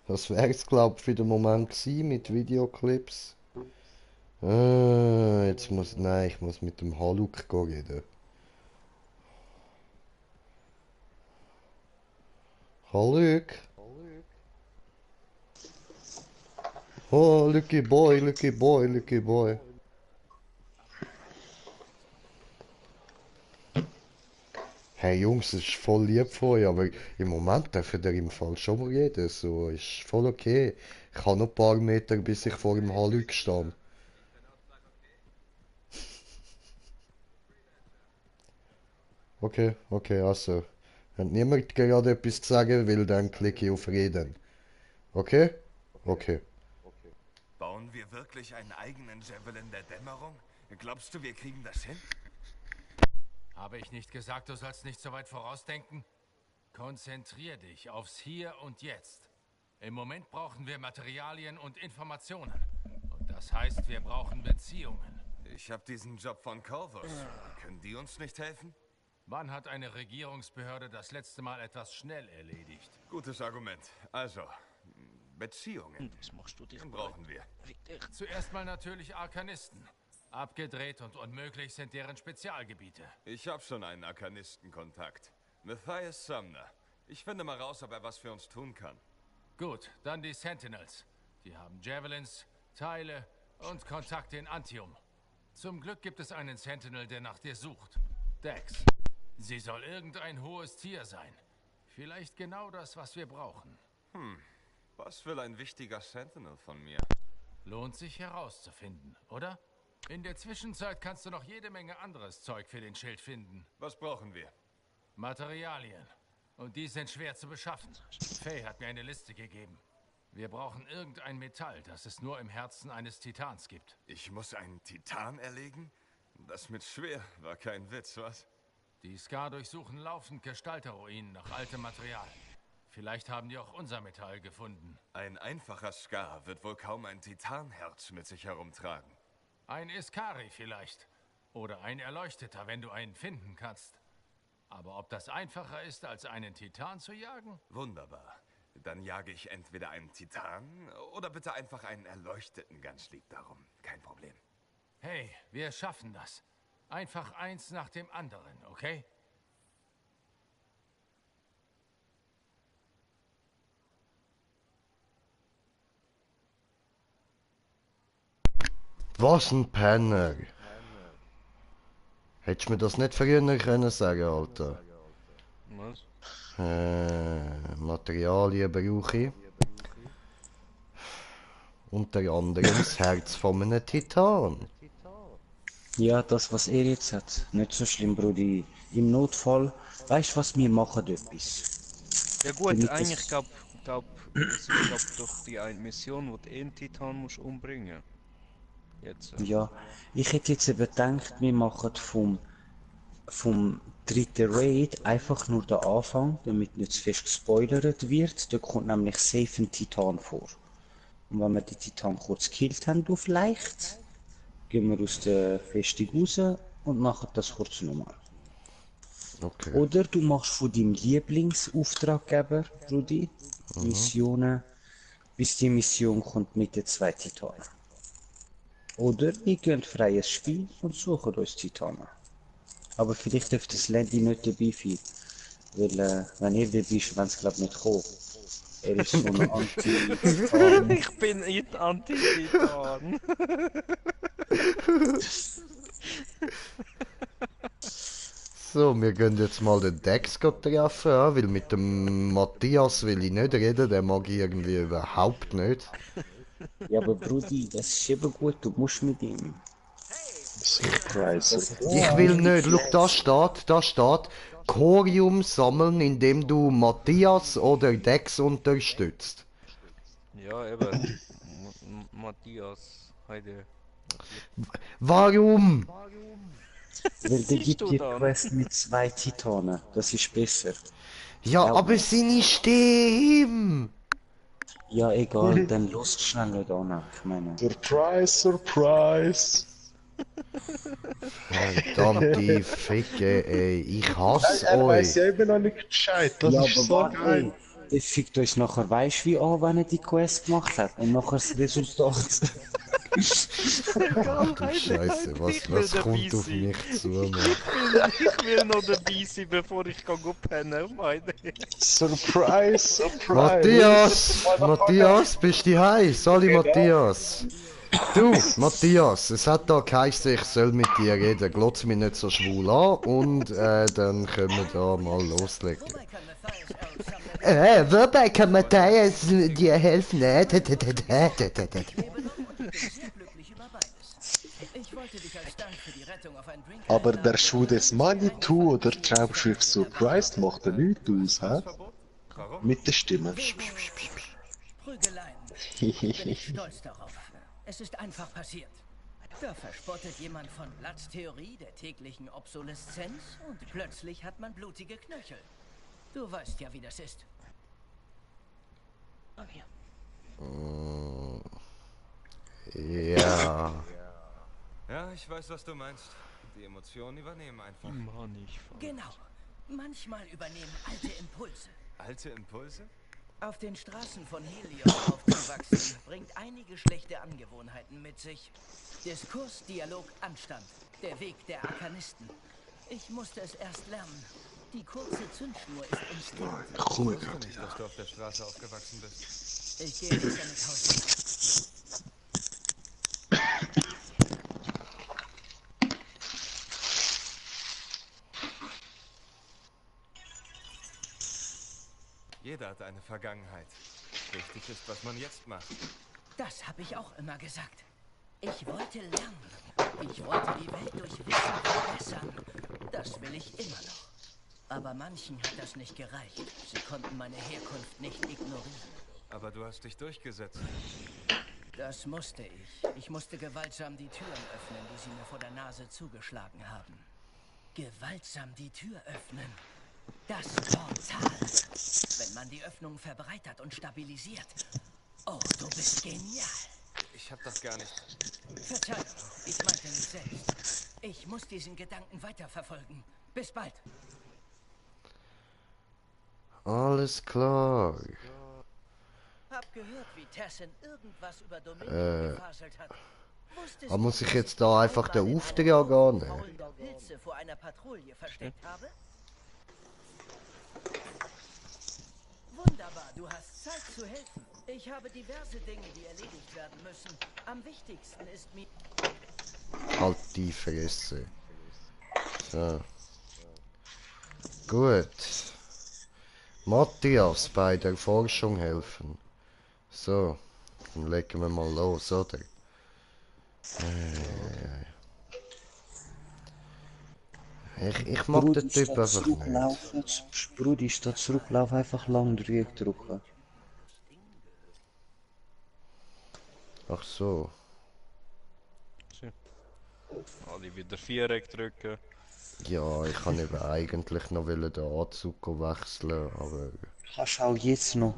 Das wär's, glaub ich, für den Moment gewesen mit Videoclips. Jetzt muss... Nein, ich muss mit dem Haluk reden. Haluk? Oh, Lucky Boy, Lucky Boy, Lucky Boy. Hey Jungs, das ist voll lieb von euch, aber im Moment dürfen ihr im Fall schon mal reden, so ist voll okay. Ich habe noch ein paar Meter, bis ich vor dem Haluk stehe. Okay, okay, also. Wenn niemand gerade etwas zu sagen will, dann klicke ich auf Reden. Okay? Okay. Bauen wir wirklich einen eigenen Javelin der Dämmerung? Glaubst du, wir kriegen das hin? Habe ich nicht gesagt, du sollst nicht so weit vorausdenken? Konzentrier dich aufs Hier und Jetzt. Im Moment brauchen wir Materialien und Informationen. Und das heißt, wir brauchen Beziehungen. Ich habe diesen Job von Corvus. Können die uns nicht helfen? Wann hat eine Regierungsbehörde das letzte Mal etwas schnell erledigt? Gutes Argument. Also, Beziehungen. Das machst du dich brauchen wir. Zuerst mal natürlich Arkanisten. Abgedreht und unmöglich sind deren Spezialgebiete. Ich habe schon einen Arkanistenkontakt. Matthias Sumner. Ich finde mal raus, ob er was für uns tun kann. Gut, dann die Sentinels. Die haben Javelins, Teile und Kontakte in Antium. Zum Glück gibt es einen Sentinel, der nach dir sucht. Dex. Sie soll irgendein hohes Tier sein. Vielleicht genau das, was wir brauchen. Was will ein wichtiger Sentinel von mir? Lohnt sich herauszufinden, oder? In der Zwischenzeit kannst du noch jede Menge anderes Zeug für den Schild finden. Was brauchen wir? Materialien. Und die sind schwer zu beschaffen. Faye hat mir eine Liste gegeben. Wir brauchen irgendein Metall, das es nur im Herzen eines Titans gibt. Ich muss einen Titan erlegen? Das mit schwer war kein Witz, was? Die Scar durchsuchen laufend Gestalterruinen nach altem Material. Vielleicht haben die auch unser Metall gefunden. Ein einfacher Scar wird wohl kaum ein Titanherz mit sich herumtragen. Ein Iskari vielleicht. Oder ein Erleuchteter, wenn du einen finden kannst. Aber ob das einfacher ist, als einen Titan zu jagen? Wunderbar. Dann jage ich entweder einen Titan oder bitte einfach einen Erleuchteten, ganz lieb darum. Kein Problem. Hey, wir schaffen das. Einfach eins nach dem anderen, okay? Was ein Penner. Hättest du mir das nicht früher können sagen, Alter? Was? Materialien brauche ich. Unter anderem das Herz von einem Titan. Ja, das, was er jetzt hat. Nicht so schlimm, Brudi. Im Notfall, weißt du was, wir machen etwas. Ja gut, Damit eigentlich glaub, es ist doch die eine Mission, wo du einen Titan musst umbringen. Jetzt. Ja, ich hätte jetzt eben gedacht, wir machen vom dritten Raid einfach nur den Anfang, damit nicht zu fest gespoilert wird. Da kommt nämlich safe ein Titan vor. Und wenn wir die Titan kurz gekillt haben, du vielleicht, gehen wir aus der Festung raus und machen das kurz nochmal. Okay. Oder du machst von deinem Lieblingsauftraggeber, Rudi, Missionen, bis die Mission kommt mit den 2 Titanen. Oder wir gehen freies Spiel und suchen uns Titanen. Aber vielleicht dürfte das Landy nicht dabei sein. Weil, wenn ihr dabei bist, wenn es glaube nicht kommen. Er ist so ein Anti-Titan. Ich bin nicht Anti-Titan. So, wir gehen jetzt mal den Dex treffen, ja, weil mit dem Matthias will ich nicht reden, den mag ich irgendwie überhaupt nicht. Ja, aber Brudi, das ist eben gut, du musst mit ihm. Surprise. Ich will nicht, schau, da steht, Corium sammeln, indem du Matthias oder Dex unterstützt. Ja, eben. Matthias, Heide. Warum? Weil der gibt du dir dann? Quest mit 2 Titanen, das ist besser. Ja, Ja, aber seine Stimme! Ja, egal, dann los schnell nicht an, ich meine. Surprise, surprise. Verdammte Ficke, ey, ich hasse Er euch. weiß ja immer noch nicht Bescheid. Das ist so geil. Der fickt euch nachher weißt wie an, wenn er die Quest gemacht hat. Und nachher das Resultat. Du Scheiße, was kommt auf mich zu, Mann? Ich will noch dabei sein, bevor ich pennen meine. Surprise, surprise. Matthias, bist du heim? Sali Matthias. Du, Matthias, es hat da geheißen, ich soll mit dir reden. Glotz mich nicht so schwul an und dann können wir da mal loslegen. Wobei kann Matthias dir helfen? Aber der Schuh des Manitou oder Traumschiff Surprise macht er nichts aus, hä? Mit der Stimme. Prügeleien. Bin ich stolz darauf. Es ist einfach passiert. Da verspottet jemand von Blatts Theorie der täglichen Obsoleszenz und plötzlich hat man blutige Knöchel. Du weißt ja, wie das ist. Ja. Ja, ich weiß, was du meinst. Die Emotionen übernehmen einfach. Mann, ich Genau. Manchmal übernehmen alte Impulse. Alte Impulse? Auf den Straßen von Helios aufzuwachsen, bringt einige schlechte Angewohnheiten mit sich. Diskurs, Dialog, Anstand. Der Weg der Arkanisten. Ich musste es erst lernen. Die kurze Zündschnur ist Instinkt. Komm, Ich wusste nicht, dass du auf der Straße aufgewachsen bist. Ich gehe nicht damit hausieren. Jeder hat eine Vergangenheit. Wichtig ist, was man jetzt macht. Das habe ich auch immer gesagt. Ich wollte lernen. Ich wollte die Welt durch Wissen verbessern. Das will ich immer noch. Aber manchen hat das nicht gereicht. Sie konnten meine Herkunft nicht ignorieren. Aber du hast dich durchgesetzt. Das musste ich. Ich musste gewaltsam die Türen öffnen, die sie mir vor der Nase zugeschlagen haben. Gewaltsam die Tür öffnen. Das Portal. Wenn man die Öffnung verbreitert und stabilisiert. Oh, du bist genial. Ich hab das gar nicht. Verzeihung, ich meinte mich selbst. Ich muss diesen Gedanken weiterverfolgen. Bis bald. Alles klar. Hab gehört, wie Tessin irgendwas über Dominion gefaselt hat. Aber muss ich jetzt da einfach den Auftrag annehmen? Pilze vor einer Patrouille versteckt habe? Wunderbar, du hast Zeit zu helfen. Ich habe diverse Dinge, die erledigt werden müssen. Am wichtigsten ist mir... Halt die Fresse. So. Gut. Matthias bei der Forschung helfen. So. Dann legen wir mal los, oder? Ich mag den Typ einfach nicht. Brudi, statt zurücklaufen, einfach lang drücken. Ach so. Alle wieder Viereck drücken. Ja, ich kann eben eigentlich noch den Anzug wechseln, aber... Kannst auch jetzt noch,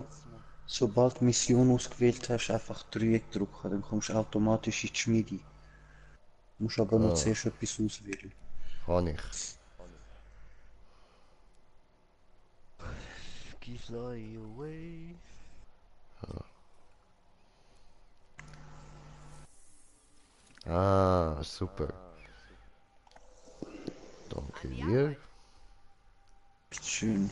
sobald du Mission ausgewählt hast, einfach Dreieck drücken, dann kommst du automatisch in die Schmiede. Du musst aber noch zuerst etwas auswählen. Kann ich. Fly away. Ah, super. Danke dir. Schön.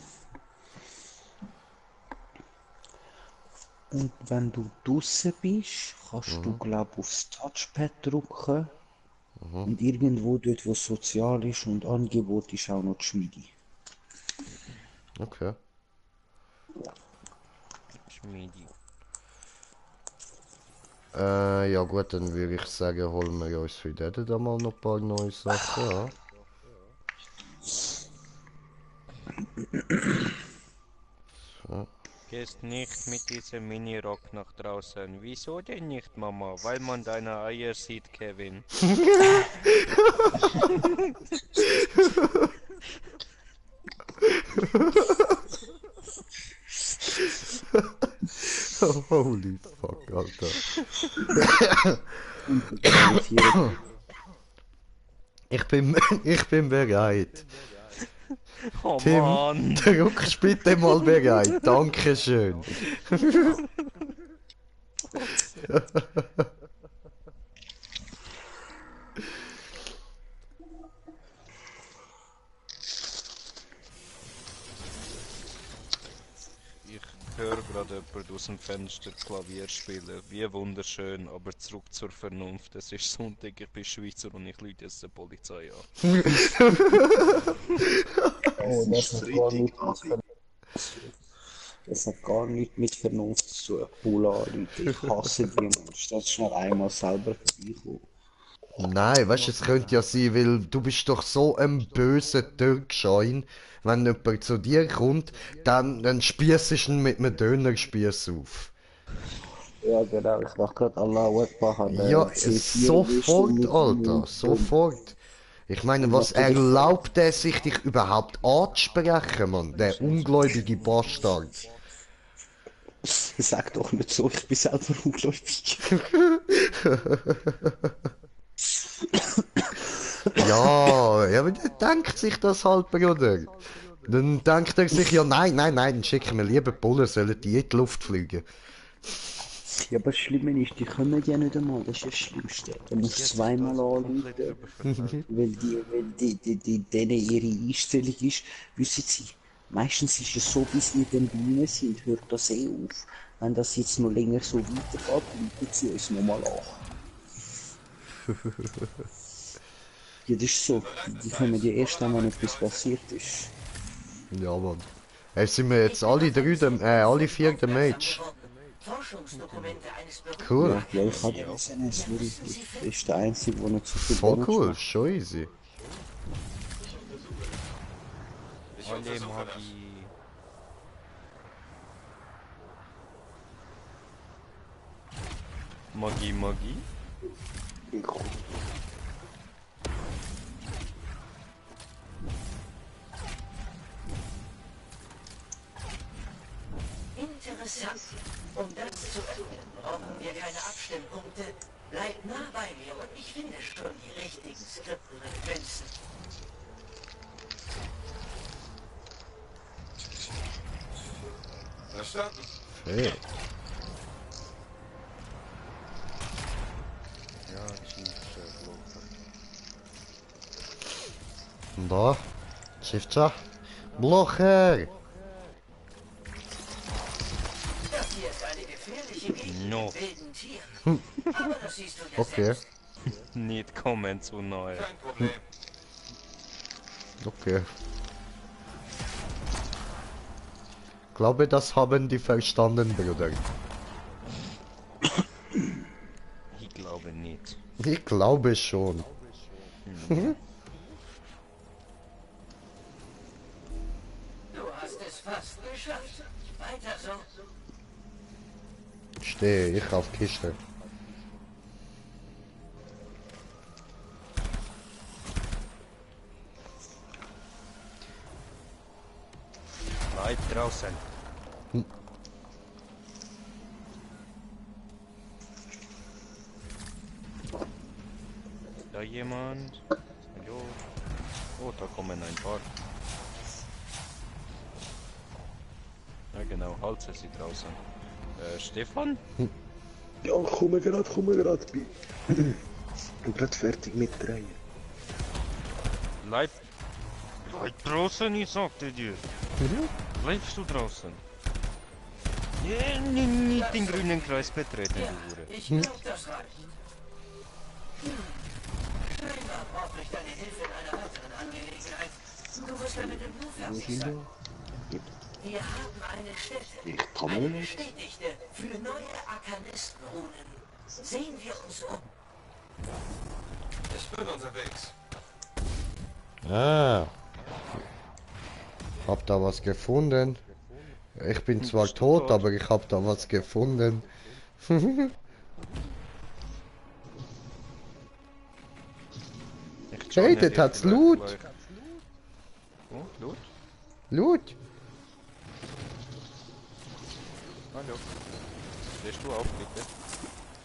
Und wenn du draußen bist, kannst du glaub aufs Touchpad drücken. Und irgendwo dort, wo sozial ist und Angebot ist, auch noch die Schmiede. Okay. Schmiedi. Ja gut, dann würde ich sagen, holen wir uns für den da mal noch ein paar neue Sachen an. So. Gehst nicht mit diesem Minirock nach draußen. Wieso denn nicht, Mama? Weil man deine Eier sieht, Kevin. Holy fuck, Alter. Ich bin bereit. Oh Tim, Mann. drückst bitte mal bereit. Dankeschön. Ich höre gerade jemand aus dem Fenster Klavier spielen. Wie wunderschön, aber zurück zur Vernunft. Es ist Sonntag, ich bin Schweizer und ich lüge jetzt die Polizei an. Oh, das hat gar nichts mit Vernunft zu tun. Pula, ich hasse die Menschen. Das ist noch einmal selber vorbeikommen. Nein, weißt du, es könnte ja sein, weil du bist doch so ein böser Türkschein, wenn jemand zu dir kommt, dann spießt du ihn mit einem Dönerspieß auf. Ja genau, ich mach gerade Allahu Akbar. Ja, sofort, Alter, sofort. Ich meine, was erlaubt er sich, dich überhaupt anzusprechen, Mann? Der ungläubige Bastard. Sag doch nicht so, ich bin selber ungläubig. Ja, aber der denkt sich das halt, Bruder. Dann denkt er sich, ja nein, dann schicken wir lieber Bullen, sollen die in die Luft fliegen. Ja, aber das Schlimme ist, die kommen ja nicht einmal, das ist das Schlimmste. Du musst zweimal anrufen, weil denen ihre Einstellung ist, wissen Sie, meistens ist es so, bis wir dann drinnen sind, hört das eh auf. Wenn das jetzt noch länger so weitergeht, rufen sie uns nochmal an. Ja, das ist so, die kommen ja erst an, wenn etwas passiert ist. Ja, Mann. Hey, sind wir jetzt alle alle 4 der Mage? Cool. Ja, ich habe den SNS, das ist der einzige, der nicht so viel Voll Damage cool, macht. schon easy. Olle Magi. Magi. Interessant. Um das zu öffnen, brauchen wir keine Abstimmpunkte. Bleibt nah bei mir und ich finde schon die richtigen Skriptenreferenzen. Verstanden. Hey. Ja, Und da, Schifter, Blocher! Das hier ist eine gefährliche Gegend No. mit wilden Tieren. Aber das siehst du ja Okay. selbst. Nicht kommen zu neu. Kein Problem. Okay. Glaube, das haben die verstanden, Bruder. Ich glaube nicht. Ich glaube schon. Du hast es fast geschafft. Weiter so. Stehe ich auf Kiste. Bleib draußen. Da jemand? Hallo? Oh, da kommen ein paar. Ja genau, Halse sie draußen. Stefan? Ja, komme gerade. Bin gerade fertig mit Drehen. Bleib draußen, ich sagte dir. Bleibst du draußen? Ja, nicht den grünen Kreis betreten, du Hure. Ich glaub, das reicht. Scheinbar brauche ich deine Hilfe in einer weiteren Angelegenheit. Du wirst damit im Nu fertig sein. Wir haben eine Stätte, eine bestätigte für neue Arkanistenrunen. Sehen wir uns um. Ich bin unterwegs. Ah. Hab da was gefunden. Ich bin zwar tot, aber ich hab da was gefunden. Hey, das hat's Loot. Oh, Loot? Loot. Hallo. Stehst du auf, bitte?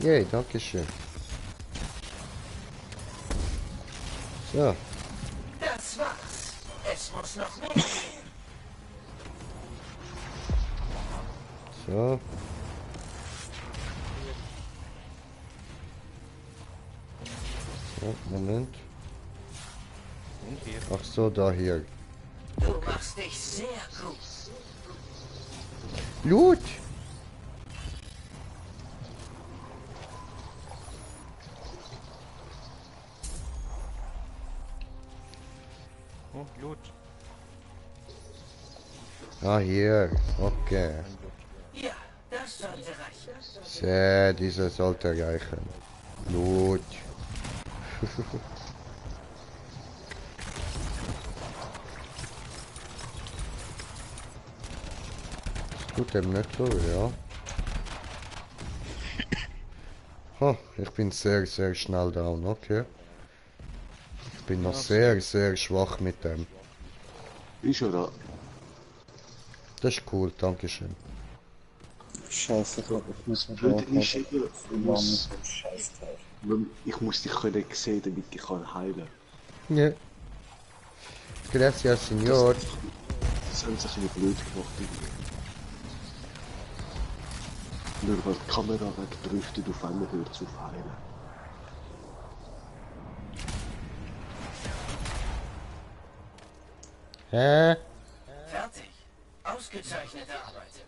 Yay, danke schön. So. Das war's. Es muss noch mehr gehen. So. So, Moment. Und hier. Ach so, da hier. Du machst dich sehr gut. Loot! Oh, Loot. Ah, hier. Okay. Ja, das sollte reichen. Sehr, dieser sollte reichen. Loot. Tut dem nicht so, ja. Ha, ich bin sehr, sehr schnell down, okay. Ich bin noch sehr, sehr schwach mit dem. Ist ja da. Das ist cool, dankeschön. Scheiße, ich muss mich Blöd ist auch ich muss dich können sehen, damit ich kann heilen. Ja. Gracias, Señor. Jetzt haben sie ein bisschen blöd gemacht. Nur weil die Kamera wegdriftet, auf einmal hört es auf heilen. Hä? Fertig. Ausgezeichnete Arbeit.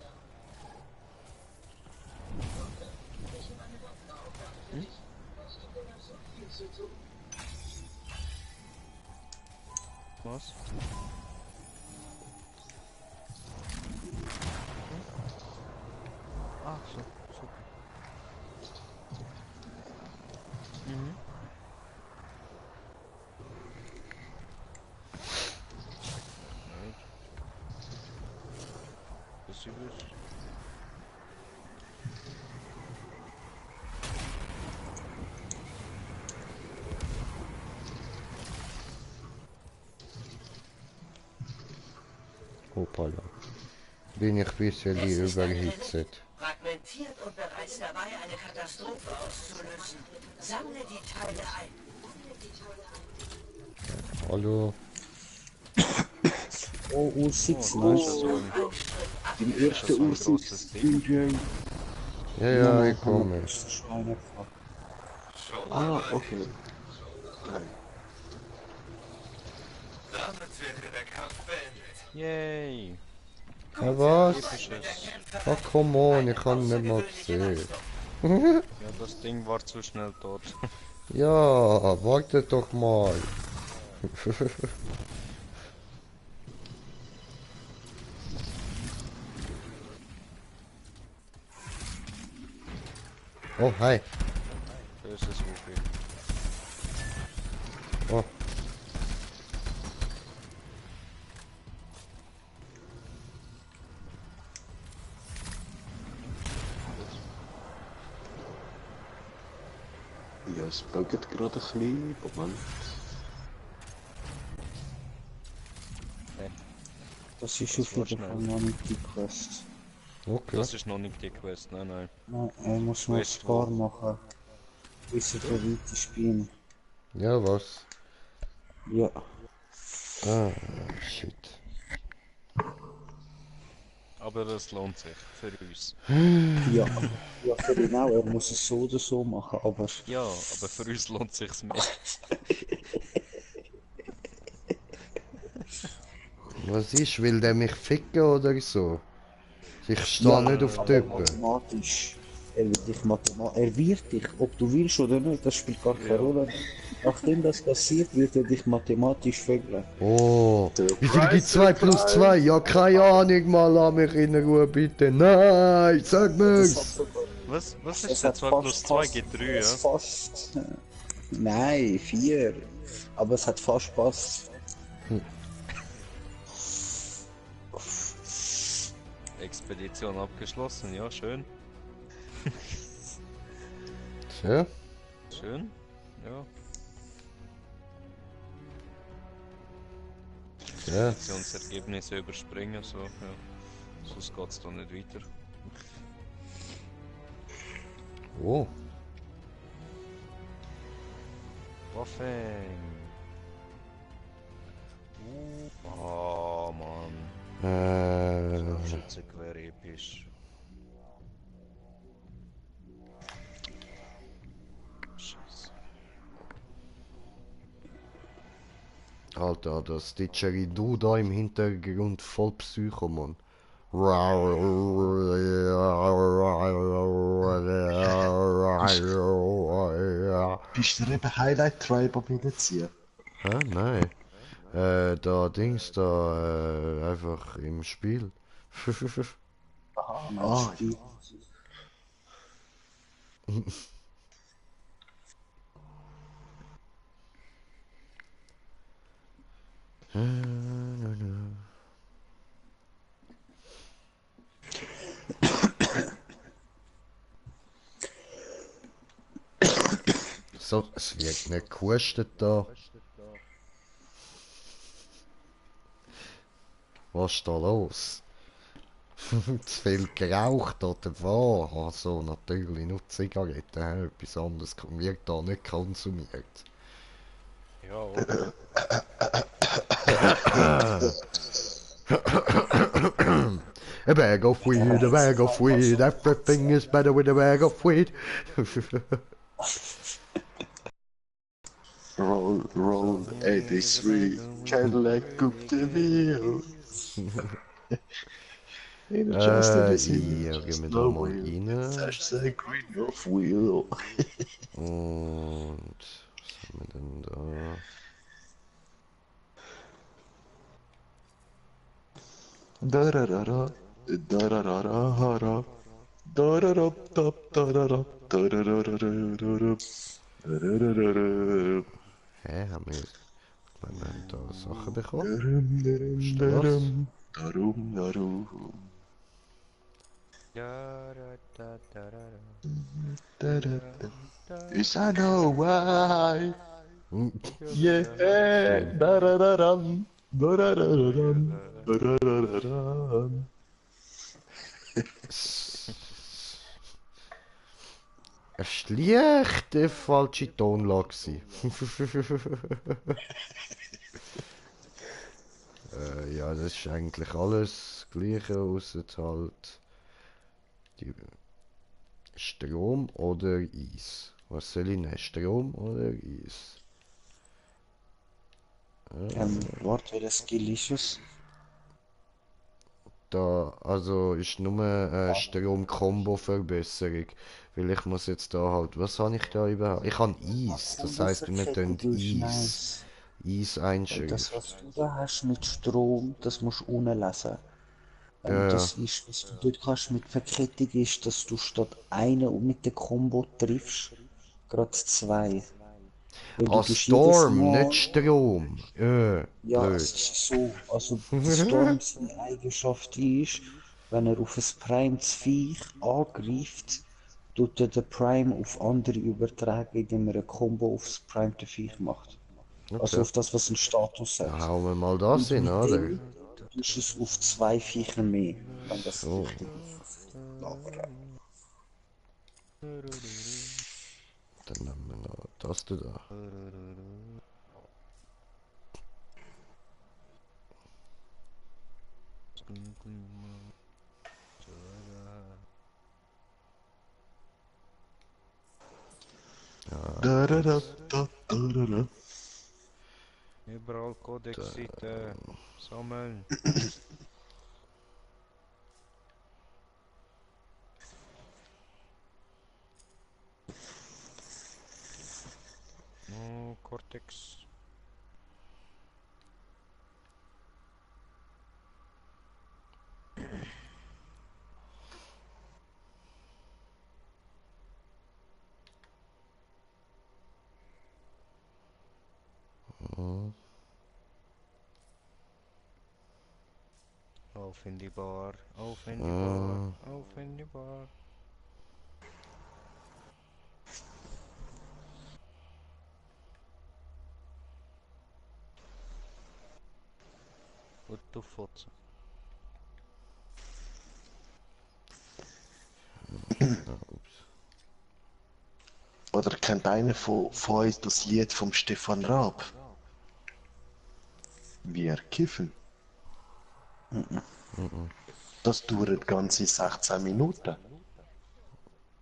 Was? Ach so, super. Mhm. Passives. Hoppala. Bin ich ein bisschen überhitzt. Fragmentiert und bereits dabei, eine Katastrophe auszulösen. Sammle die Teile ein. Hallo. Oh, U6, Oh, ne? Den ersten U6. Ja, ja, ich komme. Ah, okay. Nein. Damit wäre der Kampf beendet. Yay! Ja, was? Episches. Ach, come on, ich kann nicht mal sehen. Ja, das Ding war zu schnell tot. Ja, warte doch mal. Oh, hi. Böses Rufi. Oh. Ja, es buggt gerade ein bisschen. Moment. Das ist auf jeden Fall noch nicht die Quest. Okay. Das ist noch nicht die Quest, nein, nein. Nein, er muss noch Quest, Scar machen. Bis er der weite Spin. Ja, was? Ja. Ah, shit. Aber das lohnt sich für uns. Ja. Ja, für ihn auch. Er muss es so oder so machen, aber... Ja, aber für uns lohnt sich's mehr. Was ist? Will der mich ficken oder so? Ich stehe nicht auf Typen. Mathematisch. Er wird dich, ob du willst oder nicht, das spielt gar keine Rolle. Nachdem das passiert, wird er dich mathematisch vögeln. Oh, wie viel gibt 2 plus 2? Ja, keine Ahnung, mal lass mich in Ruhe, bitte. Nein, sag mir's! Was ist denn 2 plus 2 gibt 3, ja? Fast... Nein, 4. Aber es hat fast gepasst. Expedition abgeschlossen, ja, schön. Tja. Schön, ja. Ja. Expeditionsergebnisse überspringen, so, ja. Sonst geht's da nicht weiter. Oh. Waffen. Oh, Mann. Scharfschützengewehr episch. Scheiße. Alter, das Didgeridoo da im Hintergrund voll Psycho, Mann. Bist du eben Highlight Tribe am Hinziehen? Hä? Nein. Da Dings da, einfach im Spiel. Ah, Spiel. So, es wird nicht gehustet da. Was ist da los? Zu viel geraucht oder was? Also natürlich nur Zigaretten, etwas anderes wird da nicht konsumiert. Ja, oder? A bag of weed, a bag of weed, everything is better with a bag of weed. Roll, roll, 83, Cadillac up the wheel. In a just a Ja, gehen wir da mal rein. That's a green of wheel. Und was haben wir denn da? Da-da-da-da, da-da-da-da-da, da-da-da-da-da-da, da-da-da-da-da-da, da-da-da-da-da. Hä, haben wir da Sachen bekommen? Ist da was? Darum, darum. Yes, I know why. Yeah, da-da-da-dum, da-da-da-da-dum, da-da-da-da-dum. Eine schlichte falsche Tonlage gewesen. Ja, das ist eigentlich alles das Gleiche, ausser halt die Strom oder Eis. Was soll ich nehmen? Strom oder Eis? Warte, welches Skill ist es? Da, also ist nur Strom-Kombo-Verbesserung. Weil ich muss jetzt da halt, was habe ich da überhaupt? Ich habe Eis, das heisst wir tun Eis. Eis einstellen. Das, was du da hast mit Strom, das musst du unten lesen. Das ist, was du dort kannst mit Verkettung ist, dass du statt einer mit der Combo triffst, gerade zwei. Storm, nicht Strom. Ja, blöd. es ist so. Also der Storm seine Eigenschaft ist, wenn er auf ein Primes Viech angreift, tut er den Prime auf andere übertragen, indem er eine Combo aufs Prime Viech macht. Okay. Also auf das, was ein Status hat. Dann hauen wir mal das hin, oder? Du tust es auf zwei Viecher mehr, wenn das so. richtig ist. Dann nehmen wir noch das da. Da-da-da-da-da-da. Überall Codex-Seite sammeln. Oh, Cortex. Auf in die Bar, auf in die Bar, auf in die Bar. Gut, du Fotze. Oder kennt einer von euch das Lied vom Stefan Raab? Wir kiffen. Das dauert ganze 16 Minuten.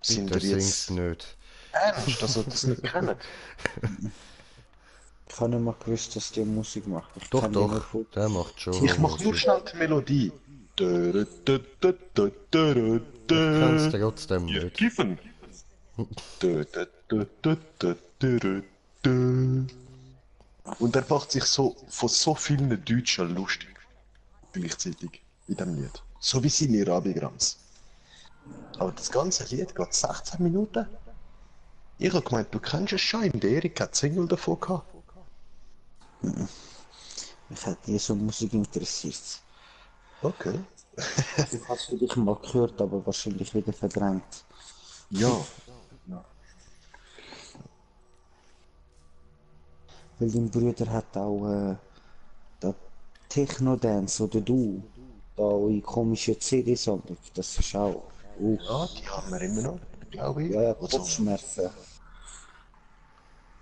Sind das wir jetzt singt nicht. ernst, dass ihr das nicht kennt? Ich habe nicht mal gewusst, dass der Musik macht. Ich Doch, kenn doch, den nur von- der macht schon. Ich mach nur schnell die Melodie. Kannst du trotzdem Wir nicht. kiffen. Und er macht sich so von so vielen Deutschen lustig. Gleichzeitig in dem Lied. So wie seine Rabigrams. Aber das ganze Lied geht 16 Minuten. Ich hab gemeint, du kennst es schon, in der Erik hat Single davon gehabt. Mich hat nie so Musik interessiert. Okay. Ich habe es vielleicht mal gehört, aber wahrscheinlich wieder verdrängt. Ja. Weil dein Bruder hat auch da Techno-Dance oder du, da eure komische CD-Sammlung, das ist auch... Ja, die haben wir immer noch, glaube ich. Ja, Kopfschmerzen.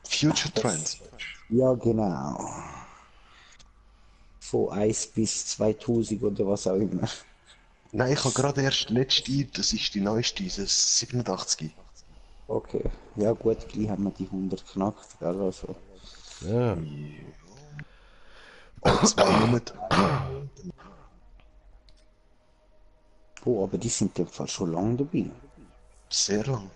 Future Trends. Ja, genau. Von 1 bis 2000 oder was auch immer. Nein, ich habe gerade erst letzte, das ist die neueste, dieses 87. Okay, ja gut, gleich haben wir die 100 knackt, gell, also. Ja. Alle 2 Monate. Oh, aber die sind im Fall schon lange dabei. Sehr lang.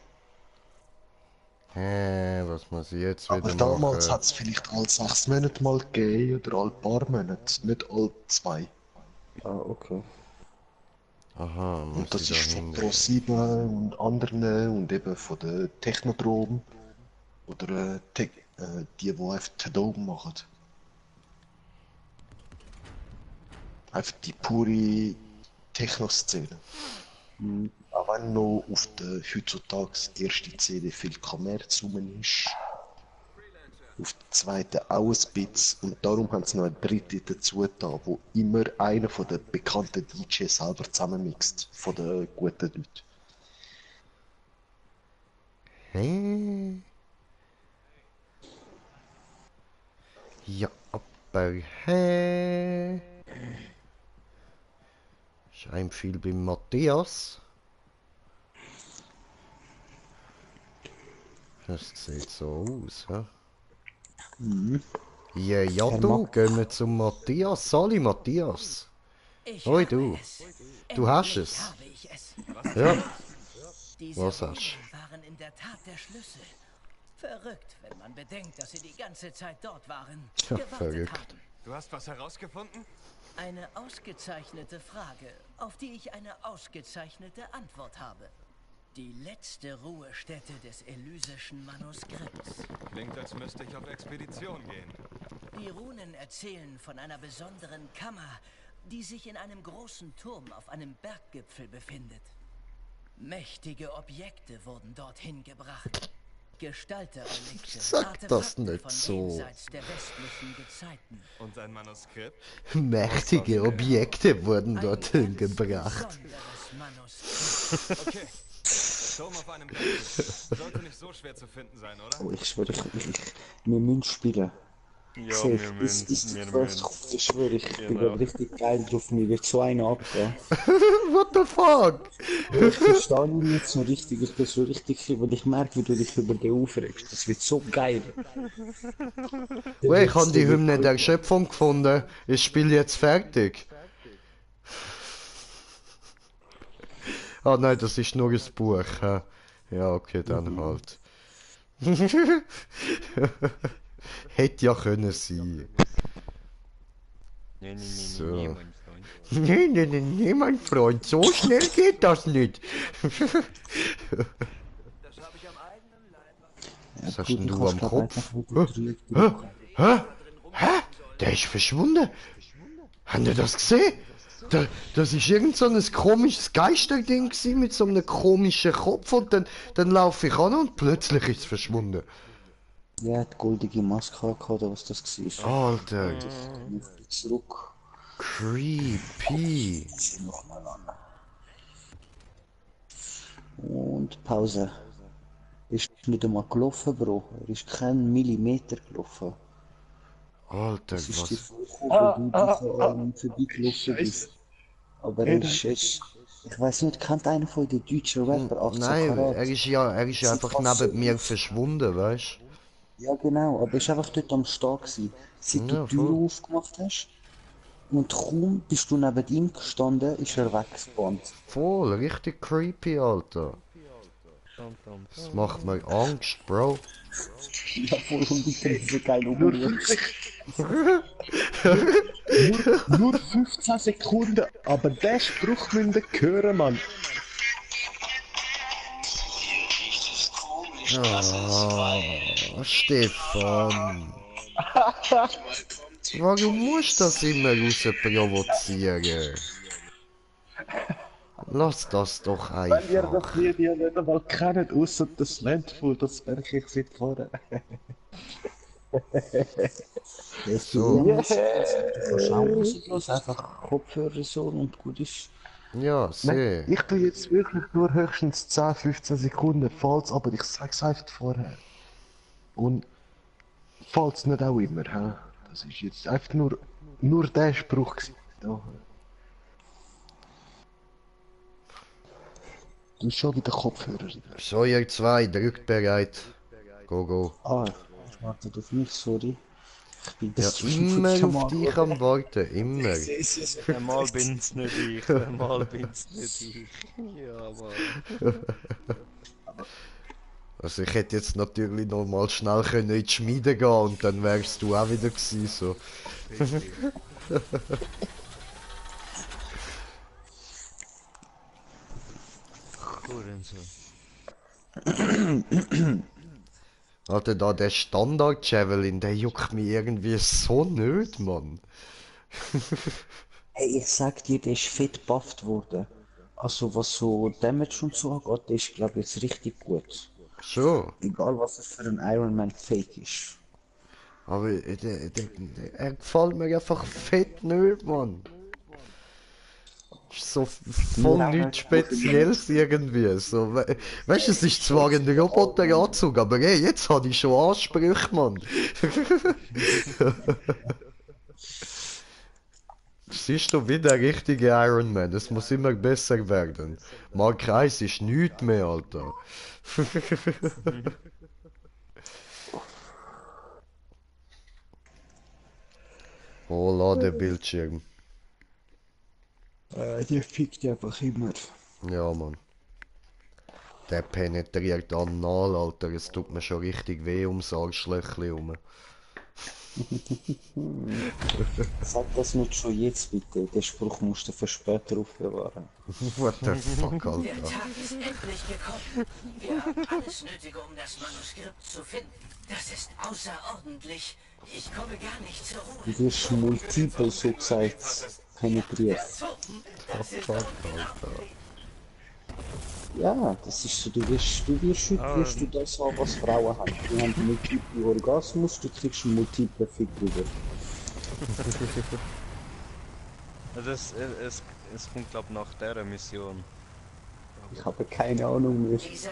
Was muss ich jetzt wieder Aber machen? damals hat es vielleicht alle 6 Monate mal gegeben oder alle paar Monate, nicht alle 2. Ah, okay. Aha, muss Und das ich ist da von hin? Pro7 und anderen und eben von der Technodrom oder die einfach den Dome machen. Einfach die pure Techno-Szene. Auch wenn noch auf der heutzutage erste CD viel Kommerz rum ist. Auf der zweiten auch ein bisschen. Und darum haben sie noch eine dritte dazu da, wo immer einer von den bekannten DJs selber zusammenmixt. Von den guten Leuten. Hä? Ja, aber hä? Scheint viel beim Matthias. Das sieht so aus, hä? Ja, ja du, gehen wir zum Matthias. Sali Matthias. Hoi du. Du hast es. Ja. Diese Was hast Runen waren in der Tat der Schlüssel. Verrückt, wenn man bedenkt, dass sie die ganze Zeit dort waren. Ja, gewartet verrückt. haben. Du hast was herausgefunden? Eine ausgezeichnete Frage, auf die ich eine ausgezeichnete Antwort habe. Die letzte Ruhestätte des elysischen Manuskripts. Klingt, als müsste ich auf Expedition gehen. Die Runen erzählen von einer besonderen Kammer, die sich in einem großen Turm auf einem Berggipfel befindet. Mächtige Objekte wurden dorthin gebracht. Gestalterrelikte, Sag das Artefakte nicht von so. jenseits der westlichen Gezeiten. Und ein Manuskript? Mächtige Objekte wurden dorthin gebracht. Besonderes Manuskript. Okay. Turm auf einem Berggipfel. Sollte nicht so schwer zu finden sein, oder? Oh, ich schwöre, wir müssen spielen. Ja, Safe. wir müssen, Ist wir die müssen. First, ich schwöre, ich bin Genau. grad richtig geil drauf, mir wird so einer abgehen. What the fuck? Ich verstehe ihn nicht so richtig, ich bin so richtig, weil ich merke, wie du dich über den aufregst. Das wird so geil. Wait, ich habe die Hymne der Schöpfung gefunden. Ich spiele jetzt fertig. Ah nein, das ist nur ein Buch. Hä? Ja, okay, dann halt. Hätte ja können sein. Nee, So. mein Freund. Nee, mein Freund, so schnell geht das nicht. Was hast denn du am Kopf? Hä? Der ist verschwunden. Habt ihr das gesehen? Das ist irgend so ein komisches Geisterding gewesen mit so einem komischen Kopf und dann laufe ich an und plötzlich ist es verschwunden. Ja, die goldige Maske oder was das war. Alter. Zurück. Creepy. Nochmal an. Und Pause. Ist nicht einmal gelaufen, Bro. Er ist kein Millimeter gelaufen. Alter, Das ist die was? Folge, wo du vorbeigelaufen bist. Aber er ist, ich weiß nicht, kennt einer von den deutschen Rapper 18 Nein, Karat? er ist ja einfach neben mir verschwunden, weißt du? Ja genau, aber er ist einfach dort am Start gewesen. Seit du Ja, die Tür voll. aufgemacht hast und kaum bist du neben ihm gestanden, ist er weggespannt. Voll, richtig creepy, Alter. Das macht mir Angst, Bro. Ja voll, und ich bin so geil Nur 15 Sekunden, aber den Spruch müsst ihr hören, Mann. Oh, Stefan. Warum musst du das immer raus provozieren? Lass das doch Wenn ihr einfach. das Video nicht einmal kennt, außer das Landful, das merke ich seit vorher. So. Du kannst auch musiklos einfach Kopfhörer so und gut ist. Ja, sehr. Ich tue jetzt wirklich nur höchstens 10-15 Sekunden, falls, aber ich sag's einfach vorher. Und falls nicht auch immer, hä? Das ist jetzt einfach nur der Spruch gewesen. Da. Du hast schon wieder Kopfhörer. So, ihr zwei, drückt bereit. Go, go. Ah, wartet auf mich, sorry. Ich bin Ja, das immer auf dich am Warten, immer. Einmal bin's nicht ich, einmal bin's nicht ich. Ja, Mann. Also ich hätte jetzt natürlich noch mal schnell können in die Schmiede gehen und dann wärst du auch wieder gewesen, so. Alter, da der Standard-Javelin, der juckt mich irgendwie so nicht, Mann. Hey, ich sag dir, der ist fett bufft worden. Also was so Damage und so angeht, der ist glaube ich jetzt richtig gut. Schon. Egal was es für ein Iron Man Fake ist. Aber er gefällt mir einfach fett nicht, Mann. Ist so voll nichts Spezielles irgendwie. So, weißt du, es ist zwar ein Roboteranzug, aber hey, jetzt habe ich schon Ansprüche, Mann. Siehst du, wie der richtige Iron Man, es muss immer besser werden. Mark 1 ist nichts mehr, Alter. Oh, Ladebildschirm. Der fickt einfach immer. Ja, Mann. Der penetriert anal, Alter. Es tut mir schon richtig weh ums Arschlöchli rum. Sag das nicht schon jetzt bitte, den Spruch musst du für später aufbewahren. What the fuck, Der Alter. Tag ist endlich gekommen. Wir haben alles Nötige, um das Manuskript zu finden. Das ist außerordentlich. Ich komme gar nicht zur Ruhe. Du wirst multiple, so gesagt, penetriert. Ja, das ist so, du wirst du das haben, was Frauen haben. Die haben multiple Orgasmus, du kriegst einen multiple Fick drüber. Es kommt glaub nach der Mission. Ich habe keine Ahnung mehr. Ich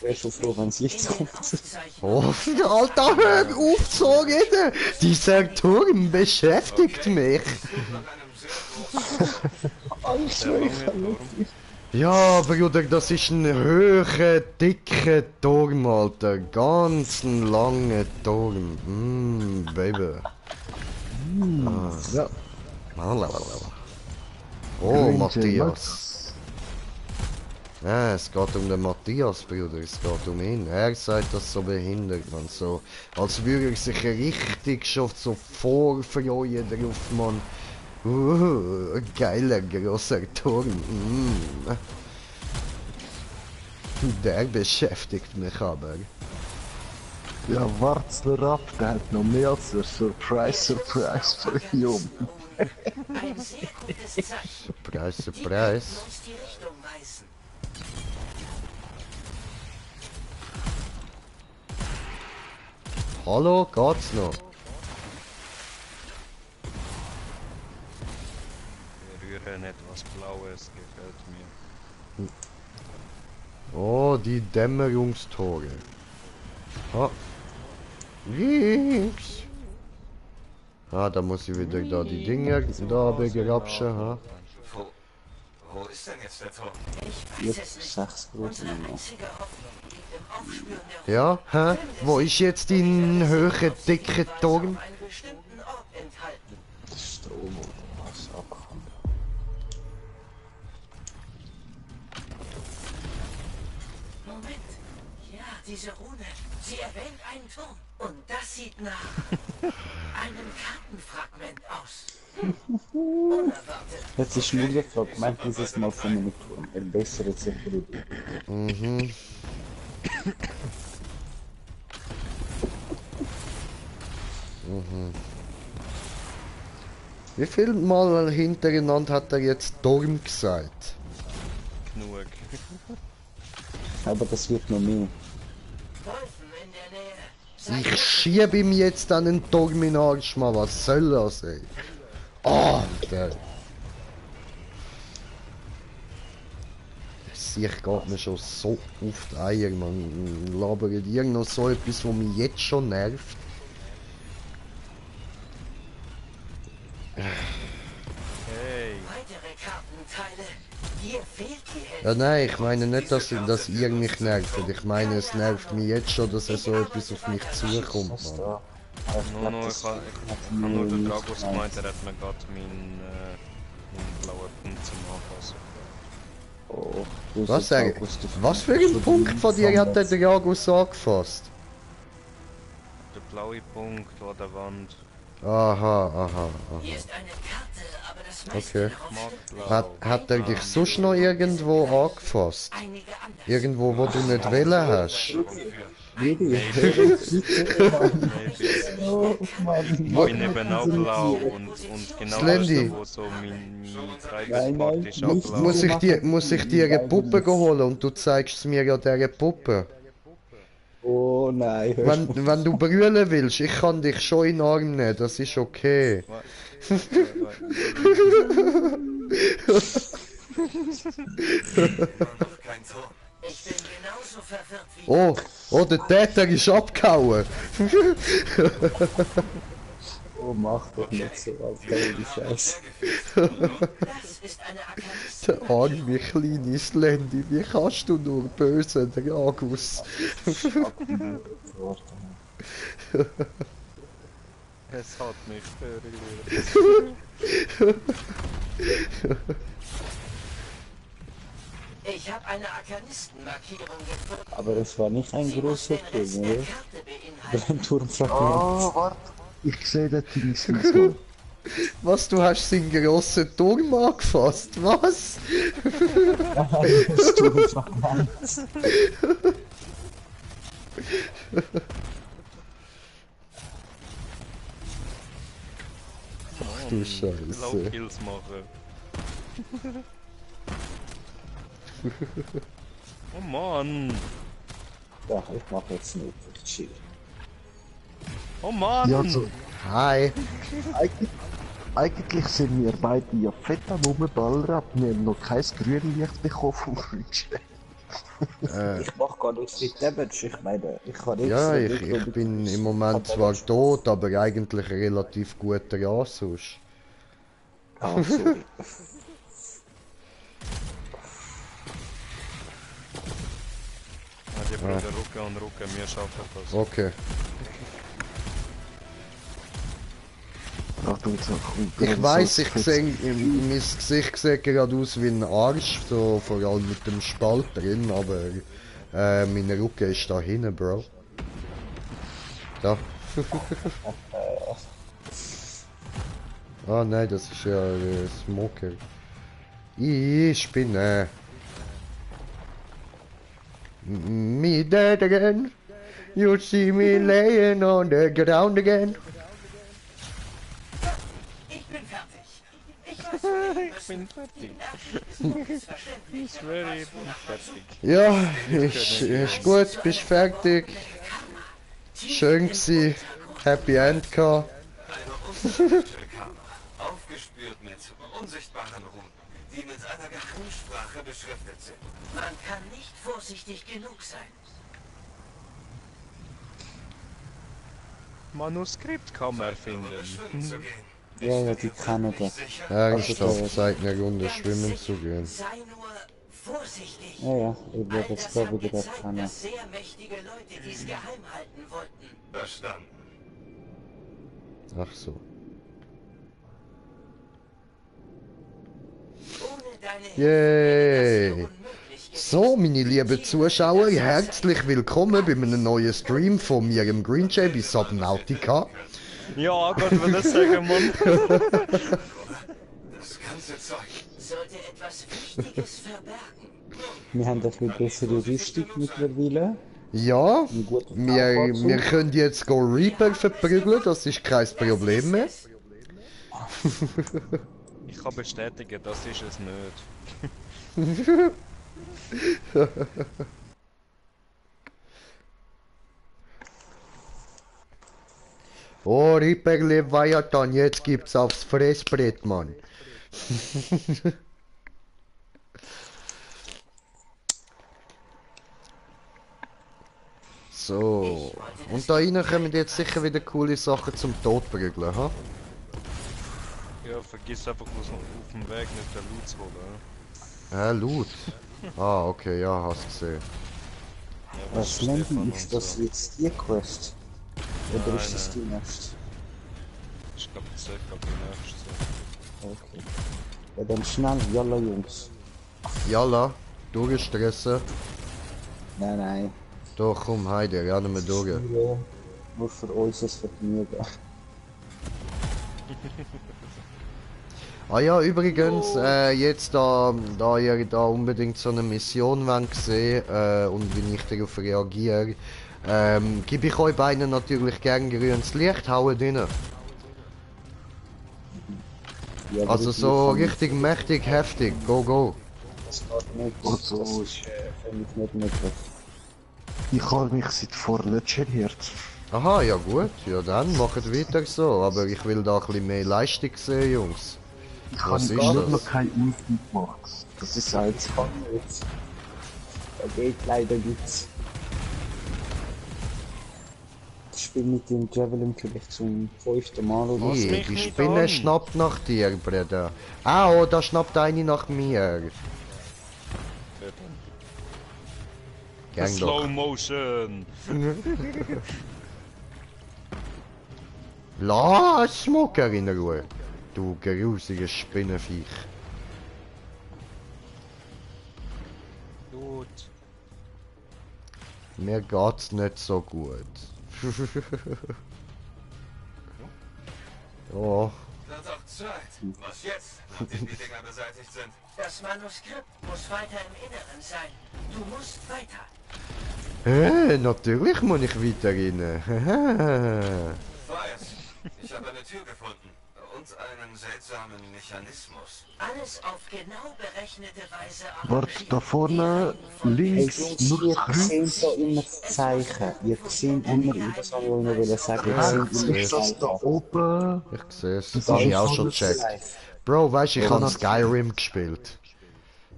wäre schon froh, wenn es jetzt kommt. Oh, Alter, hör auf zu reden! Dieser Turm beschäftigt mich. Alles lächerlich. Ja, Bruder, das ist ein hoher, dicker Turm, Alter. Ganz ein langer Turm. Baby. Ja. Oh, Matthias. Ja, es geht um den Matthias, Bruder. Es geht um ihn. Er sagt das so behindert, man. So, als würde er sich richtig schon so vorfreuen drauf, man. Geiler, grosser Turm. Der beschäftigt mich aber. Ja, wart's nur ab, der hat noch mehr als ein Surprise für Jung. Ein sehr gutes Zeichen. Surprise. Die können uns die Richtung weisen. Hallo, geht's noch? Wir rühren etwas Blaues, gefällt mir. Oh, die Dämmerungstore. Ah. Links. Ah, da muss ich wieder da die Dinger da begrapschen, ha? Wo ist denn jetzt der Turm? Jetzt 6 große Nummer. Ja, hä? Wo ist jetzt dein hoher, dicker Turm? Strom oder was abkommen. Moment. Ja, diese Rune. Sie erwähnt einen Turm. Und das sieht nach einem Kartenfragment aus. Unerwartet. Jetzt ist nur die Frage, meint dieses Mal von einem Turm. Ein besserer Security. Mhm. Wie viel Mal hintereinander hat er jetzt Turm gesagt? Genug. Aber das wird noch mehr. Ich schieb ihm jetzt an den Turm in den Arsch, mal. Was soll das, ey? Alter! Ich geht mir schon so auf die Eier, man labert irgend noch so etwas, was mich jetzt schon nervt. Hey. weitere Kartenteile. Dir fehlt die Hälfte. Ja, nein, ich meine nicht, dass ihr mich nervt. Ich meine, es nervt mich jetzt schon, dass so etwas auf mich zukommt, Mann. Ich habe nur den Dragos gemeint, er hat mir gerade meinen blauen Punkt zum Anfassen. Oh, was für ein Punkt von dir hat der Dragos angefasst? Der blaue Punkt an der Wand. Aha. Hier ist eine Karte, aber das Okay. Hat er dich sonst noch irgendwo angefasst? Irgendwo, wo du nicht wählen hast? Ich bin eben auch blau und genau Slendy. wo so mein Dreiecksbart ist auch blau. Muss ich dir eine Puppe holen und du zeigst es mir an dieser Puppe? Oh nein. Wenn du brüllen willst, ich kann dich schon in den Arm nehmen, das ist okay. Ich bin genauso verwirrt wie Oh, der Täter ist abgehauen. Oh, mach doch nicht so, Alter, die Scheiße. Der arme kleine Slendy, wie kannst du nur böse Dragus? Es hat mich Ich habe eine Arkanistenmarkierung gefunden. Aber es war nicht ein großer Turm, oder? Ein Turmfragment. Oh, warte. Ich sehe den Dings nicht so. Was, du hast seinen grossen Turm angefasst? Was? Das Turmfragment. Ach du Scheiße. Laufkills machen. Oh Mann! Ja, ich mach jetzt nicht, ich chill. Oh Mann! Ja, also, Hi! eigentlich sind wir beide ja fett am Rumballern, wir haben noch kein Grünlicht bekommen vom Grünstein. Ich mach gar nichts mit Damage, ich meine, ich kann nichts. Ja, ich bin im Moment zwar tot, aber eigentlich relativ gut dran sonst. Ah, sorry. Die Brüder Rucke und Rucke, wir schaffen das. Okay. Achtung, Ich weiss, mein Gesicht sieht gerade aus wie ein Arsch, so vor allem mit dem Spalt drin, aber meine Rucke ist da hinten, Bro. Da. Ah nein, das ist ja Smoker. Ich spinne. Me dead again. You see me laying on the ground again. Ich bin fertig. Ich bin fertig. He's ready, ich bin fertig. Ja, ist gut, bist fertig. Schön gsi, Happy End gehabt. Aufgespürt mit unsichtbaren Runen, die mit einer Geheimsprache beschriftet sind. Man kann nicht vorsichtig genug sein. Manuskript kann man finden. Ja, die kennen das. Ernsthaft, seit einer Runde schwimmen zu gehen. Sei nur vorsichtig. Ja, ich werde das glaube ich gerade Zeigt, kennen. dass sehr mächtige Leute dies geheim halten wollten. Verstanden. Ach so. Yay! So, meine lieben Zuschauer, herzlich willkommen bei einem neuen Stream von mir im Green Jay bei Subnautica. Ja, Gott will das sagen, Mann. Das ganze Zeug. Sollte etwas Wichtiges verbergen. Wir haben ein bisschen bessere Rüstung mittlerweile. Ja, wir können jetzt go Reaper verprügeln, das ist kein Problem mehr. Ich kann bestätigen, das ist es nicht. Oh, Reaper Leviathan, jetzt gibt's aufs Fressbrett, Mann. So, und da rein kommen jetzt sicher wieder coole Sachen zum Todprügeln, ha? Ja, vergiss einfach auf dem Weg nicht den Loot zu holen. Loot? Ah, okay, ja, hast gesehen. Ja, Was Landy, ist das jetzt die Quest? Oder ist das die nächste? Ich glaube, das ist die nächste. Okay. Ja, dann schnell, jalla Jungs. Jalla, durchgestressen. Nein. Doch, komm, Heide, rennen wir durch. Spiele nur für unser Vergnügen. Ah ja, übrigens, jetzt da ihr da unbedingt so eine Mission wollt sehen und wie ich darauf reagiere, gebe ich euch beiden natürlich gern grünes Licht, hauen rein. Ja, Also so richtig mächtig, heftig, go go. Das geht nicht, das ist für mich nicht möglich. Ich habe mich seit vorne nicht geniert. Aha, ja gut, ja dann macht weiter so, aber ich will da ein bisschen mehr Leistung sehen, Jungs. Ich Was habe ist gar das? noch kein Ulti gemacht. Das ist eins. Da geht leider nichts. Das Spiel mit dem Javelin vielleicht zum 5. Mal oder so. Hey, die Spinne schnappt nach dir, Bruder. Ah, oh, da schnappt eine nach mir. Gang doch. Slow Motion! Lass Smoker in Ruhe. Du grusiges Spinnenviech. Gut. Mir geht's nicht so gut. Oh. Wird auch Zeit. Was jetzt, nachdem die Dinger beseitigt sind? Das Manuskript muss weiter im Inneren sein. Du musst weiter. Natürlich muss ich weiter rein. Weiß. Ich habe eine Tür gefunden. Und einen seltsamen Mechanismus. Alles auf genau berechnete Weise Warte, da vorne links nur Ihr grün. seht da immer das Zeichen. Ihr seht immer, das habe ich euch noch sagen, ihr seht immer Ist das das da Zeichen. oben? Ich sehe es, Das das habe ist ich auch so schon ein gecheckt. Zeichen. Bro, weißt du, ich Ja, habe das- Skyrim gespielt.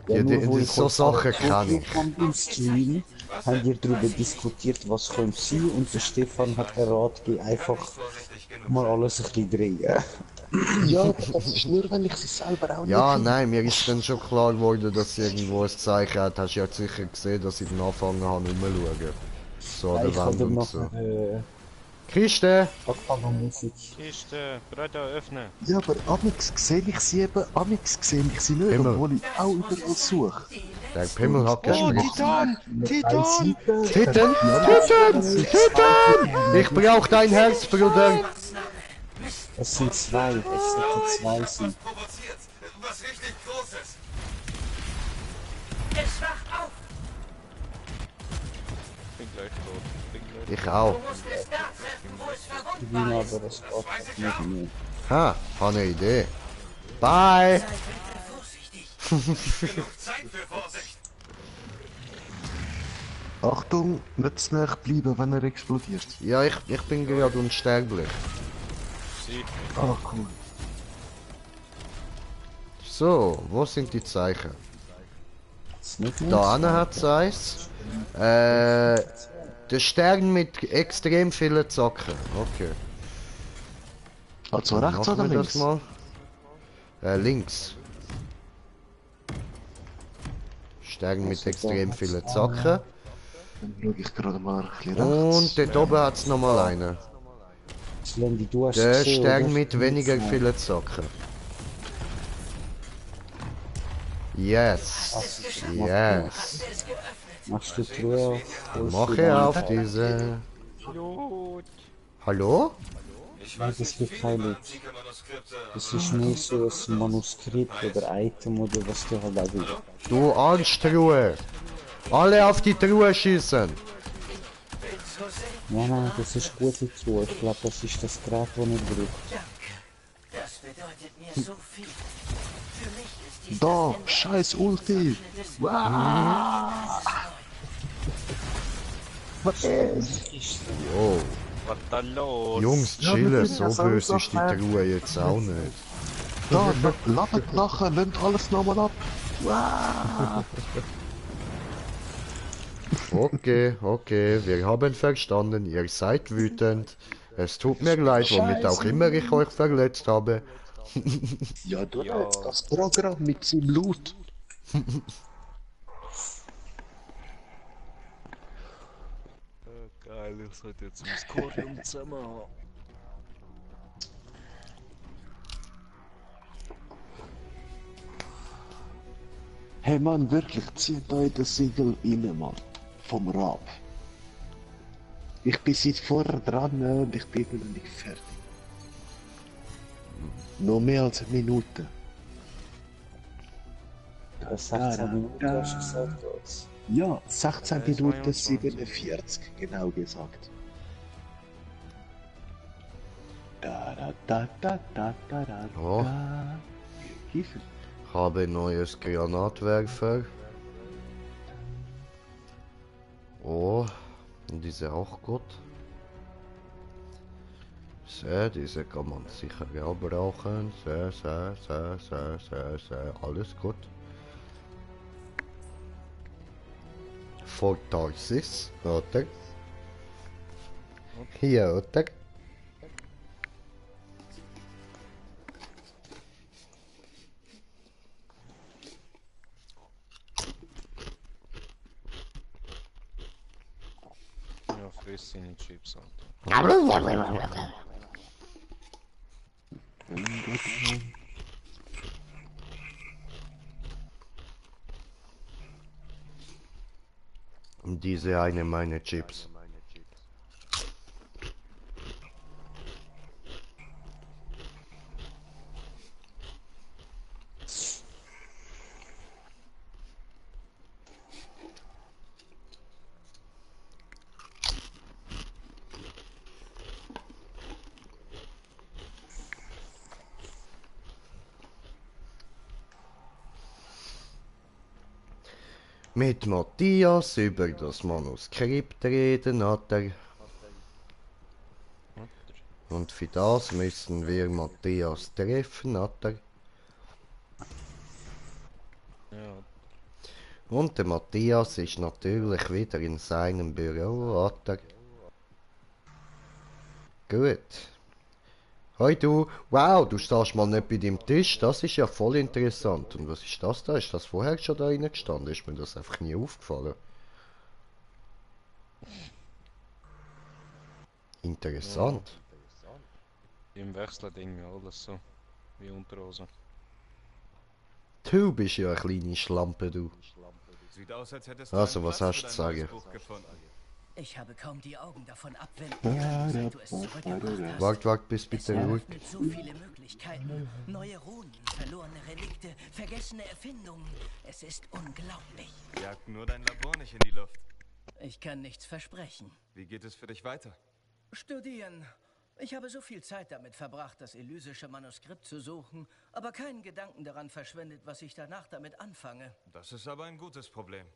Ja, nur wo die ich so euch Sachen vorgestellt kann. habe im Stream, haben wir darüber diskutiert, was könnte sein, und der Stefan hat den Rat gegeben, einfach mal alles ein bisschen drehen. Ja, aber das ist nur, wenn ich sie selber auch Ja, nicht nein, mir ist dann schon klar geworden, dass sie irgendwo ein Zeichen hat. Hast du ja sicher gesehen, dass ich dann angefangen habe rumzuschauen. So an Ich der habe Wand dann und noch so. Musik. Kiste! Kiste, Bretter öffnen. Ja, aber amix sehe ich sie eben, amix sehe ich sie nicht, Himmel. obwohl ich auch überall suche. Der Pimmel hat gesprochen. Titan! Titan! Titan! Titan! Titan! Ich brauch dein Herz, Bruder! Es sind zwei, es sollten zwei sein. Provoziert. Was richtig Großes. Es wacht auf. Bin gleich tot. Bin gleich Ich auch. Du musst es da treffen, wo es Ich verwundbar bin ist. aber, es geht nicht mehr. Ha, habe eine Idee. Bye! Sei bitte vorsichtig. Genug Zeit für Vorsicht. Achtung, nicht zu nahe bleiben, wenn er explodiert. Ja, ich bin gerade unsterblich. Sieht mich. Ah, cool. So, wo sind die Zeichen? Ist nicht Da hinten hat es eins. Der Stern mit extrem vielen Zacken. Okay. Also Dann rechts machen oder wir links? das mal. Links. Stern mit extrem vielen Zacken. Dann schaue ich gerade mal ein bisschen Und rechts. dort oben hat es nochmal einen. Slendy, du hast Der gesehen, Stern oder? mit weniger vielen Zacken. Yes. Yes. Machst du die Truhe auf? holst du Mache deine auf Karte? diese. Gut. Hallo? Nein, das wird kein Loot. Das ist nur so ein Manuskript oder Item oder was du halt auch willst. Du Angsttruhe. Alle auf die Truhe schießen. Nein, das ist gute Truhe. Ich glaube, das ist das Gerät, das ich brauche. Das bedeutet mir so viel. Für mich ist dies Da, scheiß Ulti! Wow. Was ist Jo. Was da los? Jungs, Ja, chillen. wir So sind ja böse so ist die fertig. Truhe jetzt auch nicht. Da, ladet nachher, lehnt alles nochmal ab. Wow. Okay, okay, wir haben verstanden. Ihr seid wütend. Es tut mir leid, womit auch immer ich euch verletzt habe. Ja, du Ja. jetzt das Programm mit seinem Loot. Geil, ich sollte jetzt ein Skorium zusammen haben. Hey Mann, wirklich, zieht euch den Siegel rein, Mann. Vom Rab. Ich bin seit vorher dran und ich bin noch nicht fertig. Noch mehr als eine Minute. 16 Minuten hast du gesagt, als. Ja, 16 Minuten 47, genau gesagt. Da da da da da da da Oh. da. Kiefer. Ich habe ein neues Granatwerfer. Oh, und diese auch gut. So, diese kann man sicher auch brauchen. Alles gut. Fortarsis, oder? Hier, oder? Ja, friss seine Chips, Alter. Und diese eine meine Chips. Mit Matthias über das Manuskript reden, hat er. Und für das müssen wir Matthias treffen, hat er. Ja. Und der Matthias ist natürlich wieder in seinem Büro, hat er. Gut. Hoi du, wow, du stehst mal nicht bei deinem Tisch, das ist ja voll interessant. Und was ist das da? Ist das vorher schon da reingestanden? Ist mir das einfach nie aufgefallen? Interessant. Im Wechsel irgendwie alles so. Wie Unterhose. Du bist ja eine kleine Schlampe, du. Sieht aus, als hättest du Also, einen was Platz hast du für zu dein neues sagen? Buch gefunden. Ich habe kaum die Augen davon abwenden können, seit du es zurückgebracht hast. Wart, bist bitte ruhig. Mit so viele Möglichkeiten. Neue Runen, verlorene Relikte, vergessene Erfindungen. Es ist unglaublich. Jagt nur dein Labor nicht in die Luft. Ich kann nichts versprechen. Wie geht es für dich weiter? Studieren. Ich habe so viel Zeit damit verbracht, das elysische Manuskript zu suchen, aber keinen Gedanken daran verschwendet, was ich danach damit anfange. Das ist aber ein gutes Problem.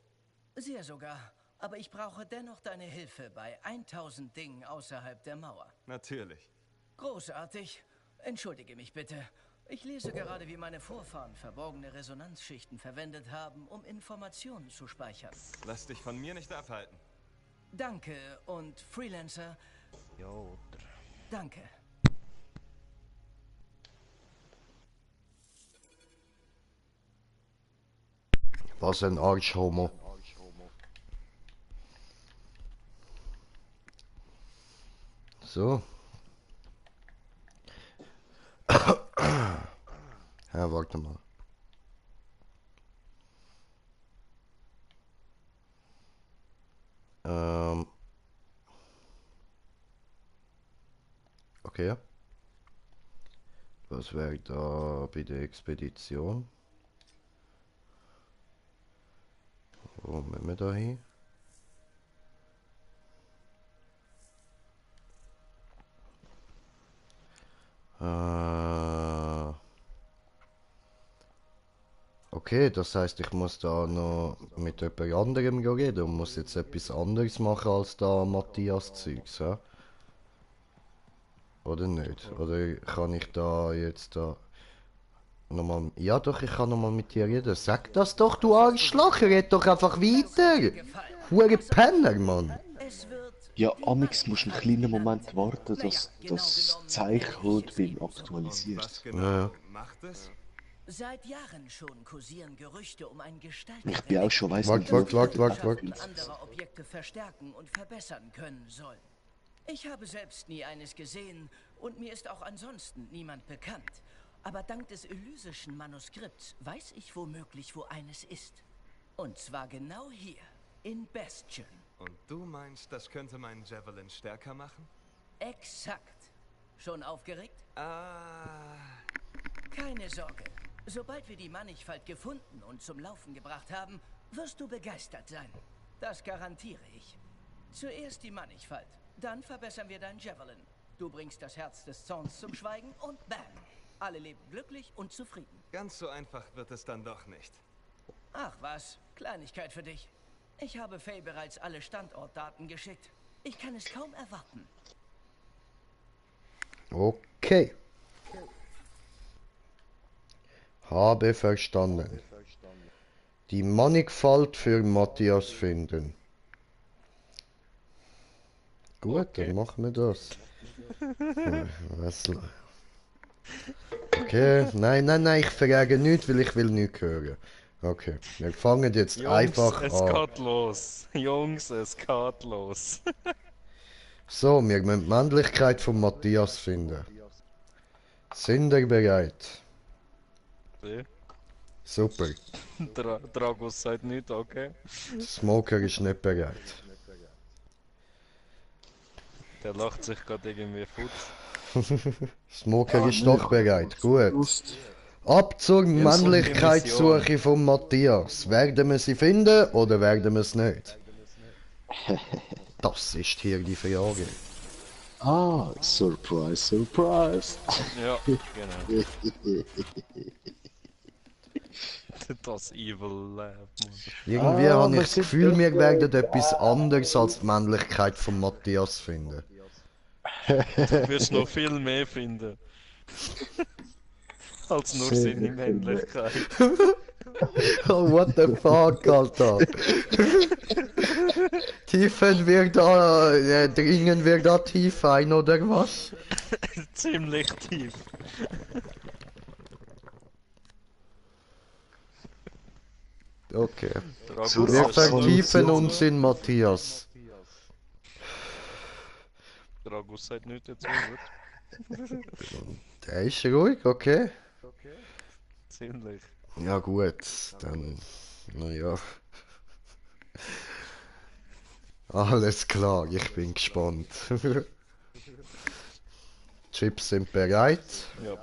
Sehr sogar. Aber ich brauche dennoch deine Hilfe bei 1000 Dingen außerhalb der Mauer. Natürlich. Großartig. Entschuldige mich bitte. Ich lese gerade, wie meine Vorfahren verborgene Resonanzschichten verwendet haben, um Informationen zu speichern. Lass dich von mir nicht abhalten. Danke und Freelancer. Ja, oder? Danke. Was ein Arschhomo. So. Ja, warte mal. Okay. Was wäre da bei der Expedition? Wo müssen wir da hin? Okay, das heißt, ich muss da noch mit jemand anderem reden und muss jetzt etwas anderes machen als da Matthias Zeugs, ja? Oder nicht? Oder kann ich da jetzt da nochmal... Ja doch, ich kann nochmal mit dir reden. Sag das doch, du Arschloch, red doch einfach weiter! Hure Penner, Mann! Es wird Ja, amix musst du einen kleinen Moment warten, dass das Zeichen halt beim Aktualisieren. Was genau Ja. macht es? Seit Jahren schon kursieren Gerüchte um ein Ich bin auch schon weiss nicht, Wart. anderer Objekte verstärken und verbessern können soll. Ich habe selbst nie eines gesehen und mir ist auch ansonsten niemand bekannt. Aber dank des elysischen Manuskripts weiß ich womöglich, wo eines ist. Und zwar genau hier, in Bastion. Und du meinst, das könnte meinen Javelin stärker machen? Exakt. Schon aufgeregt? Ah. Keine Sorge. Sobald wir die Mannigfalt gefunden und zum Laufen gebracht haben, wirst du begeistert sein. Das garantiere ich. Zuerst die Mannigfalt, dann verbessern wir dein Javelin. Du bringst das Herz des Zorns zum Schweigen und bam! Alle leben glücklich und zufrieden. Ganz so einfach wird es dann doch nicht. Ach was, Kleinigkeit für dich. Ich habe Faye bereits alle Standortdaten geschickt. Ich kann es kaum erwarten. Okay. Habe verstanden. Die Mannigfalt für Matthias finden. Gut, dann machen wir das. Okay, nein, ich frage nichts, weil ich will nichts hören. Okay, wir fangen jetzt Jungs, einfach es an. geht los. Jungs, es geht los. So, wir müssen die Männlichkeit von Matthias finden. Sind ihr bereit? Ja. Super. Dragos sagt nicht, okay. Smoker ist nicht bereit. Der lacht sich gerade irgendwie futz. Smoker ist doch bereit. Gut. Ab zur Männlichkeitssuche von Matthias. Werden wir sie finden oder werden wir es nicht? Das ist hier die Frage. Ah, Surprise, Surprise. Ja, genau. Das Evil Lab. Irgendwie habe ich das Gefühl, wir werden etwas anderes als die Männlichkeit von Matthias finden. Du wirst noch viel mehr finden. Als nur seine Männlichkeit. Oh, what the fuck, Alter. Dringen wir da tief ein, oder was? Ziemlich tief. Okay. Dragos Wir sagt vertiefen uns in Matthias. Dragos sagt nicht dazu, gut. Der ist ruhig, okay. Ziemlich. Ja gut, dann, naja. Alles klar, ich bin gespannt. Chips sind bereit. Ja,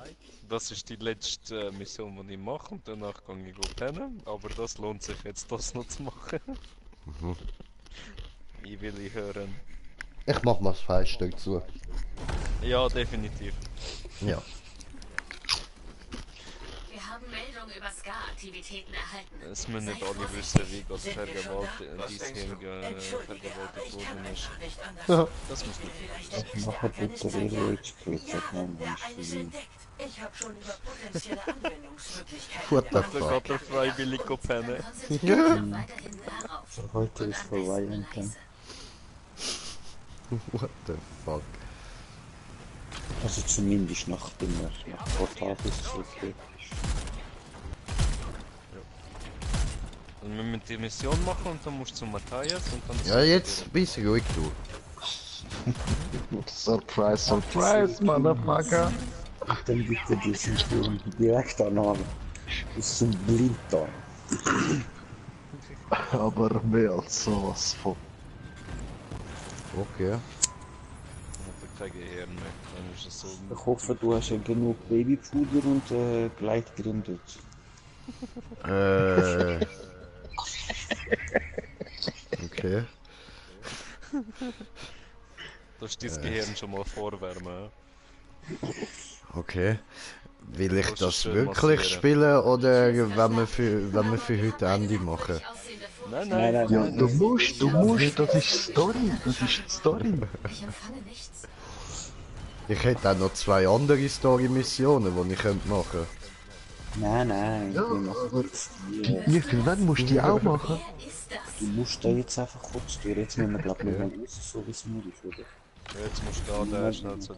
das ist die letzte Mission, die ich mache und danach gehe ich pennen. Aber das lohnt sich jetzt, das noch zu machen. Ich will hören. Ich mach mal das Fenster zu. Ja, definitiv. Ja. Wir haben Meldungen über Ska-Aktivitäten erhalten. Es müssen nicht alle wissen, wie das vergewaltigt worden ist. Ja. Das muss nicht. Nachher bitte ruhig spricht man nicht. Ich habe schon über potenzielle Anwendungsmöglichkeiten. What the Da fuck? geht er freiwillig pennen. Für heute ist vorbei und dann. What the fuck? Also zumindest nachdem er nach Portal ist okay. Und wir müssen die Mission machen und dann musst du zu Matthias und dann... Ja, jetzt bist du ruhig, du. Surprise, Surprise, Motherfucker. Dann bitte diesen Sturm direkt anhaben. Das ist ein Blinddarm. Aber mehr als sowas von. Okay. Dann hat er kein Gehirn mehr. Dann ist es so... Ich hoffe, du hast ja genug Babypuder und Gleitgrind dort. Okay. Das ist dein Gehirn schon mal vorwärmen. Okay. Will ich Das ist das schön wirklich massieren. spielen oder wenn wir für heute Ende machen? Nein, Ja, du musst, das ist Story, das ist Story. Ich empfange nichts. Ich hätte auch noch 2 andere Story-Missionen, die ich machen könnte. Nein, Ja, wir machen aber jetzt die. irgendwann musst du die auch machen. Du musst da jetzt einfach kurz durch. Jetzt müssen wir, glaube ich, Okay. mal raus, so wie es möglich ist, oder? Jetzt musst du da schnell zu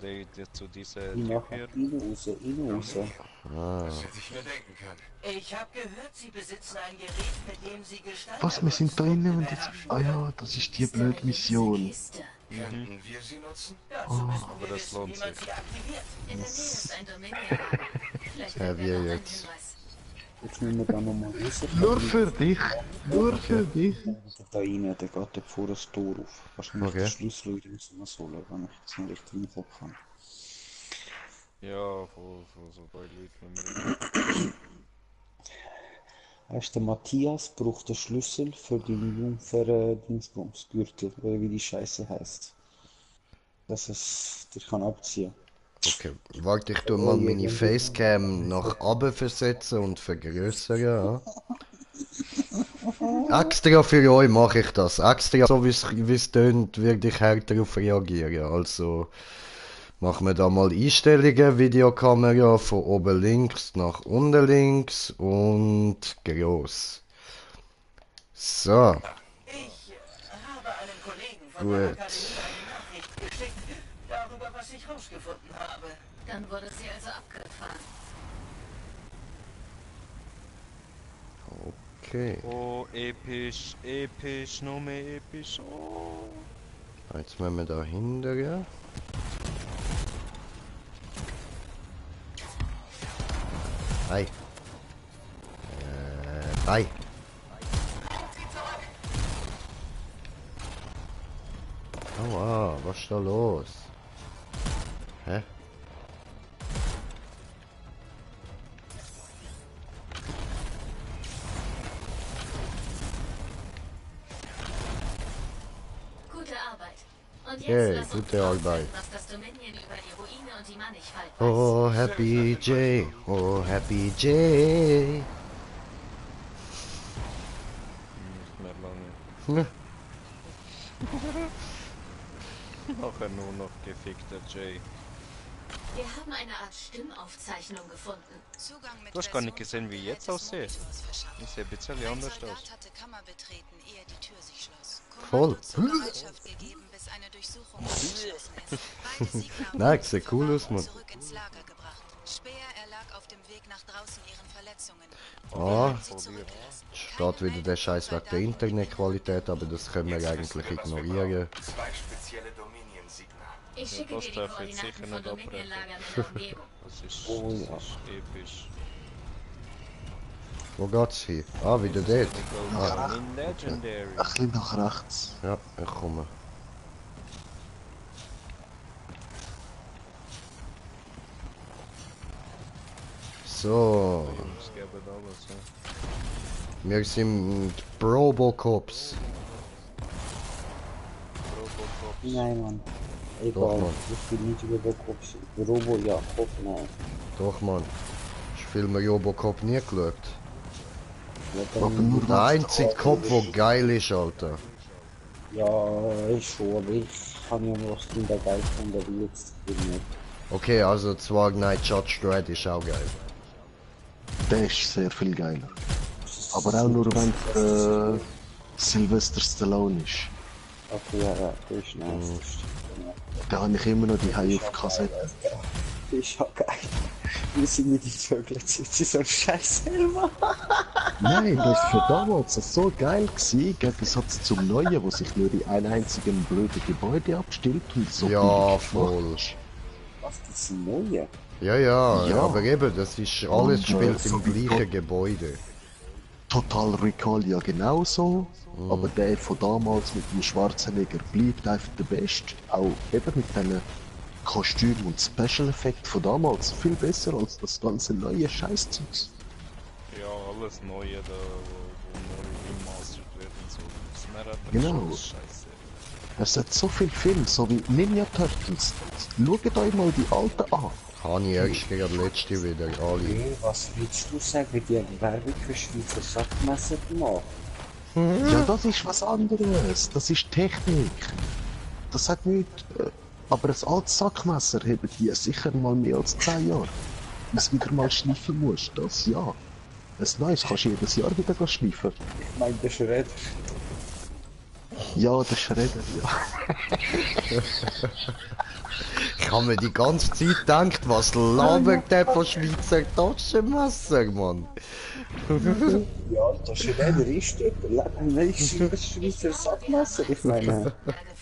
dieser Ich Tür mache hier. rein, raus. Ah. Das hätte ich mir denken können. Ich habe gehört, Sie besitzen ein Gerät, mit dem Sie Gestalt Was, wir sind da drinnen und jetzt... Ah ja, das ist die blöde Mission. Könnten wir sie nutzen? Aber das lohnt sich. In der Nähe ist ein Dominion-Lager. Vielleicht Ja, haben wir wir noch einen jetzt. Hinweis. Jetzt müssen wir da nochmal raus. Nur für dich. Nur für dich. Da rein, der geht dort vor das Tor auf. Wahrscheinlich Okay. der Schlüssel übrigens noch so, wenn ich jetzt nicht richtig im Kopf habe. Ja, von so bei Leuten. Weißt du, der Matthias braucht den Schlüssel für den Jungfer-Dingsbums-Gürtel, oder wie die Scheiße heißt. Dass es dich kann abziehen. Okay, warte, ich tu mal meine Facecam nach oben versetzen und vergrößern. Ja. Extra für euch mache ich das. Extra so wie es tönt, werde ich härter darauf reagieren. Also machen wir da mal Einstellungen, Videokamera von oben links nach unten links und groß. So. Ich habe einem Kollegen von der Gut. Akademie eine Nachricht geschickt, darüber, was ich rausgefunden habe. Dann wurde sie also abgefahren. Okay. Oh, episch, episch, nur mehr episch. Oh. Jetzt müssen wir da hinterher. Hi. Hi. Aua, was ist da los? Hä? Gute Arbeit. Und jetzt Hey, lass uns gute rausfinden, Arbeit. was das Dominion über die Ruine und die Mannigfalt weiß. Oh, Happy J. Oh, Happy J. Nicht mehr lange. Nachher nur noch gefickter Jay. Wir haben eine Art Stimmaufzeichnung gefunden. Du hast gar nicht gesehen, wie ich jetzt aussehe. Ich sehe ein bisschen anders aus. Voll. Nein, sieht cool aus, Mann. Ah, steht wieder der Scheiß wegen der Internetqualität, aber das können wir eigentlich ignorieren. Zwei spezielle Dominion-Signer. Ich Ja, schicke das dir die darf jetzt Koordinaten sicher von nicht abbrechen. Dominion-Lagern in der Umgebung. Das ist episch. Wo geht's hin? Ah, wieder dort. Ah, In Legendary. Ein bisschen nach rechts. ja, ich komme. So, Es gäbe alles, ja. wir sind Robocops. Robocops. Nein, Mann. Doch, Egal, Mann. ich bin nicht über Robocop. Robo, ja, Kopf, nein. Doch, Mann. Hast du Film Robocop nie geschaut? Ja, Aber dann, nur Der einzige Kopf, der geil ist, Alter. ja, ich schon, aber ich kann ja noch Kinder geil finden, wie jetzt nicht. Okay, also zwar Night Judge Dredd ist auch geil. Der ist sehr viel geiler. Aber auch nur wenn Sylvester Stallone ist. Okay, ja, der ist nice. Da habe ich immer noch die High auf Kassette. Das ist ja geil. Wir sind mit den Vögeln, sind sie so ein Scheiß selber. Nein, das war für damals so geil gewesen, im Gegensatz zum Neuen, wo sich nur in einem einzigen blöden Gebäude abstellt und so Ja, billig voll. gemacht ist. Was, das ist ein Neuer? Ja, ja, Ja. aber eben, das ist alles Und, spielt so im wie gleichen Gott- Gebäude. Total Recall ja genauso, aber der von damals mit dem Schwarzenegger bleibt einfach der Beste. Auch eben mit diesen Kostüm und Special Effekt von damals viel besser als das ganze neue Scheißzeugs. Ja, alles Neue da, wo neu remastert wird und so. Das ist mir halt Genau. Scheiße. Es hat so viel Filme, so wie Ninja Turtles. Schaut euch mal die alten an. Habe ich erst gerade letzte wieder alle. Hey, was willst du sagen, die haben Werbung für Schweizer Sackmesser gemacht? Ja, das ist was anderes. Das ist Technik. Das hat nichts. Aber ein altes Sackmesser haben die sicher mal mehr als 10 Jahre. es wieder mal schleifen musst, das ja. Ein neues kannst du jedes Jahr wieder schleifen. Ich meine, der Schredder. Ja, der Schredder, ja. Ich habe mir die ganze Zeit gedacht, was labert der von Schweizer Taschenmesser, Mann? Ja, der Schredder ist dort. Welches Schweizer Sackmesser? Ich meine,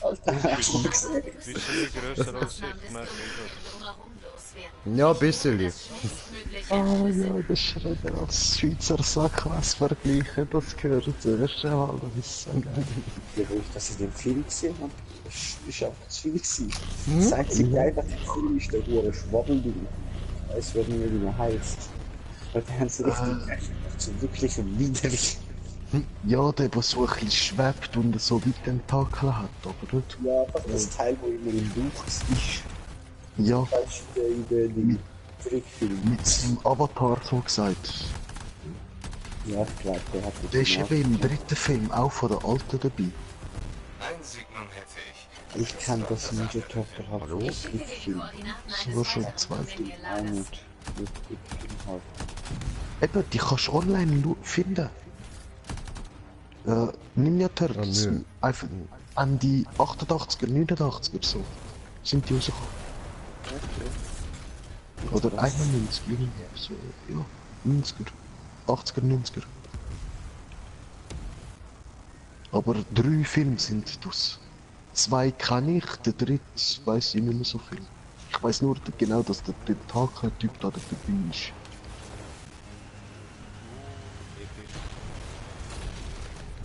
Alter, hast du gesehen? Bisschen größer als ich, merke ich. Ja, ein bisschen. Oh ja, der Schredder als Schweizer Sackmesser vergleichen, das gehört zuerst einmal, das ist so geil. Ja, wo ich das in dem Film gesehen habe, das ist einfach zu viel gewesen. Das einzige Geil, was ich cool ist, der hohe Schwabbelding. Ich weiß, wie er heißt. Weil der haben so richtig, so wirklich widerlich. Ja, der so ein bisschen schwebt und so wie Tentakel hat, aber nicht. Ja, einfach das Teil, wo immer im Buch ist. Ja. Das ist in Trickfilm. Mit seinem Avatar so gesagt. Ja, ich glaube, der hat Der ist eben im dritten Film auch von der Alten dabei. Ein Signum hätte ich. Ich kann das Ninja Tochter halt von Trickfilm. Sogar schon im zweiten. Auch nicht. Trickfilm halt. Eben, die kannst du online finden. Ninja Turtles. Einfach an die 88er, 89er so. Sind die rausgekommen. Oder 91, irgendwie so, ja, 90er, 80er, 90er. Aber 3 Filme sind das. 2 kann ich, der dritte weiss ich nicht mehr so viel. Ich weiss nur genau, dass der Tentakel-Typ da dabei ist.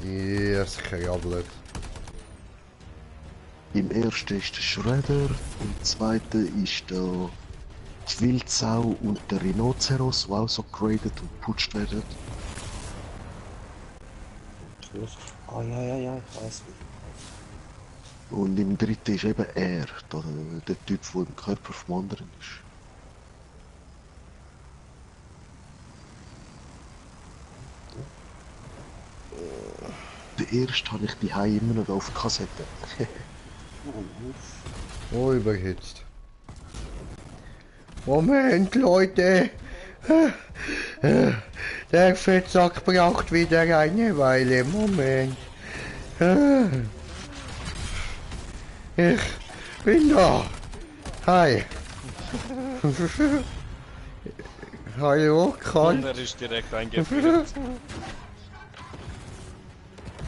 Ja, sicher ja blöd. Im ersten ist der Shredder, im zweiten ist der die Wildsau und der Rhinoceros, die auch so geradet und geputzt werden. Ah ja, ich weiß nicht. Und im dritten ist eben er, der Typ, der im Körper vom anderen ist. Den ersten habe ich daheim immer noch auf Kassette. Oh, überhitzt. Moment, Leute! Der Fettsack braucht wieder eine Weile. Moment. Ich bin da. Hi. Hallo, Und er ist direkt eingefriert.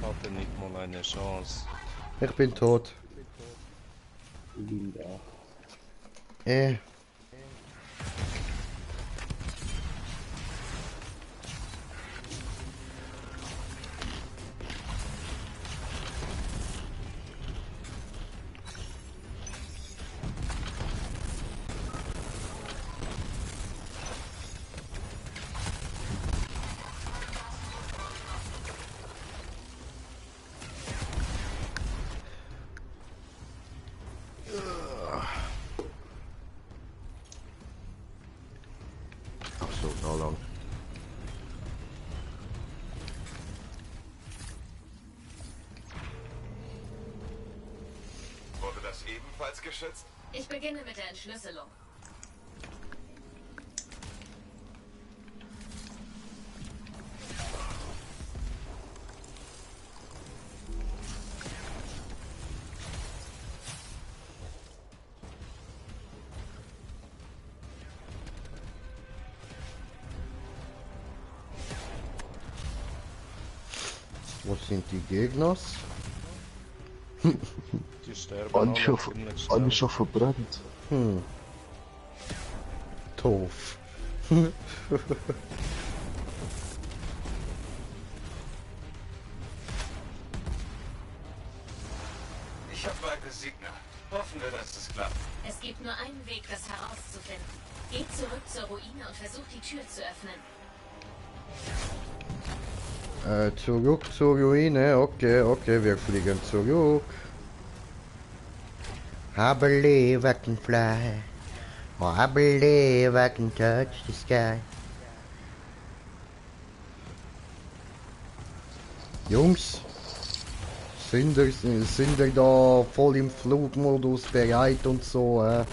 Hatte nicht mal eine Chance. Ich bin tot. Linda. Ach so, da lang. Wurde das ebenfalls geschützt? Ich beginne mit der Entschlüsselung. Wo sind die Gegners? Die sterben alle ziemlich schnell. Alle schon verbrannt. Doof. Ich habe weite Signal. Hoffen wir, dass es klappt. Es gibt nur einen Weg, das herauszufinden. Geht zurück zur Ruine und versucht die Tür zu öffnen. Zurück zur Ruine. Okay, wir fliegen zurück. I believe I can fly. Oh, I believe I can touch the sky. Jungs, sind ihr da voll im Flugmodus bereit und so?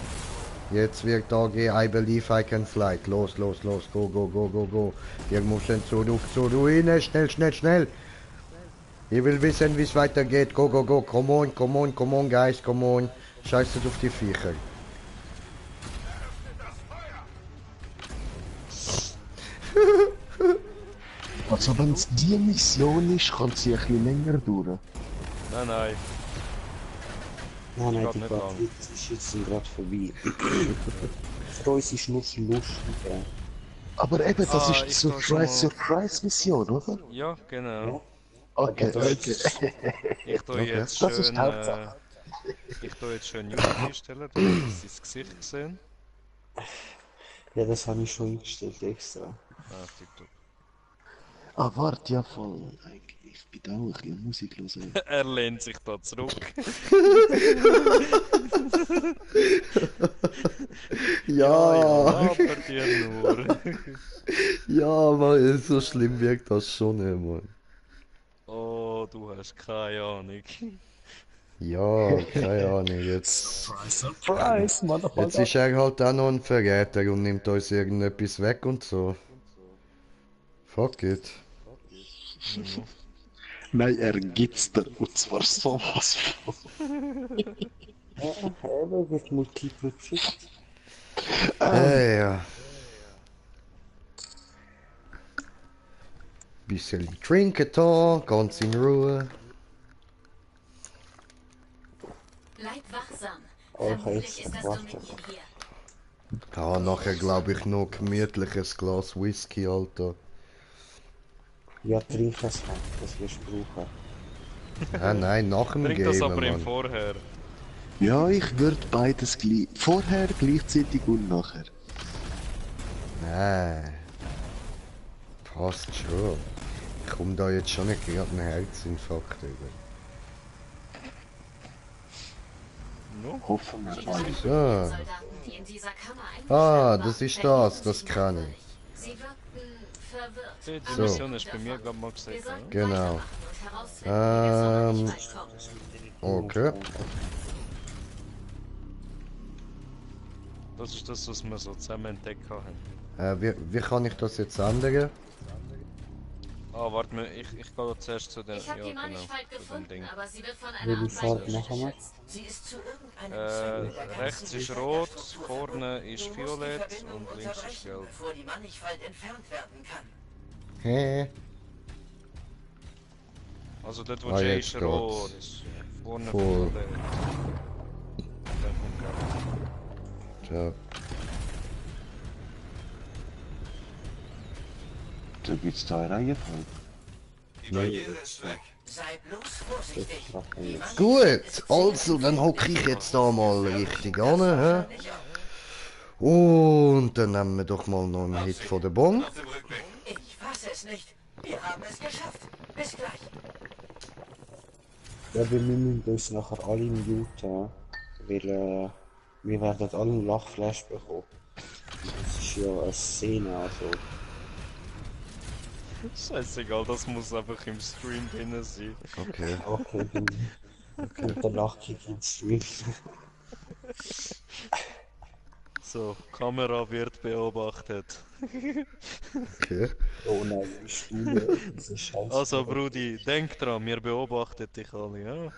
Jetzt wird AG I believe I can fly. Los, los, los. Go, go, go, go, go. Wir müssen zurück zur Ruine. Schnell, schnell, schnell. Ich will wissen, wie es weitergeht. Go, go, go. Come on, come on, come on, guys. Come on. Scheiße auf die Viecher. Also wenn es die Mission ist, kann sie ein bisschen länger dauern. Nein, nein. Nein, nein, Geht die nicht geht lang. jetzt, ist jetzt gerade vorbei. Für uns ist nur das Lustige. Aber eben, das ist die ich kann schon mal- Surprise-Mission, oder? Ja, genau. Okay, das okay. Ich tue Okay. jetzt Das ist schön, die Hauptsache. ich tue jetzt schön Jugend einstellen, damit sie das Gesicht sehen. Ja, das habe ich schon eingestellt extra. Ah, tipptopp. Ah, warte, ja voll. Ich bin auch ein bisschen Musik hören. Er lehnt sich da zurück. Ja, aber dir nur. ja, Mann, so schlimm wirkt das schon nicht, Mann. Oh, du hast keine Ahnung. Ja, keine Ahnung, jetzt... Surprise, Motherfucker. Jetzt ist er halt auch noch ein Verräter und nimmt uns irgendetwas weg und so. Fuck it. Nein, er gibt's dir, und zwar sowas von. Ja, eben, wird multiple geschickt. Ja. Bisschen trinken da, ganz in Ruhe. Bleib wachsam. Oh, ich Vermutlich weiß, ist das warte. Dominion hier. Ja, nachher glaube ich noch gemütliches Glas Whisky, Alter. Ja, trink es halt, das wirst du brauchen. Ah, nein, nach dem Trink das Game, aber im Mann. Vorher. Ja, ich würde beides gleich. Vorher, gleichzeitig und nachher. Nein. Passt schon. Ich komme da jetzt schon nicht gerade einen Herzinfarkt über. No? Hoffen wir mal. Die So. Soldaten, die in dieser Kammer eingesperrt Ah, waren, das ist verhielten das sich kann merkwürdig. ich. Sie wirkten verwirrt. Die So. Mission ist bei mir gerade mal Wir gesagt. sollten Ja? Genau. weitermachen und herausfinden, wie wir zur Mönchwald kommen. Okay. Das ist das, was wir so zusammen entdeckt haben. Wie kann ich das jetzt ändern? Ah, warte mal, ich gehe zuerst zu den... Ich habe Ja, die genau, Mannigfalt zu dem gefunden, Ding. aber sie wird von einer Welche Art Farbe Weichmacher machen wir? geschützt. Sie ist zu irgendeinem Zweck der Rechts ganzen ist Welt rot, dazu vorne ist Du musst die violett Verbindung und links ist unterbrechen, gelb. bevor die Mannigfalt entfernt werden kann. Hä? Also dort wo Ah, J jetzt ist rot, vorne Voll. violett. Dann kommt gelb. Ciao. Da gibt's da eine Reihenfolge. Die Barriere ist weg. Sei bloß vorsichtig. Die Mannigfalt Gut, also dann hocke ich jetzt da mal richtig an, hä? Und dann nehmen wir doch mal noch einen Hit von der Bon. Auf dem Rückweg. Ich fasse es nicht. Wir haben es geschafft. Bis gleich. Ja, wir müssen uns nachher alle muten, weil wir werden alle einen Lachflash bekommen. Das ist ja eine Szene, also. Scheißegal, das muss einfach im Stream drin sein. Okay. Okay, dann kommt der Lachkick ins Stream. So, Kamera wird beobachtet. Okay. Oh nein, wie Schule, diese Scheiße. Also Brudi, denk dran, wir beobachten dich alle, ja?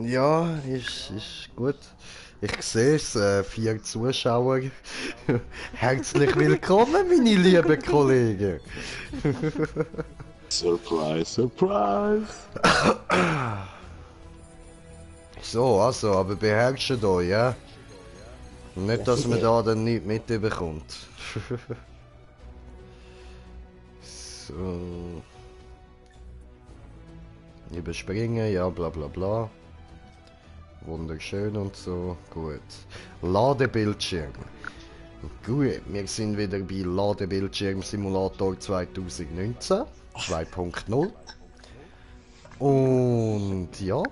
Ja, ist gut. Ich sehe es, 4 Zuschauer. Herzlich willkommen, meine lieben Kollegen. Surprise, surprise. So, also, aber beherrscht euch, ja? Nicht, dass man da dann nichts mitbekommt. So. Überspringen, ja, bla bla bla. Wunderschön und so, gut. Ladebildschirm. Gut, wir sind wieder bei Ladebildschirm Simulator 2019 2.0. Und ja,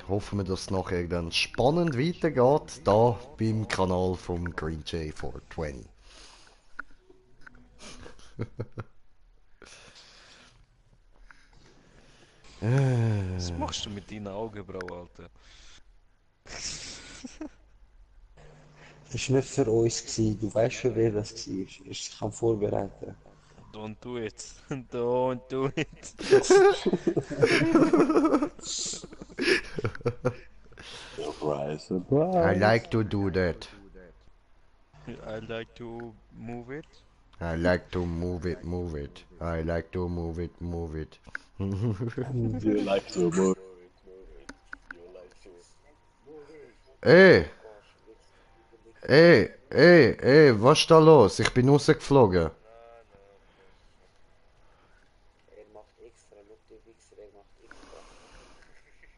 hoffen wir, dass es nachher dann spannend weitergeht, da beim Kanal vom Green J420. Was machst du mit deinen Augenbrauen, Alter? Das war nicht für uns gewesen. Du weißt schon, wer das war. Er ist sich am Vorbereiten. Don't do it. Don't do it. Surprise, surprise. I like to do that. I like to move it. I like to move it, move it. I like to move it, move it. You like to move. Ey! Ey, was ist da los? Ich bin rausgeflogen. Er macht extra, schau den Wichser, er macht extra.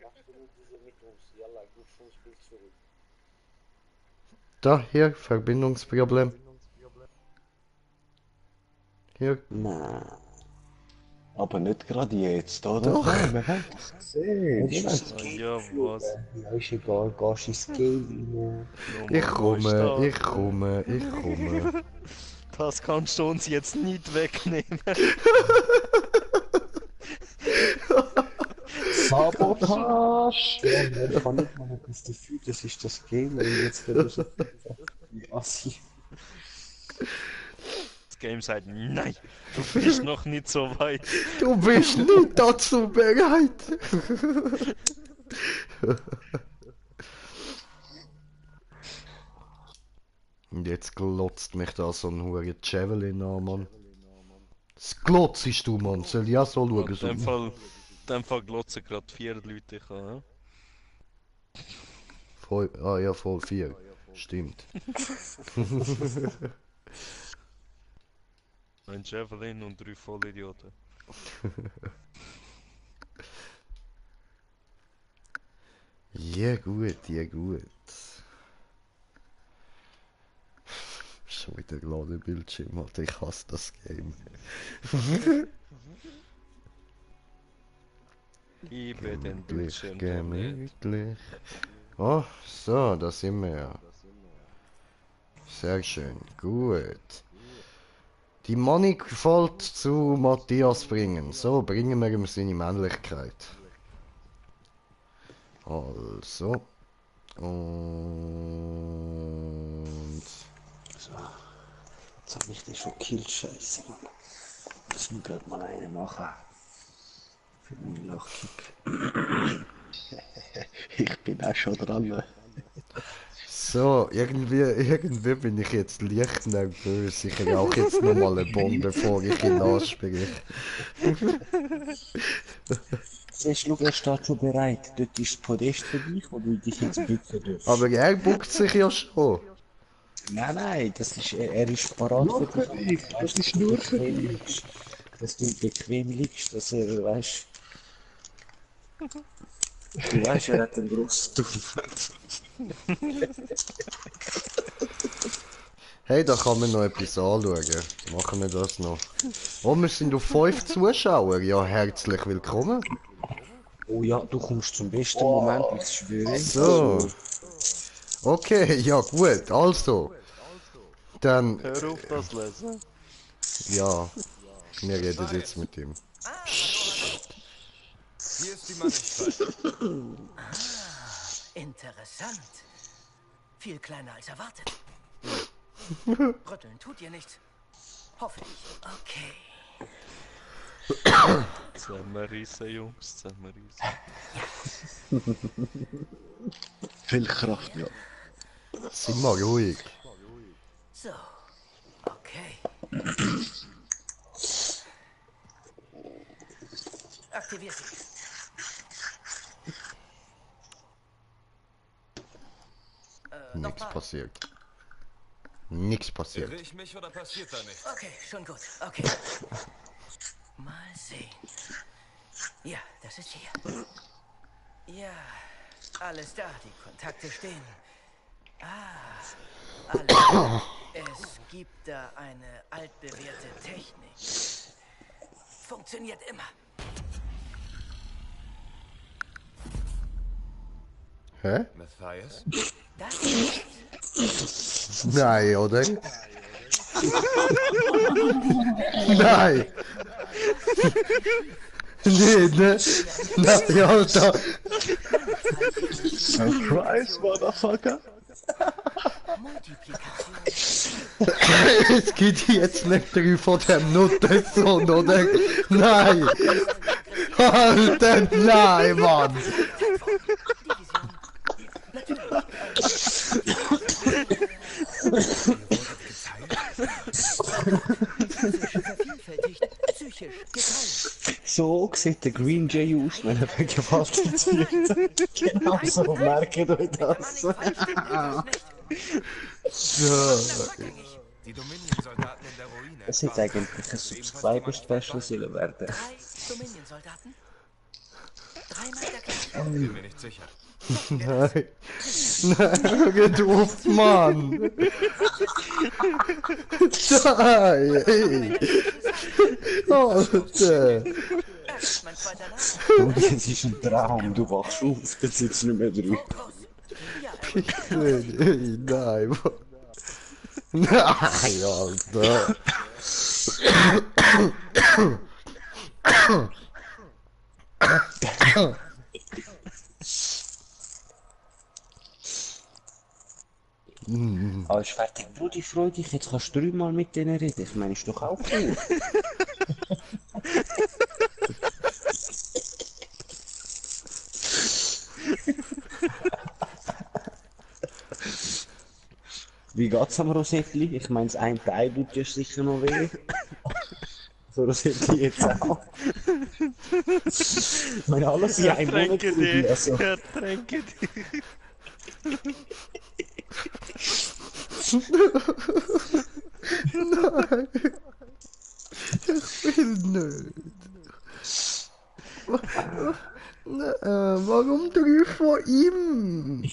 Machst du nur diese mit uns? Jalla, gut vom Spiel zurück. Da, hier, Verbindungsproblem. Hier. Nein. Aber nicht gerade jetzt, oder? Doch. Nein, wir haben es gesehen. Ja, was? Ja, ist egal, gehst ins Game rein. Ich komme. Das kannst du uns jetzt nicht wegnehmen. Sabotage! Ja, ich kann nicht mal das Gefühl, das ist das Game und jetzt wird es wie Assi. Das Game sagt, nein, du bist noch nicht so weit. Du bist nicht dazu bereit. Und jetzt glotzt mich da so ein hure Javelin an, Mann. Das glotzest du, Mann. Soll ich auch so schauen? In dem Fall glotzen gerade 4 Leute an. Voll, ah ja, voll 4. Stimmt. Ein Javelin und 3 Vollidioten. Ja gut, ja gut. Schon wieder geladen Bildschirm, Alter, ich hasse das Game. Liebe den Bildschirm. Gemütlich. Oh, so, da sind wir ja. Sehr schön, gut. Die Manifold zu Matthias bringen. So, bringen wir ihm seine Männlichkeit. Also. Und... So. Jetzt hab ich den schon gekillt, scheiße, Mann. Müssen wir gerade mal eine machen. Für meinen Lachkick. Ich bin auch schon dran. So, irgendwie bin ich jetzt leicht nervös. Ich rauche jetzt nochmal eine Bombe, bevor ich ihn anspreche. Siehst du, er steht schon bereit. Dort ist das Podest für dich, wo du dich jetzt bücken darfst. Aber er buckt sich ja schon. Nein, das ist, er ist parat für dich. Das ist nur für dich. Dass du bequem liegst, dass er, weißt du, weißt, er hat einen grossen Tuff. Hey, da kann man noch etwas anschauen. Machen wir das noch. Oh, wir sind auf 5 Zuschauer. Ja, herzlich willkommen. Oh ja, du kommst zum besten Moment, ich schwöre. So. Okay, ja gut, also. Dann... Hör auf das lesen. Ja, wir reden jetzt mit ihm. Hier ist die Mannigfalt. Interessant. Viel kleiner als erwartet. Rütteln tut ihr nichts. Hoffe ich. Okay. Zusammenreissen, Jungs, zusammenreissen. Viel Kraft, ja. Sind mal ruhig. So. Okay. Aktivier sie. Nichts passiert. Nichts passiert. Irre ich mich oder passiert da nichts? Okay, schon gut. Okay. Mal sehen. Ja, das ist hier. Ja, alles da. Die Kontakte stehen. Alles. Es gibt da eine altbewährte Technik. Funktioniert immer. Hä? Matthias? Das ist Nein, oder? Nein! Nee, ne? Nein, Alter! Surprise, Motherfucker! Es gibt jetzt nicht 3 von dem Nuttensohn, oder? Nein! Alter, nein, Mann! So sieht der Green Jay aus, wenn er vergewaltigt wird. Genau so merken wir das. Die Dominion-Soldaten in der Ruine. Es hätte eigentlich ein Subscriber-Special sollen werden. 3 Dominion-Soldaten? 3 Meter Ich bin mir nicht sicher. Nein. Nein, hör auf, Mann! Nein! Ey. Alter! Und es ist ein Traum, du wachst auf, dann sind es nicht mehr 3. Bitte, ey, nein, Mann! Nein, Alter! Alles fertig, Brudi, freu dich, jetzt kannst du 3 Mal mit denen reden. Ich meine, ist doch auch cool. Wie geht's am Rosettli? Ich meine, das ein Teil tut dir sicher noch weh. So Rosettli jetzt auch. Ich meine, alles in einem Monat. Tränke Also. dich. Tränke dich. Nein! Ich will nicht! Warum 3 von ihm?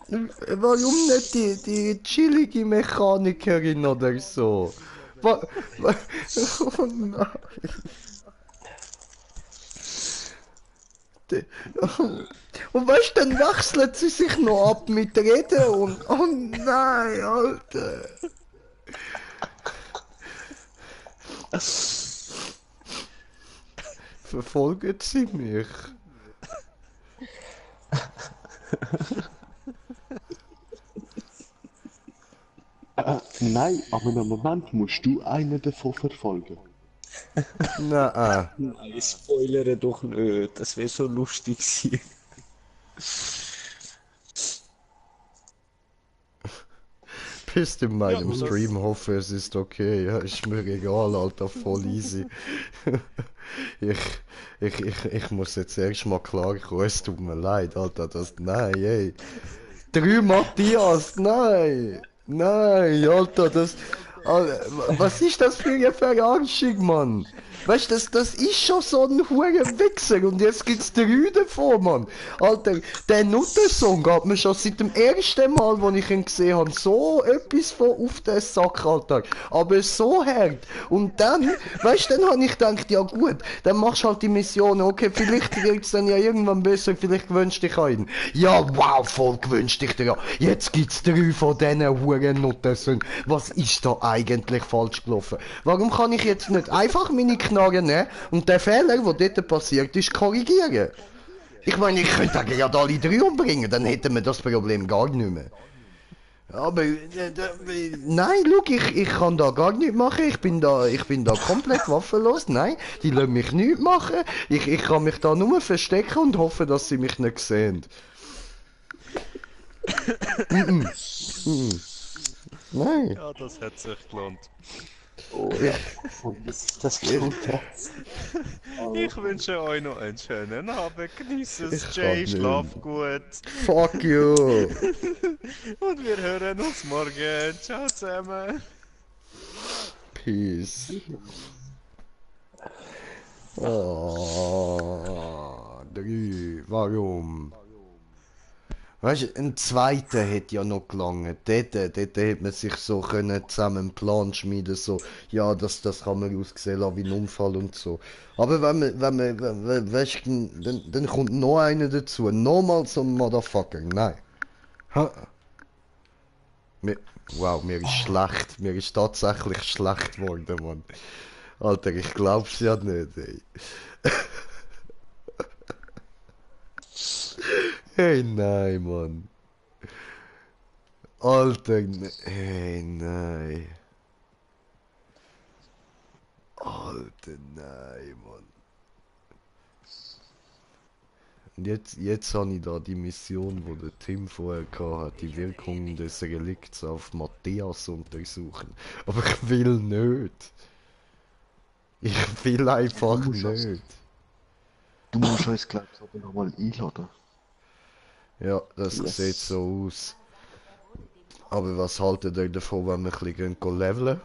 Warum nicht die chillige Mechanikerin oder so? Oh nein! Und weißt du, dann wechselt sie sich noch ab mit Reden und... Oh nein, Alter! Verfolgen sie mich? Nein, aber im Moment musst du einen davon verfolgen. Nein. Nein, spoilere doch nicht, das wäre so lustig gewesen. Bist in meinem Stream, hoffe es ist okay. Ja, ist mir egal, Alter, voll easy. Ich muss jetzt erst mal klarkommen, es tut mir leid, Alter, das... Nein, ey. 3 Matthias, nein! Nein, Alter, das... Alter, was ist das für eine Verarschung, Mann? Weißt du, das ist schon so ein hoher Wichser und jetzt gibt's 3 davon, Mann. Alter, der Nuttersong geht mir schon seit dem ersten Mal, wo ich ihn gesehen habe, so etwas von auf den Sack, Alter. Aber so hart. Und dann, weißt du, dann habe ich gedacht, ja gut, dann machst du halt die Mission, okay, vielleicht wird's dann ja irgendwann besser, vielleicht gewünscht dich an ihn. Ja, wow, voll gewünscht dich dir. Jetzt gibt's 3 von diesen hohen Nuttersong. Was ist da eigentlich falsch gelaufen? Warum kann ich jetzt nicht einfach meine Knarre nehmen und den Fehler, der dort passiert ist, korrigieren? Ich meine, ich könnte ja gerade alle 3 umbringen, dann hätten wir das Problem gar nicht mehr. Aber, nein, schau, ich kann da gar nichts machen, ich bin da komplett waffenlos, nein, die lassen mich nichts machen, ich kann mich da nur verstecken und hoffen, dass sie mich nicht sehen. Nein. Ja, das hat sich gelohnt. Oh ja, bis sich das gelohnt hat. Ich wünsche euch noch einen schönen Abend, genießt es, Ich Jay, kann schlaf nicht. gut. Fuck you. Und wir hören uns morgen. Ciao zusammen. Peace. Oh, 3. Warum? Weißt du, ein zweiter hätte ja noch gelangt. Dort hätte man sich so können zusammen einen Plan schmieden, so, ja, das kann man aussehen lassen wie ein Unfall und so. Aber weißt du, dann kommt noch einer dazu. Nochmal so ein Motherfucker. Nein. Wow, mir ist schlecht. Mir ist tatsächlich schlecht geworden, Mann. Alter, ich glaub's ja nicht, ey. Hey, nein, Mann. Alter, hey, nein. Alter, nein, Mann. Und jetzt habe ich da die Mission, wo der Tim vorher hatte, die Wirkung des Relikts auf Matthias untersuchen. Aber ich will nicht. Ich will einfach nicht. Du musst uns, glaube ich, aber nochmal einladen. Ja, das sieht so aus. Aber was haltet ihr davon, wenn wir ein bisschen leveln?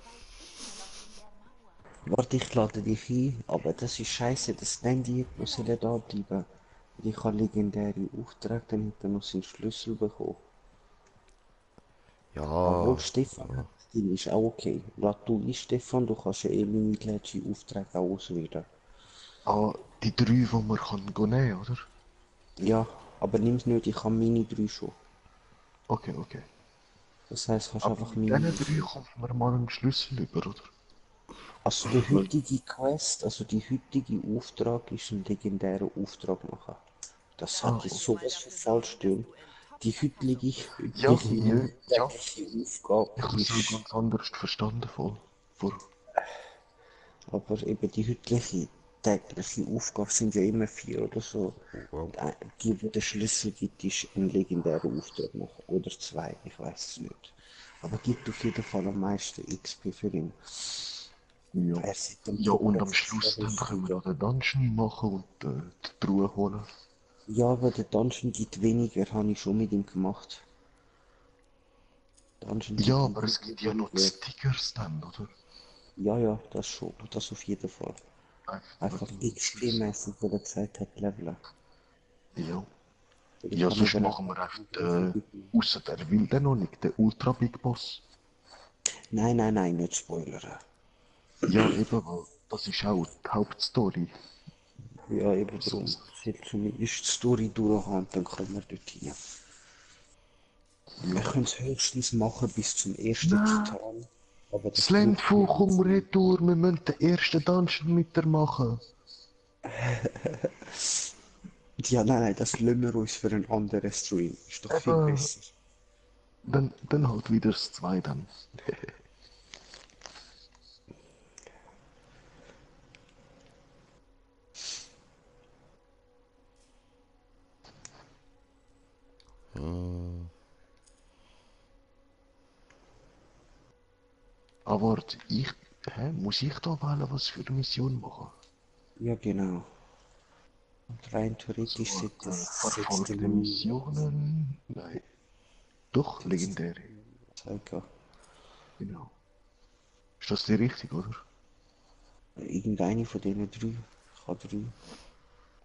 Warte, ich lade dich ein, aber das ist scheiße, das Handy muss ja da bleiben. Ich habe legendäre Aufträge, dann hätte er noch seinen Schlüssel bekommen. Ja. Obwohl Stefan, den ist auch okay. Lad du ein, Stefan, du kannst ja meine letzten Aufträge auch auswählen. Ah, die 3, die man kann nehmen, oder? Ja, aber nimm's nicht, ich habe meine 3 schon. Okay, okay. Das heisst, kannst Aber einfach mit meine... diesen 3 kommt man mal einen Schlüssel über, oder? Also der heutige Quest, also die heutige Auftrag ist ein legendärer Auftrag machen. Das hat jetzt sowas von falsch tun. Die heutige Aufgabe Ich habe es ganz anders verstanden voll. Aber eben die heutige tägliche Aufgabe sind ja immer 4 oder so. Und die, wo der Schlüssel gibt, ist ein legendärer Auftrag machen. Oder 2, ich weiß es nicht. Aber gibt auf jeden Fall am meisten XP für ihn. Ja, ja und am Schluss dann können wir noch den Dungeon machen und die Truhe holen. Ja, aber der Dungeon gibt weniger, habe ich schon mit ihm gemacht. Dungeon Ja, aber es gibt ja noch die Stickers dann, oder? Ja, ja, das schon, das auf jeden Fall. Einfach XP-mäßig, wo er gesagt hat, leveln. Ja. Ja, sonst machen wir einfach außer der will der noch nicht, der Ultra Big Boss. Nein, nein, nein, nicht spoilern. Ja, eben, weil das ist auch die Hauptstory. Ja, eben darum. Zumindest die Story durchhaben, dann können wir dort hin. Wir können es höchstens machen bis zum ersten Titan. Aber das Slendfu, komm retour, wir müssen den ersten Dungeon mit dir machen. Ja, nein, das lassen wir uns für einen anderen Stream. Ist doch viel besser. Dann halt wieder das 2 dann. Aber muss ich da wählen, was für eine Mission machen? Ja, genau. Und rein theoretisch so, sollte es... verfolgte Missionen? Nein. Doch, legendäre. Genau. Ist das die richtig, oder? Irgendeine von denen 3. Ich habe 3.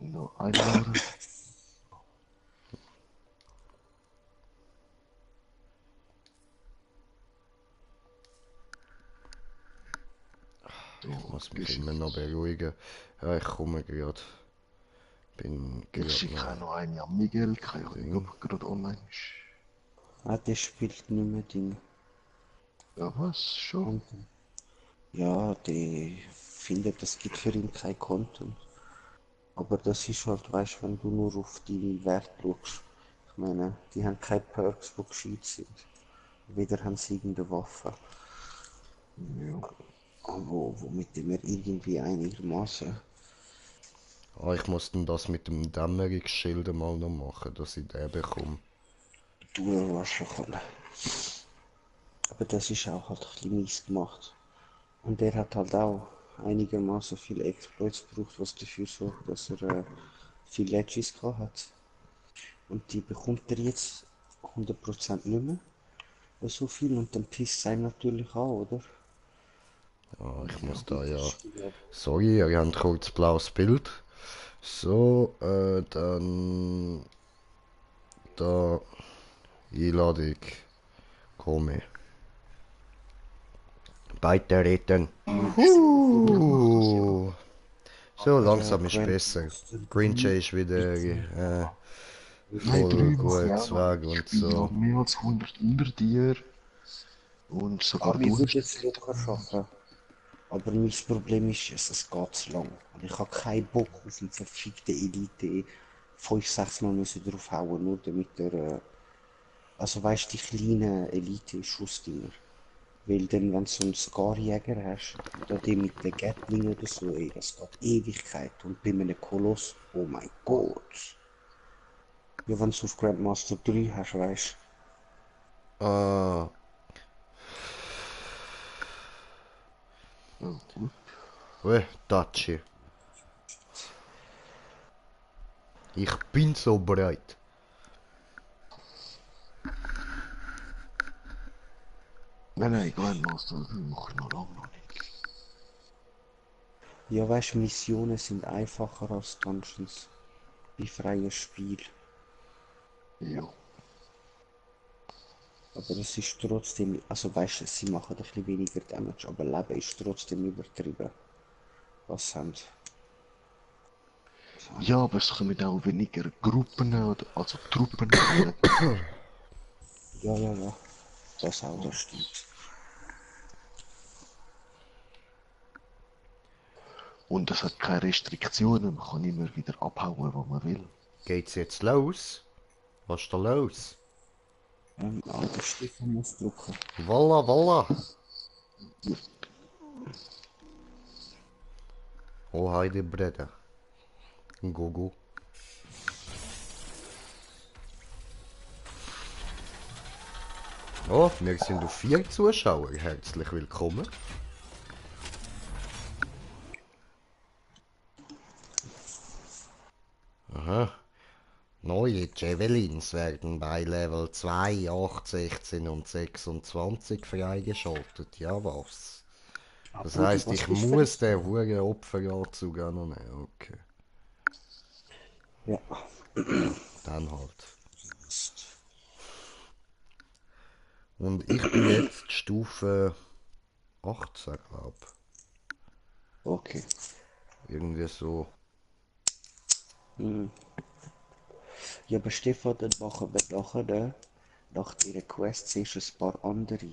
Noch einladen. Ich muss mich immer noch beruhigen. Ja, ich komme gerade. Ich schicke auch noch einen an Miguel, keine Ahnung, ob er gerade online ist. Ah, der spielt nicht mehr Ding. Ja, was? Schon? Ja, der findet, es gibt für ihn kein Konto. Aber das ist halt, weißt du, wenn du nur auf deinen Wert schaust. Ich meine, die haben keine Perks, die gescheit sind. Weder haben sie irgendeine Waffe. Ja. Womit wir irgendwie einigermaßen. Ah, ich muss dann das mit dem Dämmerungsschild mal noch machen, dass ich den bekomme. Du hast schon können. Aber das ist auch halt ein bisschen mies gemacht. Und der hat halt auch einigermaßen viele Exploits gebraucht, was dafür sorgt, dass er viele Legis gehabt hat. Und die bekommt er jetzt 100% nicht mehr. So viel und dann pisst es einem natürlich an, oder? Ah, ich muss da ja... Sorry, ihr habt kurz blaues Bild. So, dann... Da... Einladung. Komme. Beitreten. So, langsam ist besser. Grinch ist wieder... voll gut weg und so. Ich habe mehr als 100 unter dir. Und sogar ich würde es locker schaffen. Aber mein Problem ist, es geht zu lang. Und ich habe keinen Bock auf eine verfickte Elite 5-6 Mal müssen draufhauen, nur damit er... Also weißt du, die kleinen Elite-Schussdinger. Weil dann, wenn du so einen Scarjäger hast, oder den mit der Gatling oder so, ey, das geht Ewigkeit. Und bei einem Koloss, oh mein Gott. Ja, wenn du auf Grandmaster 3 hast, weißt du. Daci. Ich bin so bereit. Nein, Grandmaster mach ich noch lange noch nicht. Ja, weißt du, Missionen sind einfacher als Dungeons. Bei freiem Spiel. Ja. Aber es ist trotzdem, also weißt du, sie machen ein bisschen weniger Damage, aber Leben ist trotzdem übertrieben. Was sie haben. Ja, aber es kommen auch weniger Gruppen oder also Truppen. Ja. Das auch, das stimmt. Und es hat keine Restriktionen, man kann immer wieder abhauen, wo man will. Geht's jetzt los? Was ist da los? Der Stefan muss drücken. Voila. Oh, Heidi Breda. Go. Oh, wir sind auf 4 Zuschauer. Herzlich willkommen. Aha. Neue Javelins werden bei Level 2, 8, 16 und 26 freigeschaltet. Ja, was? Das heisst, ich muss den huren Opferanzug auch noch nehmen. Okay. Ja. Dann halt. Und ich bin jetzt Stufe 18, glaube ich. Okay. Irgendwie so. Ja, aber Stefan, dann machen wir nachher, nach dieser Quest siehst du ein paar andere.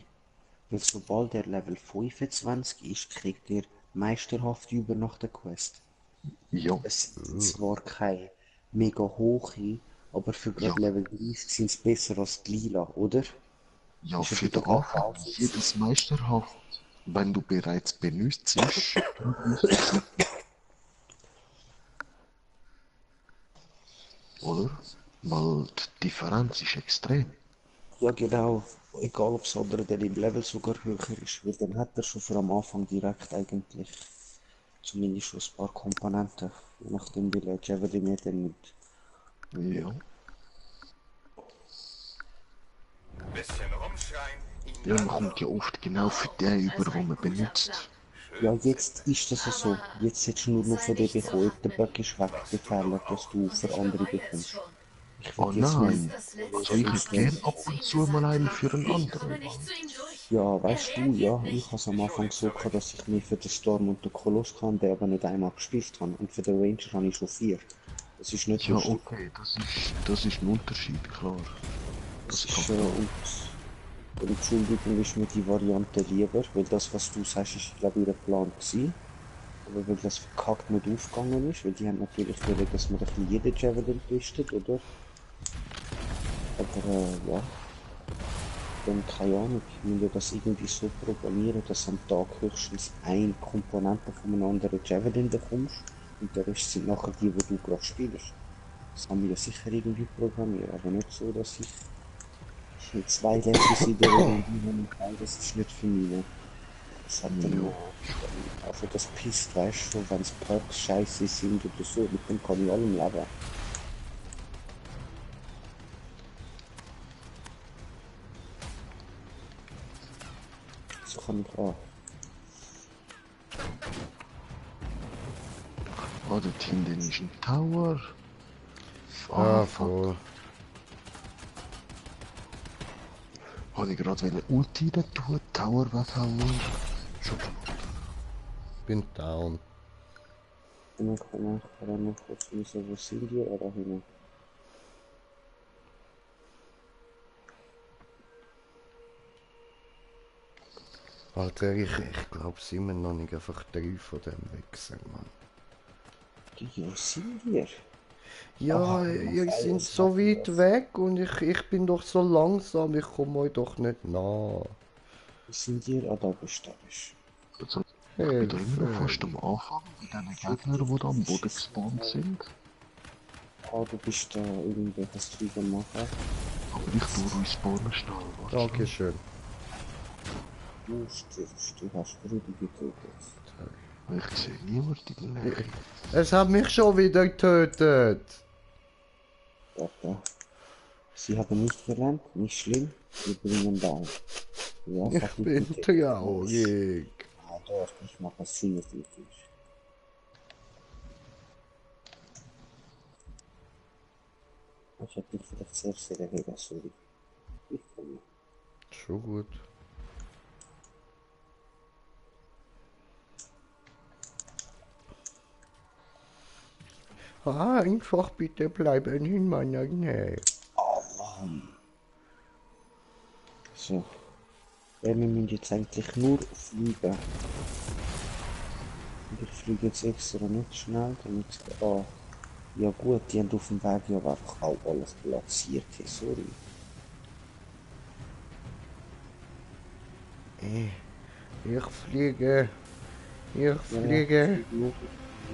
Weil sobald er Level 25 ist, kriegt er meisterhaft über nach der Quest. Ja. Es sind zwar keine mega hohe, aber für gerade Level 30 sind es besser als die Lila, oder? Ja, für den Anfang jedes meisterhaft, wenn du bereits benutzt bist. Oder? Weil die Differenz ist extrem. Ja, genau. Egal, ob das andere dann im Level sogar höher ist, weil dann hat er schon für am Anfang direkt eigentlich zumindest schon ein paar Komponenten, je nachdem wie der Javelin er dann nimmt. Ja. Bisschen rumschreien. Ja, man kommt ja oft genau für den über, den man benutzt. Ja, jetzt ist das so. Jetzt hättest du nur noch von dem bekommen. Der Böck ist weggefallen, dass du für andere bekommst. Oh nein, also ich hätte gern ab und zu mal einen für einen anderen. Ja, weißt du, ja, ich habe es am Anfang so gehabt, dass ich mehr für den Storm und den Koloss kann, der aber nicht einmal gespielt habe. Und für den Ranger habe ich schon 4. Das ist nicht ja, lustig. okay, das ist ein Unterschied, klar. Das ist und Entschuldigung ist mir die Variante lieber, weil das, was du sagst, ist, glaube ich, ihr Plan gewesen. Aber weil das verkackt nicht aufgegangen ist, weil die haben natürlich wollen, dass man ein bisschen jeden Javelin testet, oder? Aber ja, dann keine Ahnung, ich will das irgendwie so programmieren, dass du am Tag höchstens eine Komponente von einem anderen Javelin bekommst und der Rest sind nachher die du gerade spielst. Das haben wir ja sicher irgendwie programmiert, aber nicht so, dass ich mit 2 Levels in der Runde das ist nicht für mich. Das hat dann also das pisst, weißt du, wenn es Perks scheiße sind oder so, mit dem kann ich allem leben. So kann ich auch. Oh, dort hinten ist ein Tower. Ah, voll. Habe ich gerade Ulti da tun, Tower weghauen. Schon Bin down. Ich kann noch kurz wissen, wo sind die oder hin? Alter, ich glaube, sind wir noch nicht einfach 3 von dem Wechsel, Mann. Ja, sind wir? Ja, ihr seid so weit weg und ich bin doch so langsam, ich komme euch doch nicht nah. Wo sind ihr? Ah, da bist du. Also, ich bin da immer noch fast am Anfang mit diesen Gegnern, die da am Boden gespawnt sind. Ah, du bist da irgendwelches Zeug am machen. Aber ich baue euch spawnen schnell, was? Dankeschön. Du stirbst, du hast Brüder getötet. Ich sehe niemanden in der Nähe. Es hat mich schon wieder getötet. Warte. Sie haben nicht gelernt, nicht schlimm. Wir bringen da. Ja, Ich bin traurig. Ah, doch, ich mache es viel für dich. Ich hab dich vielleicht sehr, sehr erheben, sorry. Ich komme. Schon gut. Ah, einfach bitte bleiben in meiner Nähe. Oh Mann. So. Ja, wir müssen jetzt eigentlich nur fliegen. Und ich fliege jetzt extra nicht schnell, damit... Ah. Ja gut, die haben auf dem Weg ja einfach auch alles platziert, hey, sorry. Ich fliege. Ich fliege.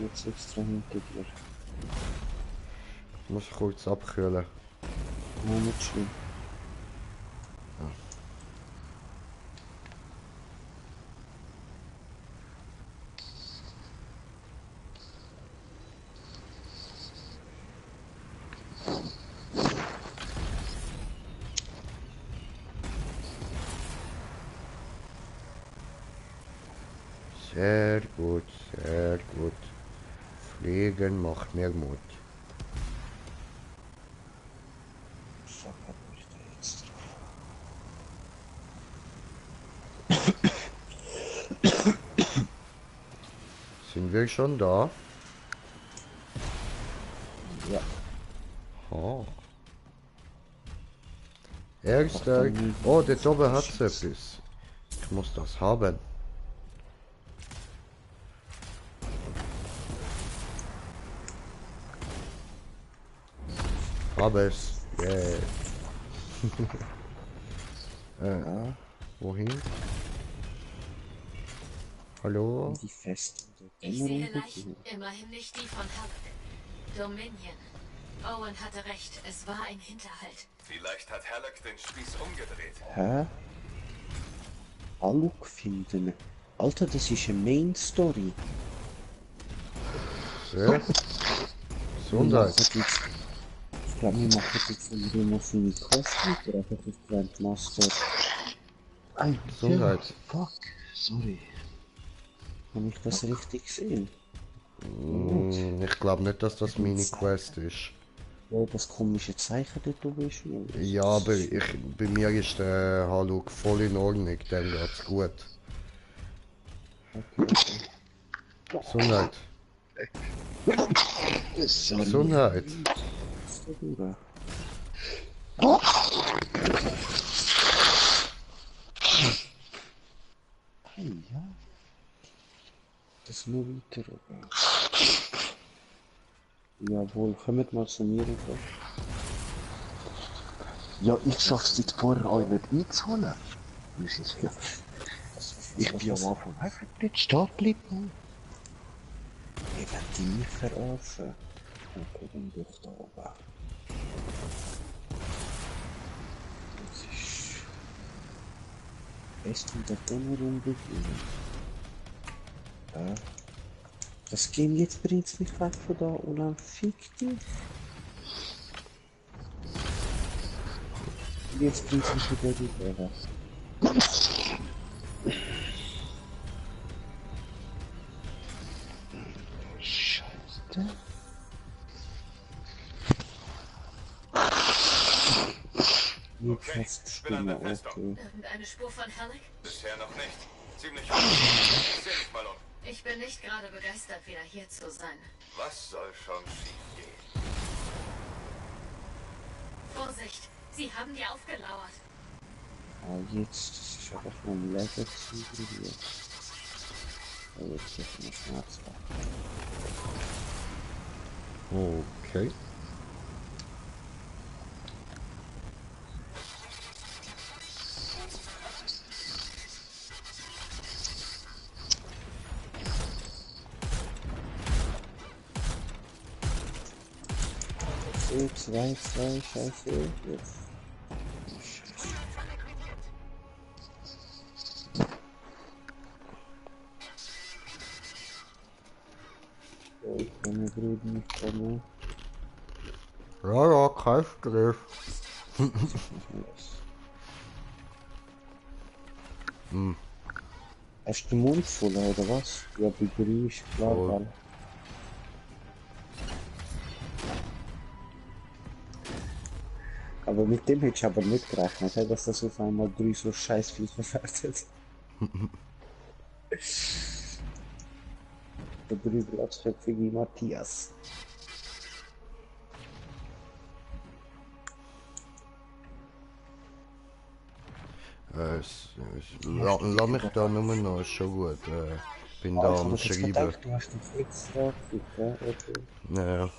Jetzt extra hinter dir. Ich muss kurz abkühlen. Ja, nicht schlimm. Sehr gut, sehr gut. Fliegen macht mir Mut. Fuck, hab mich da jetzt drauf. Sind wir schon da? Ja. Oh. Erster. Oh, der oben hat etwas. Ich muss das haben. Hab es. Yeah. Wohin? Hallo? Die Fest. Ich sehe Leichen, immerhin nicht die von Halleck. Dominion. Owen hatte recht, es war ein Hinterhalt. Vielleicht hat Halleck den Spieß umgedreht. Hä? Haluk finden. Alter, das ist eine Main Story. Ja. Gesundheit. Ich glaube, wir machen jetzt von dem auf eine Quest oder einfach auf Grandmaster. Ein Gesundheit. Fuck, sorry. Habe ich das richtig gesehen? Ich glaube nicht, dass das meine Quest ist. Ja, das komische Zeichen, das du bist. Ja, aber bei mir ist der Haluk voll in Ordnung, dem geht's gut. Gesundheit. Gesundheit. Hey, ja. Das ist nur weiter. Jawohl, kommt mal zu mir rüber. Ja, ich schaff's jetzt vorher euch nicht einzuholen. Ich bin am Anfang einfach nicht stehen geblieben. Ich werde die nicht verarschen. Okay, dann durch da oben. Das ist... Best in der Dämmerung beginnen. Das Game jetzt bringt mich weg von da und dann fick dich. Jetzt bringt mich wieder rüber. Scheiße. Okay, ich bin an der Festung. Irgendeine Spur von Halleck? Bisher noch nicht. Ziemlich hoch. Ich seh mich mal um. Ich bin nicht gerade begeistert, wieder hier zu sein. Was soll schon schief gehen? Vorsicht, sie haben dir aufgelauert. Ah, jetzt, das ist einfach nur ein Legacy hier. Oh, jetzt ist noch Schmerz. Okay. 2, scheiße. Jetzt. Ich komme gerade nicht kommen. Ja, kein Stress. Hast du den Mund voll, oder was? Ja, begrüßt, klar, Voll. Aber mit dem hätte ich aber nicht gerechnet, dass das auf einmal 3 so scheiß viel verwertet. Der Brügelatzköpfige Matthias. Lass mich da nur noch, ist schon gut. Bin da am Schreiben. Du hast den Fix da gekriegt, ja? Okay. Ja.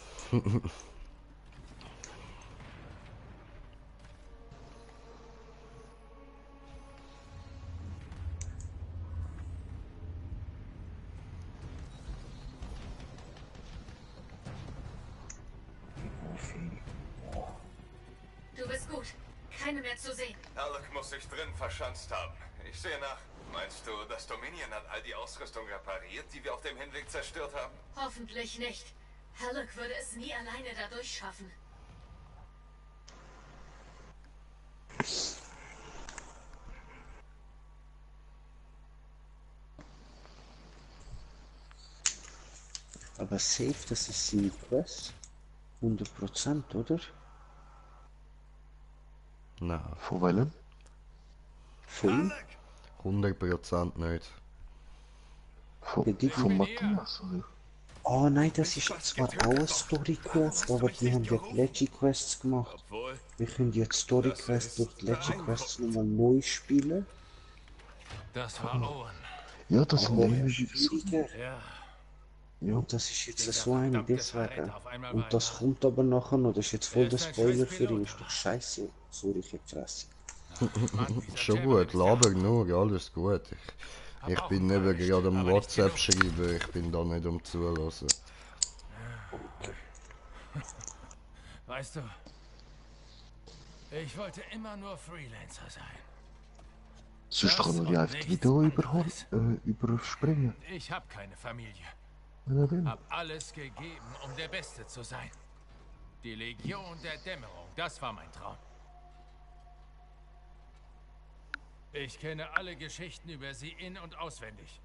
Du bist gut. Keine mehr zu sehen. Alec muss sich drin verschanzt haben. Ich sehe nach. Meinst du, das Dominion hat all die Ausrüstung repariert, die wir auf dem Hinweg zerstört haben? Hoffentlich nicht. Halleck würde es nie alleine da durchschaffen. Aber safe, das ist seine Quest. 100%, oder? Nein. Von welchem? Von ihm? 100% nicht. Von Matthias, oder? Oh nein, das ist zwar auch eine Story-Quest, aber die haben ja die Legend-Quests gemacht. Wir können die Story-Quest durch die Legend-Quests nochmal neu spielen. Das war Owen. Ja, das sind Aber immer schwieriger. Ja. Ja, und das ist jetzt so eine deswegen. Und das kommt aber nachher noch, das ist jetzt voll der Spoiler für ihn, ist doch scheiße. Sorry, ich hab gefressen. Schon gut, laber nur, alles gut. Ich bin eben gerade am WhatsApp schreiben, ich bin da nicht am Zulassen. Weißt du, ich wollte immer nur Freelancer sein. Sonst kann man ja einfach die Video überspringen. Ich habe keine Familie. Wenn er will. Hab alles gegeben, um der Beste zu sein. Die Legion der Dämmerung, das war mein Traum. Ich kenne alle Geschichten über sie in- und auswendig.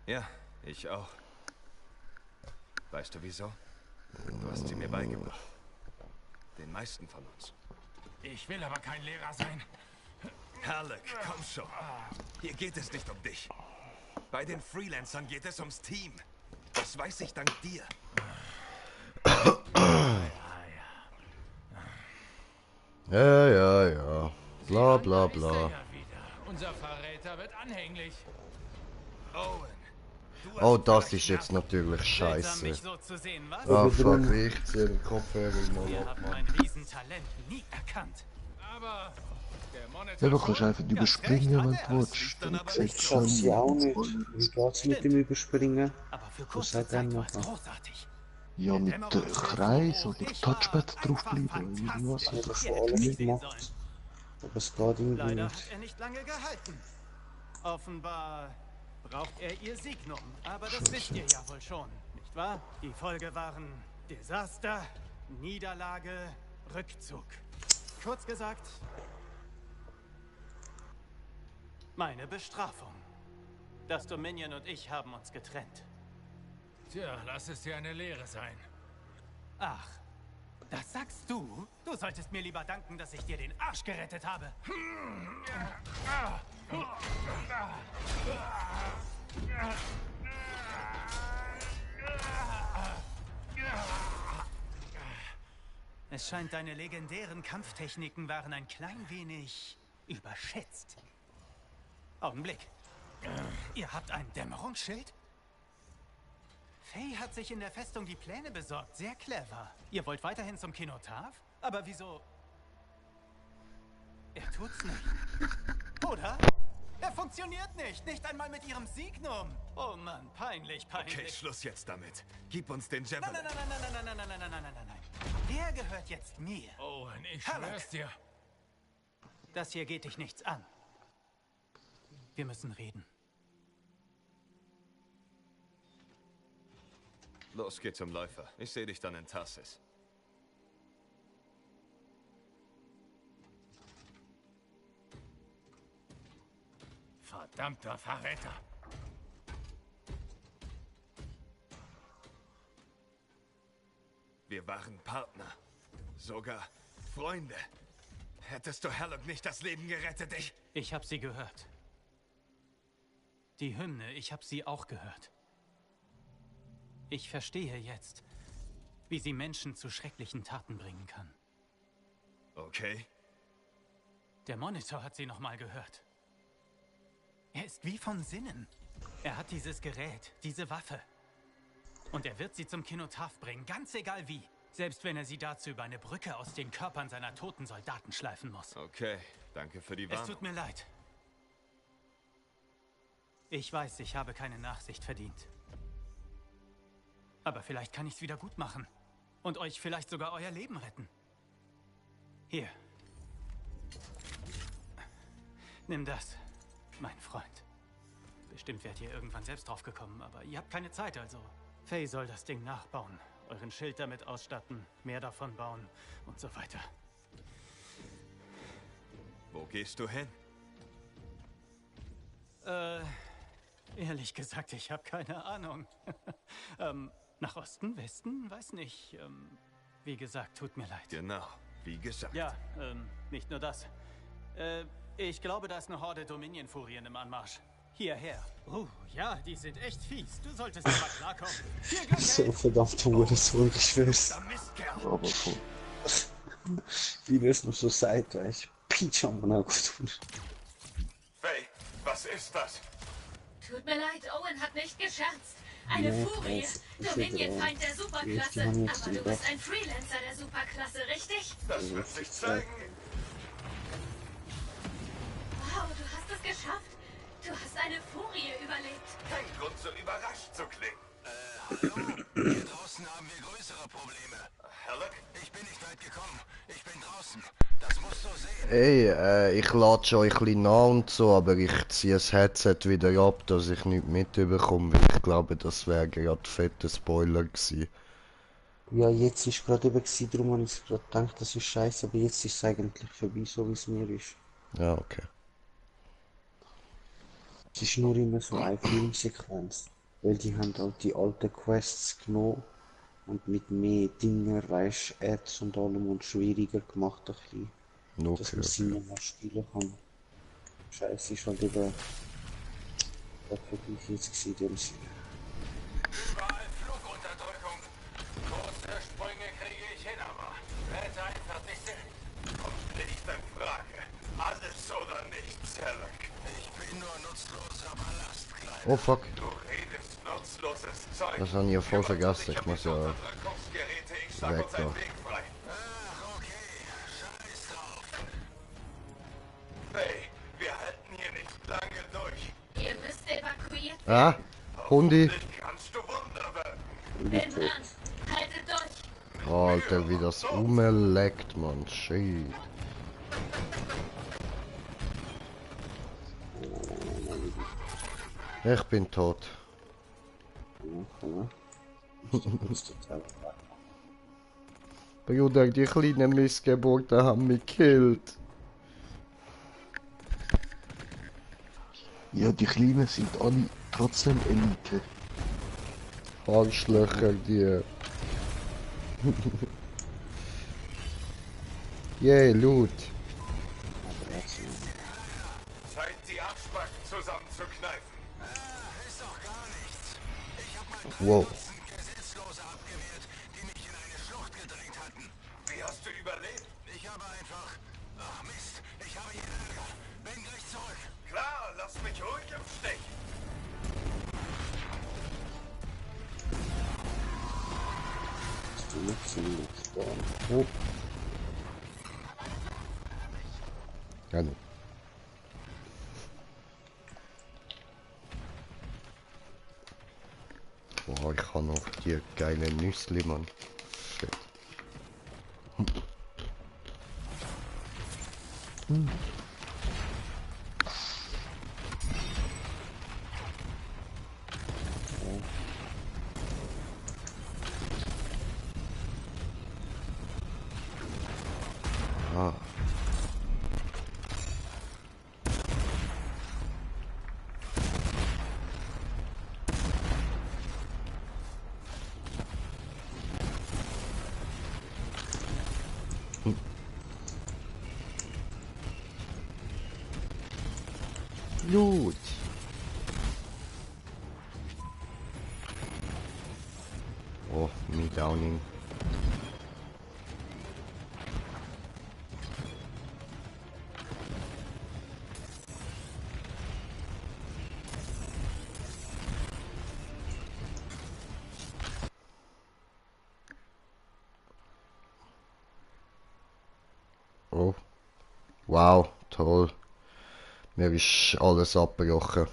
Ja, ich auch. Weißt du wieso? Du hast sie mir beigebracht. Den meisten von uns. Ich will aber kein Lehrer sein. Halleck, komm schon. Hier geht es nicht um dich. Bei den Freelancern geht es ums Team. Das weiß ich dank dir. Ja. Bla bla bla. Unser Verräter wird anhänglich. Owen. Oh, das ist jetzt natürlich scheiße. Ah fuck, ich ziehe den Kopfhörer mal Wir ab, haben Mann. mein Riesentalent nie erkannt. Aber der Monitor... Ja, du kannst einfach überspringen, wenn du willst. Dann siehst Ich du schaff sie auch nicht. Spoiler. Wie geht's mit dem Überspringen? Aber für Was kurze sagt er Zeit war es noch? großartig. Ja, mit Kreis oder Touchpad draufbleiben. Irgendwas. Ich habe das schon alles gemacht. Aber es geht irgendwie Leider nicht. hat er nicht lange gehalten. Offenbar braucht er ihr Signum. Aber das wisst ihr ja wohl schon, nicht wahr? Die Folge waren Desaster, Niederlage, Rückzug. Kurz gesagt, meine Bestrafung. Das Dominion und ich haben uns getrennt. Tja, lass es dir eine Lehre sein. Ach, das sagst du? Du solltest mir lieber danken, dass ich dir den Arsch gerettet habe. Es scheint, deine legendären Kampftechniken waren ein klein wenig überschätzt. Augenblick. Ihr habt ein Dämmerungsschild? Faye hat sich in der Festung die Pläne besorgt. Sehr clever. Ihr wollt weiterhin zum Kenotaph? Aber wieso? Er tut's nicht. Oder? Er funktioniert nicht. Nicht einmal mit ihrem Signum. Oh Mann, peinlich, peinlich. Okay, Schluss jetzt damit. Gib uns den Javelin. Nein. Der gehört jetzt mir. Owen, ich Halleck. schwör's dir. Das hier geht dich nichts an. Wir müssen reden. Los, geh zum Läufer. Ich sehe dich dann in Tarsis. Verdammter Verräter. Wir waren Partner. Sogar Freunde. Hättest du Halleck nicht das Leben gerettet, Ich habe sie gehört. Die Hymne, ich habe sie auch gehört. Ich verstehe jetzt, wie sie Menschen zu schrecklichen Taten bringen kann. Okay. Der Monitor hat sie noch mal gehört. Er ist wie von Sinnen. Er hat dieses Gerät, diese Waffe. Und er wird sie zum Kenotaph bringen, ganz egal wie. Selbst wenn er sie dazu über eine Brücke aus den Körpern seiner toten Soldaten schleifen muss. Okay, danke für die Es Warnung. tut mir leid. Ich weiß, ich habe keine Nachsicht verdient. Aber vielleicht kann ich es wieder gut machen. Und euch vielleicht sogar euer Leben retten. Hier. Nimm das, mein Freund. Bestimmt werdet ihr irgendwann selbst drauf gekommen, aber ihr habt keine Zeit, also. Faye soll das Ding nachbauen, euren Schild damit ausstatten, mehr davon bauen und so weiter. Wo gehst du hin? Ehrlich gesagt, ich habe keine Ahnung. Nach Osten, Westen, weiß nicht. Wie gesagt, tut mir leid. Genau, wie gesagt. Ja, nicht nur das. Ich glaube, da ist eine Horde Dominion-Furien im Anmarsch. Hierher. Oh, ja, die sind echt fies. Du solltest mal klarkommen. So verdammt Hurensohn, ich schwör's. Aber voll. Wie das noch so seid, weißt du. Pyjama gut tun. Faye, was ist das? Tut mir leid, Owen hat nicht gescherzt. Eine Ja, Furie. ich Dominion-Feind der Ich Superklasse. kann jetzt Aber du wieder- bist ein Freelancer der Superklasse, richtig? Das wird sich zeigen. Wow, du hast es geschafft. Du hast eine Furie überlebt. Kein Grund, so überrascht zu klingen. Hallo? Hier draußen haben wir größere Probleme. Halleck? Ich bin nicht weit gekommen. Ich bin draußen. Das musst du sehen. Ey, ich lade euch ein bisschen nach und so, aber ich ziehe das Headset wieder ab, dass ich nichts mitbekomme, weil ich glaube, das wäre gerade fetter Spoiler gewesen. Ja, jetzt ist gerade eben gewesen, darum habe ich gerade gedacht, das ist scheiße, aber jetzt ist es eigentlich vorbei, so wie es mir ist. Ja, okay. Es ist nur immer so eine Filmsequenz, weil die haben halt die alten Quests genommen und mit mehr Dingen, weißt du, Ads und allem und schwieriger gemacht ein bisschen, dass man sie noch mal spielen kann. Scheiße ist halt eben das Vergleich jetzt gewesen, in dem Sinne. Überall Flugunterdrückung. Kurze Sprünge kriege ich hin, aber rette einfach dich selbst. Kommt nicht in Frage. Alles oder nichts, Halleck. Ich bin nur nutzloser Ballast. Oh fuck. Du redest nutzloses Zeug. Das habe ich ja voll vergessen, ich muss ja Kursgeräte, ich sag weg uns da. einen Weg frei. Ach, okay. Scheiß drauf. Faye, wir halten hier nicht lange durch. Ihr müsst evakuiert werden. Ah, Hundi. Kannst du Wunder werden. Bin dran. Haltet durch. Alter, wie das rumleckt, man. Shit. Ich bin tot. Bruder, die kleinen Missgeburten haben mich gekillt. Ja, die Kleinen sind alle trotzdem Elite. Arschlöcher, die. Yeah, Loot. Zeit, die Arschbacken zusammenzukneifen. Ist doch gar nichts. Ich hab mal Wow. Gesetzlose abgewehrt, die mich in eine Schlucht gedrängt hatten. Wie hast du überlebt? Ich habe einfach... Ach Mist, ich habe hier Ärger. Bin gleich zurück. Klar, lass mich ruhig im Stich. Oh. Ja, nu. Boah, ich habe noch die geile Nüssli, Mann. Shit. Ah. Gut. Oh, me downing. Oh. Wow, toll. Mir ist alles abgebrochen.